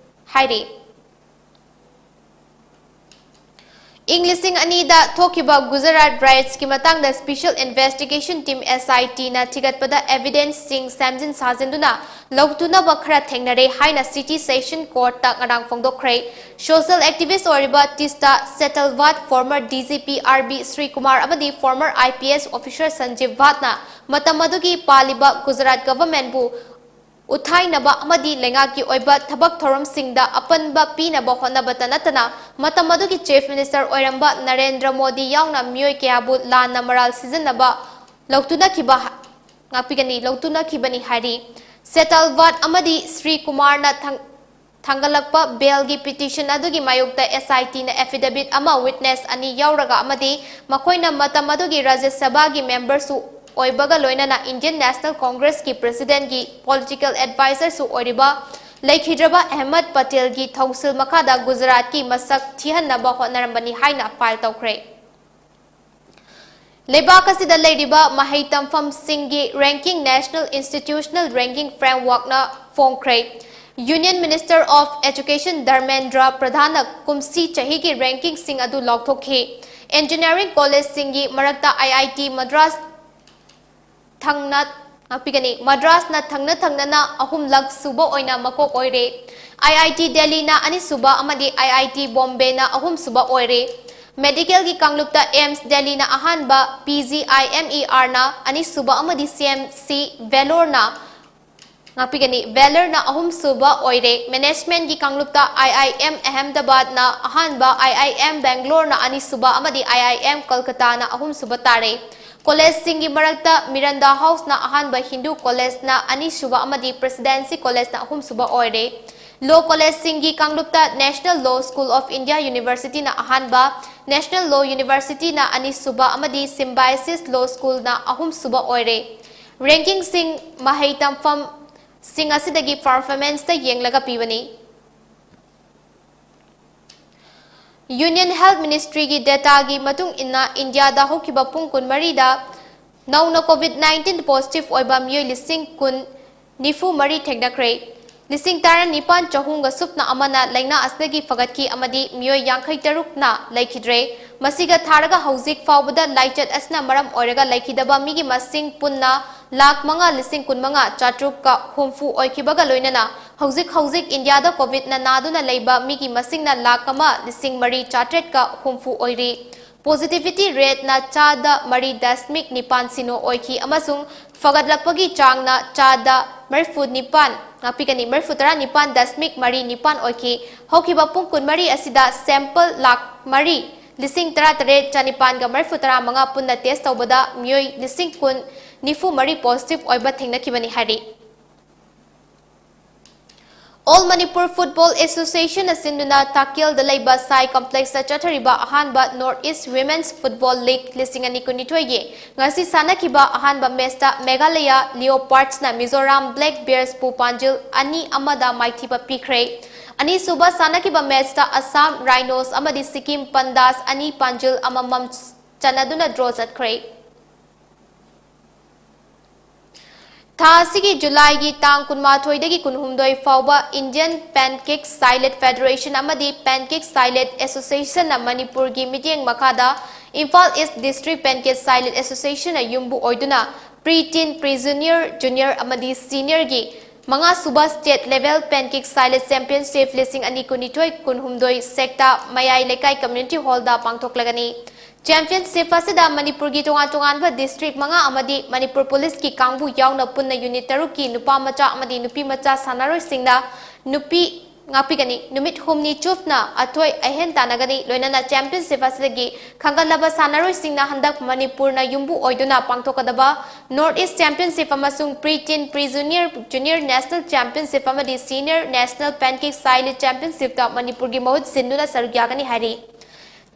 ꯍꯥꯏꯔꯤ꯫ ꯏꯪ ꯂꯤꯁꯤꯡ ꯑꯅꯤꯗ ꯊꯣꯛꯈꯤꯕ ꯒꯨꯖꯔꯥꯠ riotsꯀꯤ ꯃꯇꯥꯡꯗ Special Investigation Team, SITꯅ ꯊꯤꯒꯠꯄꯗ evidenceꯁꯤꯡ ꯁꯦꯝꯖꯤꯟ ꯁꯥꯖꯤꯟꯗꯨꯅ ꯂꯧꯊꯨꯅꯕ ꯈꯔ ꯊꯦꯡꯅꯔꯦ ꯍꯥꯏꯅ City Session Courtꯇ ꯉꯔꯥꯡ ꯐꯣꯡꯗꯣꯛꯈ꯭ꯔꯦ꯫ Social activist ꯑꯣꯏꯔꯤꯕ ꯇꯤꯁꯇꯥ ꯁꯦꯇꯜꯋꯥꯠ, former DGP RB ꯁ꯭ꯔꯤꯀꯨꯃꯥꯔ ꯑꯃꯗꯤ former IPS officer ꯁꯟꯖꯤꯕ ꯚꯥꯠꯅ ꯃꯇꯝ ꯑꯗꯨꯒꯤ ꯄꯥꯜꯂꯤꯕ ꯒꯨꯖꯔꯥꯠ governmentꯕꯨ ꯎꯠꯊꯥꯏꯅꯕ ꯑꯃꯗꯤ ꯂꯩꯉꯥꯛꯀꯤ ꯑꯣꯏꯕ ꯊꯕꯛ ꯊꯧꯔꯝꯁꯤꯡꯗ ꯑꯄꯟꯕ ꯄꯤꯅꯕ ꯍꯣꯠꯅꯕꯇ ꯅꯠꯇꯅ, ꯃꯇꯝ ꯑꯗꯨꯒꯤ Chief Minister ꯑꯣꯏꯔꯝꯕ ꯅꯔꯦꯟꯗ꯭ꯔ ꯃꯣꯗꯤ ꯌꯥꯎꯅ ꯃꯤꯑꯣꯏ ꯀꯌꯥꯕꯨ ꯂꯥꯟꯅ ꯃꯔꯥꯜ ꯁꯤꯖꯤꯟꯅꯕ ꯂꯧꯊꯨꯅꯈꯤꯕ ꯍ-, ꯉꯥꯛꯄꯤꯒꯅꯤ, ꯂꯧꯊꯨꯅꯈꯤꯕꯅꯤ ꯍꯥꯏꯔꯤ꯫ ꯁꯦꯇꯜꯋꯥꯠ ꯑꯃꯗꯤ ꯁ꯭ꯔꯤꯀꯨꯃꯥꯔꯅ ꯊꯥꯡ-, ꯊꯥꯡꯒꯠꯂꯛꯄ bailꯒꯤ petition ꯑꯗꯨꯒꯤ ꯃꯥꯌꯣꯛꯇ SITꯅ affidavit ꯑꯃ, witness ꯑꯅꯤ ꯌꯥꯎꯔꯒ ꯑꯃꯗꯤ ꯃꯈꯣꯏꯅ ꯃꯇꯝ ꯑꯗꯨꯒꯤ ꯔꯥꯖ꯭ꯌ ꯁꯚꯥꯒꯤ memberꯁꯨ ꯑꯣꯏꯕꯒ ꯂꯣꯏꯅꯅ Indian National Congressꯀꯤ presidentꯀꯤ political advisorꯁꯨ ꯑꯣꯏꯔꯤꯕ ꯂꯩꯈꯤꯗ꯭ꯔꯕ ꯑꯍꯃꯗ ꯄꯇꯦꯜꯒꯤ ꯊꯧꯁꯤꯜ ꯃꯈꯥꯗ ꯒꯨꯖꯔꯥꯠꯀꯤ ꯃꯁꯛ ꯊꯤꯍꯟꯅꯕ ꯍꯣꯠꯅꯔꯝꯕꯅꯤ ꯍꯥꯏꯅ file ꯇꯧꯈ꯭ꯔꯦ꯫ ꯂꯩꯕꯥꯛ ꯑꯁꯤꯗ ꯂꯩꯔꯤꯕ ꯃꯍꯩ ꯇꯝꯐꯝꯁꯤꯡꯒꯤ ranking National Institutional Ranking Frameworkꯅ ꯐꯣꯡꯈ꯭ꯔꯦ꯫ Union Minister of Education Dharmendra ꯄ꯭ꯔꯙꯥꯟꯅ ꯀꯨꯝꯁꯤ ꯆꯍꯤꯒꯤ rankingꯁꯤꯡ ꯑꯗꯨ ꯂꯥꯎꯊꯣꯛꯈꯤ꯫ Engineering collegeꯁꯤꯡꯒꯤ ꯃꯔꯛꯇ IIT ꯃꯗ꯭ꯔꯥꯁ ꯊꯪꯅ, ꯉꯥꯛꯄꯤꯒꯅꯤ, ꯃꯗ꯭ꯔꯥꯁꯅ ꯊꯪꯅ ꯊꯪꯅꯅ ꯑꯍꯨꯝꯂꯛ ꯁꯨꯕ ꯑꯣꯏꯅ ꯃꯀꯣꯛ ꯑꯣꯏꯔꯦ꯫ IIT ꯗꯦꯜꯂꯤꯅ ꯑꯅꯤꯁꯨꯕ ꯑꯃꯗꯤ IIT ꯕꯣꯝꯕꯦꯅ ꯑꯍꯨꯝꯁꯨꯕ ꯑꯣꯏꯔꯦ꯫ Medicalꯒꯤ ꯀꯥꯡꯂꯨꯞꯇ AIIMS ꯗꯦꯜꯂꯤꯅ ꯑꯍꯥꯟꯕ, PGIMERꯅ ꯑꯅꯤꯁꯨꯕ ꯑꯃꯗꯤ CMC ꯚꯦꯂꯣꯔꯅ, ꯉꯥꯛꯄꯤꯒꯅꯤ, ꯚꯦꯂꯣꯔꯅ ꯑꯍꯨꯝꯁꯨꯕ ꯑꯣꯏꯔꯦ꯫ Managementꯀꯤ ꯀꯥꯡꯂꯨꯞꯇ IIM ꯑꯍꯃꯗꯥꯕꯥꯗꯅ ꯑꯍꯥꯟꯕ, IIM ꯕꯦꯡꯒ꯭ꯂꯣꯔꯅ ꯑꯅꯤꯁꯨꯕ ꯑꯃꯗꯤ IIM ꯀꯜꯀꯇꯥꯅ ꯑꯍꯨꯝꯁꯨꯕ ꯇꯥꯔꯦ꯫ Collegeꯁꯤꯡꯒꯤ ꯃꯔꯛꯇ Miranda Houseꯅ ꯑꯍꯥꯟꯕ, Hindu Collegeꯅ ꯑꯅꯤꯁꯨꯕ ꯑꯃꯗꯤ Presidency Collegeꯅ ꯑꯍꯨꯝꯁꯨꯕ ꯑꯣꯏꯔꯦ꯫ Law Collegeꯁꯤꯡꯒꯤ ꯀꯥꯡꯂꯨꯞꯇ National Law School of India Universityꯅ ꯑꯍꯥꯟꯕ, National Law Universityꯅ ꯑꯅꯤꯁꯨꯕ ꯑꯃꯗꯤ Symbiosis Law Schoolꯅ ꯑꯍꯨꯝꯁꯨꯕ ꯑꯣꯏꯔꯦ꯫ Rankingꯁꯤꯡ ꯃꯍꯩ ꯇꯝꯐꯝꯁꯤꯡ ꯑꯁꯤꯗꯒꯤ performanceꯇ ꯌꯦꯡꯂꯒ ꯄꯤꯕꯅꯤ꯫ Union Health Ministryꯒꯤ dataꯒꯤ ꯃꯇꯨꯡ ꯏꯟꯅ, ꯏꯟꯗꯤꯌꯥꯗ ꯍꯧꯈꯤꯕ ꯄꯨꯡ ꯀꯨꯟꯃꯔꯤꯗ ꯅꯧꯅ COVID nineteen positive ꯑꯣꯏꯕ ꯃꯤꯑꯣꯏ ꯂꯤꯁꯤꯡ ꯀꯨꯟ ꯅꯤꯐꯨ ꯃꯔꯤ ꯊꯦꯡꯅꯈ꯭ꯔꯦ꯫ ꯂꯤꯁꯤꯡ ꯇꯔꯥꯅꯤꯄꯥꯟ ꯆꯍꯨꯝꯒ ꯁꯨꯞꯅ ꯑꯃꯅ ꯂꯥꯏꯅꯥ ꯑꯁꯤꯗꯒꯤ ꯐꯒꯠꯈꯤ ꯑꯃꯗꯤ ꯃꯤꯑꯣꯏ ꯌꯥꯡꯈꯩ ꯇꯔꯨꯛꯅ ꯂꯩꯈꯤꯗ꯭ꯔꯦ꯫ ꯃꯁꯤꯒ ꯊꯥꯔꯒ ꯍꯧꯖꯤꯛ ꯐꯥꯎꯕꯗ ꯂꯥꯏꯆꯠ ꯑꯁꯤꯅ ꯃꯔꯝ ꯑꯣꯏꯔꯒ ꯂꯩꯈꯤꯗꯕ ꯃꯤꯒꯤ ꯃꯁꯤꯡ ꯄꯨꯟꯅ ꯂꯥꯈ ꯃꯉꯥ ꯂꯤꯁꯤꯡ ꯀꯨꯟꯃꯉꯥ ꯆꯥꯇ꯭ꯔꯨꯛꯀ ꯍꯨꯝꯐꯨ ꯑꯣꯏꯈꯤꯕꯒ ꯂꯣꯏꯅꯅ ꯍꯧꯖꯤꯛ ꯍꯧꯖꯤꯛ ꯏꯟꯗꯤꯌꯥꯗ COVIDꯅ ꯅꯥꯗꯨꯅ ꯂꯩꯕ ꯃꯤꯒꯤ ꯃꯁꯤꯡꯅ ꯂꯥꯈ ꯑꯃ ꯂꯤꯁꯤꯡ ꯃꯔꯤ ꯆꯥꯇ꯭ꯔꯦꯠꯀ ꯍꯨꯝꯐꯨ ꯑꯣꯏꯔꯤ꯫ Positivity rateꯅ ꯆꯥꯗ ꯃꯔꯤ ꯗꯁꯃꯤꯛ ꯅꯤꯄꯥꯟ ꯁꯤꯅꯣ ꯑꯣꯏꯈꯤ ꯑꯃꯁꯨꯡ ꯐꯒꯠꯂꯛꯄꯒꯤ ꯆꯥꯡꯅ ꯆꯥꯗ ꯃꯔꯤꯐꯨ ꯅꯤꯄꯥꯟ, ꯉꯥꯛꯄꯤꯒꯅꯤ, ꯃꯔꯤꯐꯨ ꯇꯔꯥ ꯅꯤꯄꯥꯟ ꯗꯁꯃꯤꯛ ꯃꯔꯤ ꯅꯤꯄꯥꯟ ꯑꯣꯏꯈꯤ꯫ ꯍꯧꯈꯤꯕ ꯄꯨꯡ ꯀꯨꯟꯃꯔꯤ ꯑꯁꯤꯗ sample ꯂꯥꯈ ꯃꯔꯤ ꯂꯤꯁꯤꯡ ꯇꯔꯥ ꯇꯔꯦꯠ ꯆꯥꯅꯤꯄꯥꯟꯒ ꯃꯔꯤꯐꯨ ꯇꯔꯥ ꯃꯉꯥ ꯄꯨꯟꯅ test ꯇꯧꯕꯗ ꯃꯤꯑꯣꯏ ꯂꯤꯁꯤꯡ ꯀꯨꯟ ꯅꯤꯐꯨ ꯃꯔꯤ positive ꯑꯣꯏꯕ ꯊꯦꯡꯅꯈꯤꯕꯅꯤ ꯍꯥꯏꯔꯤ꯫ All Manipur Football Associationꯅ ꯁꯤꯟꯗꯨꯅ ꯇꯥꯀꯦꯜꯗ ꯂꯩꯕ ꯁꯥꯏ complexꯇ ꯆꯠꯊꯔꯤꯕ ꯑꯍꯥꯟꯕ North East Women's Football League ꯂꯤꯁꯤꯡ ꯑꯅꯤ ꯀꯨꯟꯅꯤꯊꯣꯏꯒꯤ ꯉꯁꯤ ꯁꯥꯟꯅꯈꯤꯕ ꯑꯍꯥꯟꯕ matchꯇ Meghalaya Leopardsꯅ Mizoram Black Bearsꯄꯨ ꯄꯥꯟꯖꯤꯜ ꯑꯅꯤ ꯑꯃꯗ ꯃꯥꯏꯊꯤꯕ ꯄꯤꯈ꯭ꯔꯦ꯫ ꯑꯅꯤꯁꯨꯕ ꯁꯥꯟꯅꯈꯤꯕ matchꯇ Assam Rhinos ꯑꯃꯗꯤ Sikkim Pandas ꯑꯅꯤ ꯄꯥꯟꯖꯤꯜ ꯑꯃꯃꯝ ꯆꯟꯅꯗꯨꯅ draw ꯆꯠꯈ꯭ꯔꯦ꯫ ꯊꯥ ꯑꯁꯤꯒꯤ ꯖꯨꯂꯥꯏꯒꯤ ꯇꯥꯡ ꯀꯨꯟꯃꯥꯊꯣꯏꯗꯒꯤ ꯀꯨꯟꯍꯨꯝꯗꯣꯏ ꯐꯥꯎꯕ Indian Pancake Silage Federation ꯑꯃꯗꯤ Pancake Silage Associationꯅ ꯃꯅꯤꯄꯨꯔꯒꯤ ꯃꯤꯠꯌꯦꯡ ꯃꯈꯥꯗ Imphal East District Pancake Silage Associationꯅ ꯌꯨꯝꯕꯨ ꯑꯣꯏꯗꯨꯅ pre-teen, pre-junior, junior ꯑꯃꯗꯤ seniorꯒꯤ ꯃꯉꯥꯁꯨꯕ state level Pancake Silage Championship ꯂꯤꯁꯤꯡ ꯑꯅꯤ ꯀꯨꯟꯅꯤꯊꯣꯏ ꯀꯨꯟꯍꯨꯝꯗꯣꯏ ꯁꯦꯛꯇꯥ ꯃꯌꯥꯏ ꯂꯩꯀꯥꯏ community hallꯗ ꯄꯥꯡꯊꯣꯛꯂꯒꯅꯤ꯫ Championship ꯑꯁꯤꯗ ꯃꯅꯤꯄꯨꯔꯒꯤ ꯇꯣꯉꯥꯟ ꯇꯣꯉꯥꯟꯕ district ꯃꯉꯥ ꯑꯃꯗꯤ ꯃꯅꯤꯄꯨꯔ policeꯀꯤ ꯀꯥꯡꯕꯨ ꯌꯥꯎꯅ ꯄꯨꯟꯅ unit ꯇꯔꯨꯛꯀꯤ ꯅꯨꯄꯥ ꯃꯆꯥ ꯑꯃꯗꯤ ꯅꯨꯄꯤ ꯃꯆꯥ ꯁꯥꯟꯅꯔꯣꯏꯁꯤꯡꯅ ꯅꯨꯄꯤ ꯉꯥꯛꯄꯤꯒꯅꯤ꯫ ꯅꯨꯃꯤꯠ ꯍꯨꯝꯅꯤ ꯆꯨꯞꯅ ꯑꯊꯣꯏ ꯑꯍꯦꯟ ꯇꯥꯟꯅꯒꯅꯤ꯫ ꯂꯣꯏꯅꯅ championship ꯑꯁꯤꯗꯒꯤ ꯈꯟꯒꯠꯂꯕ ꯁꯥꯟꯅꯔꯣꯏꯁꯤꯡꯅ ꯍꯟꯗꯛ ꯃꯅꯤꯄꯨꯔꯅ ꯌꯨꯝꯕꯨ ꯑꯣꯏꯗꯨꯅ ꯄꯥꯡꯊꯣꯛꯀꯗꯕ North East Championship ꯑꯃꯁꯨꯡ pre-teen, pre-junior, junior national championship ꯑꯃꯗꯤ senior national pancake silage championshipꯇ ꯃꯅꯤꯄꯨꯔꯒꯤ ꯃꯍꯨꯠ ꯁꯤꯟꯗꯨꯅ ꯁꯔꯨꯛ ꯌꯥꯒꯅꯤ ꯍꯥꯏꯔꯤ꯫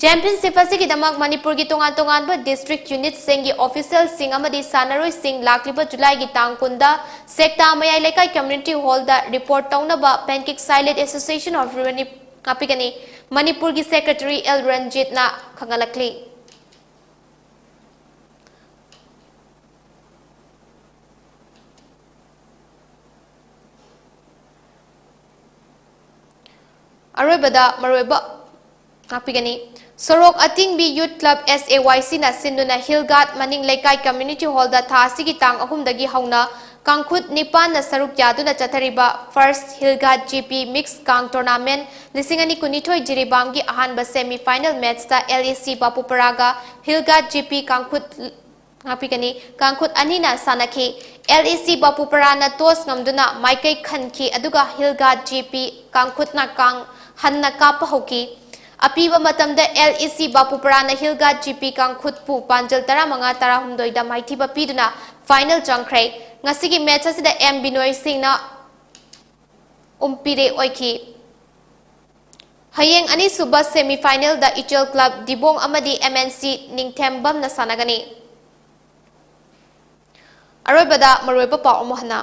Championship ꯑꯁꯤꯒꯤꯗꯃꯛ ꯃꯅꯤꯄꯨꯔꯒꯤ ꯇꯣꯉꯥꯟ ꯇꯣꯉꯥꯟꯕ district unitꯁꯤꯡꯒꯤ officialꯁꯤꯡ ꯑꯃꯗꯤ ꯁꯥꯟꯅꯔꯣꯏꯁꯤꯡ ꯂꯥꯛꯂꯤꯕ Julyꯒꯤ ꯇꯥꯡ ꯀꯨꯟꯗ ꯁꯦꯛꯇꯥ ꯃꯌꯥꯏ ꯂꯩꯀꯥꯏ community hallꯗ report ꯇꯧꯅꯕ Pancake Silate Association of Manip-, ꯉꯥꯛꯄꯤꯒꯅꯤ, ꯃꯅꯤꯄꯨꯔꯒꯤ secretary ꯑꯦꯜ ꯔꯟꯖꯤꯠꯅ ꯈꯪꯍꯜꯂꯛꯂꯤ꯫ ꯑꯔꯣꯏꯕꯗ ꯃꯔꯨꯑꯣꯏꯕ ꯉꯥꯛꯄꯤꯒꯅꯤ꯫ ꯁꯣꯔꯣꯛ ꯑꯇꯤꯡꯕꯤ Youth Club, S A Y Cꯅ ꯁꯤꯟꯗꯨꯅ Hill Guard ꯃꯅꯤꯡ ꯂꯩꯀꯥꯏ community hallꯗ ꯊꯥ ꯑꯁꯤꯒꯤ ꯇꯥꯡ ꯑꯍꯨꯝꯗꯒꯤ ꯍꯧꯅ ꯀꯥꯡꯈꯨꯠ ꯅꯤꯄꯥꯟꯅ ꯁꯔꯨꯛ ꯌꯥꯗꯨꯅ ꯆꯠꯊꯔꯤꯕ First Hill Guard G P Mix Kang Tournament ꯂꯤꯁꯤꯡ ꯑꯅꯤ ꯀꯨꯟꯅꯤꯊꯣꯏ ꯖꯤꯔꯤꯕꯥꯝꯒꯤ ꯑꯍꯥꯟꯕ semi final matchꯇ L E C ꯕꯥꯄꯨꯄꯔꯥꯒ Hill Guard G P ꯀꯥꯡꯈꯨꯠ ꯉꯥꯛꯄꯤꯒꯅꯤ꯫ ꯀꯥꯡꯈꯨꯠ ꯑꯅꯤꯅ ꯁꯥꯟꯅꯈꯤ꯫ L E C ꯕꯥꯄꯨꯄꯔꯥꯅ toss ꯉꯝꯗꯨꯅ ꯃꯥꯏꯀꯩ ꯈꯟꯈꯤ, ꯑꯗꯨꯒ Hill Guard G P ꯀꯥꯡꯈꯨꯠꯅ ꯀꯥꯡ ꯍꯟꯅ ꯀꯥꯞꯄ ꯍꯧꯈꯤ꯫ ꯑꯄꯤꯕ ꯃꯇꯝꯗ L E C ꯕꯥꯄꯨꯄꯔꯥꯅ Hill Guard G P ꯀꯥꯡꯈꯨꯠꯄꯨ ꯄꯥꯟꯖꯜ ꯇꯔꯥꯃꯉꯥ ꯇꯔꯥꯍꯨꯝꯗꯣꯏꯗ ꯃꯥꯏꯊꯤꯕ ꯄꯤꯗꯨꯅ final ꯆꯪꯈ꯭ꯔꯦ꯫ ꯉꯁꯤꯒꯤ match ꯑꯁꯤꯗ M ꯕꯤꯅꯣꯏ ꯁꯤꯡꯅ ꯎꯝꯄꯤꯔꯦ ꯑꯣꯏꯈꯤ꯫ ꯍꯌꯦꯡ ꯑꯅꯤꯁꯨꯕ semi finalꯗ ꯏꯆꯦꯜ Club ꯗꯤꯕꯣꯡ ꯑꯃꯗꯤ M N C ꯅꯤꯡꯊꯦꯝꯕꯝꯅ ꯁꯥꯟꯅꯒꯅꯤ꯫ ꯑꯔꯣꯏꯕꯗ ꯃꯔꯨꯑꯣꯏꯕ ꯄꯥꯎ ꯑꯃꯨꯛ ꯍꯟꯅ꯫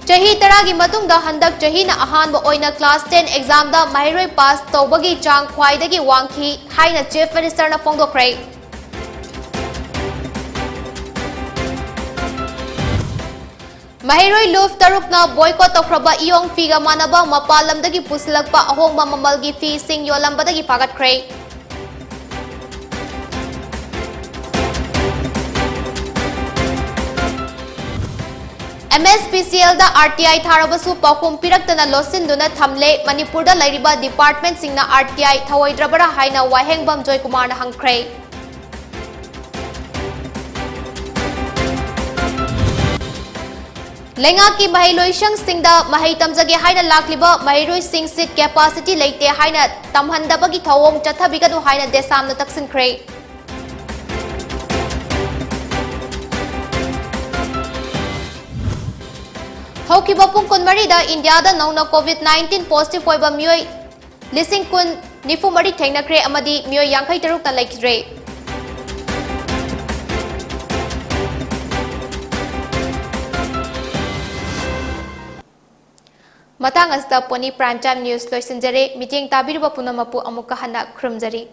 ꯆꯍꯤ ꯇꯔꯥꯒꯤ ꯃꯇꯨꯡꯗ ꯍꯟꯗꯛ ꯆꯍꯤꯅ ꯑꯍꯥꯟꯕ ꯑꯣꯏꯅ class ten examꯗ ꯃꯍꯩꯔꯣꯏ pass ꯇꯧꯕꯒꯤ ꯆꯥꯡ ꯈ꯭ꯋꯥꯏꯗꯒꯤ ꯋꯥꯡꯈꯤ ꯍꯥꯏꯅ Chief Ministerꯅ ꯐꯣꯡꯗꯣꯛꯈ꯭ꯔꯦ꯫ ꯃꯍꯩꯔꯣꯏ ꯂꯨꯞ ꯇꯔꯨꯛꯅ boycott ꯇꯧꯈ꯭ꯔꯕ ꯏꯌꯣꯡ ꯐꯤꯒ ꯃꯥꯟꯅꯕ ꯃꯄꯥꯟ ꯂꯝꯗꯒꯤ ꯄꯨꯁꯤꯜꯂꯛꯄ ꯑꯍꯣꯡꯕ ꯃꯃꯜꯒꯤ ꯐꯤꯁꯤꯡ ꯌꯣꯜꯂꯝꯕꯗꯒꯤ ꯐꯥꯒꯠꯈ꯭ꯔꯦ꯫ M S P C Lꯗ R T I ꯊꯥꯔꯕꯁꯨ ꯄꯥꯎꯈꯨꯝ ꯄꯤꯔꯛꯇꯅ ꯂꯣꯠꯁꯤꯟꯗꯨꯅ ꯊꯝꯂꯦ꯫ ꯃꯅꯤꯄꯨꯔꯗ ꯂꯩꯔꯤꯕ departmentꯁꯤꯡꯅ R T I ꯊꯧꯑꯣꯏꯗ꯭ꯔꯕꯔꯥ ꯍꯥꯏꯅ ꯋꯥꯍꯦꯡꯕꯝ ꯖꯣꯏꯀꯨꯃꯥꯔꯅ ꯍꯪꯈ꯭ꯔꯦ꯫ ꯂꯩꯉꯥꯛꯀꯤ ꯃꯍꯩꯂꯣꯏꯁꯪꯁꯤꯡꯗ ꯃꯍꯩ ꯇꯝꯖꯒꯦ ꯍꯥꯏꯅ ꯂꯥꯛꯂꯤꯕ ꯃꯍꯩꯔꯣꯏꯁꯤꯡ seat capacity ꯂꯩꯇꯦ ꯍꯥꯏꯅ ꯇꯝꯍꯟꯗꯕꯒꯤ ꯊꯧꯑꯣꯡ ꯆꯠꯊꯕꯤꯒꯅꯨ ꯍꯥꯏꯅ ꯗꯦꯁꯥꯝꯅ ꯇꯛꯁꯤꯟꯈ꯭ꯔꯦ꯫ ꯍꯧꯈꯤꯕ ꯄꯨꯡ ꯀꯨꯟꯃꯔꯤꯗ ꯏꯟꯗꯤꯌꯥꯗ ꯅꯧꯅ COVID nineteen positive ꯑꯣꯏꯕ ꯃꯤꯑꯣꯏ ꯂꯤꯁꯤꯡ ꯀꯨꯟ ꯅꯤꯐꯨ ꯃꯔꯤ ꯊꯦꯡꯅꯈ꯭ꯔꯦ ꯑꯃꯗꯤ ꯃꯤꯑꯣꯏ ꯌꯥꯡꯈꯩ ꯇꯔꯨꯛꯅ ꯂꯩꯈꯤꯗ꯭ꯔꯦ꯫ ꯃꯇꯥꯡ ꯑꯁꯤꯗ Pony Prime Time News ꯂꯣꯏꯁꯤꯟꯖꯔꯦ꯫ ꯃꯤꯠꯌꯦꯡ ꯇꯥꯕꯤꯔꯤꯕ ꯄꯨꯝꯅꯃꯛꯄꯨ ꯑꯃꯨꯛꯀ ꯍꯟꯅ ꯈꯨꯔꯨꯝꯖꯔꯤ꯫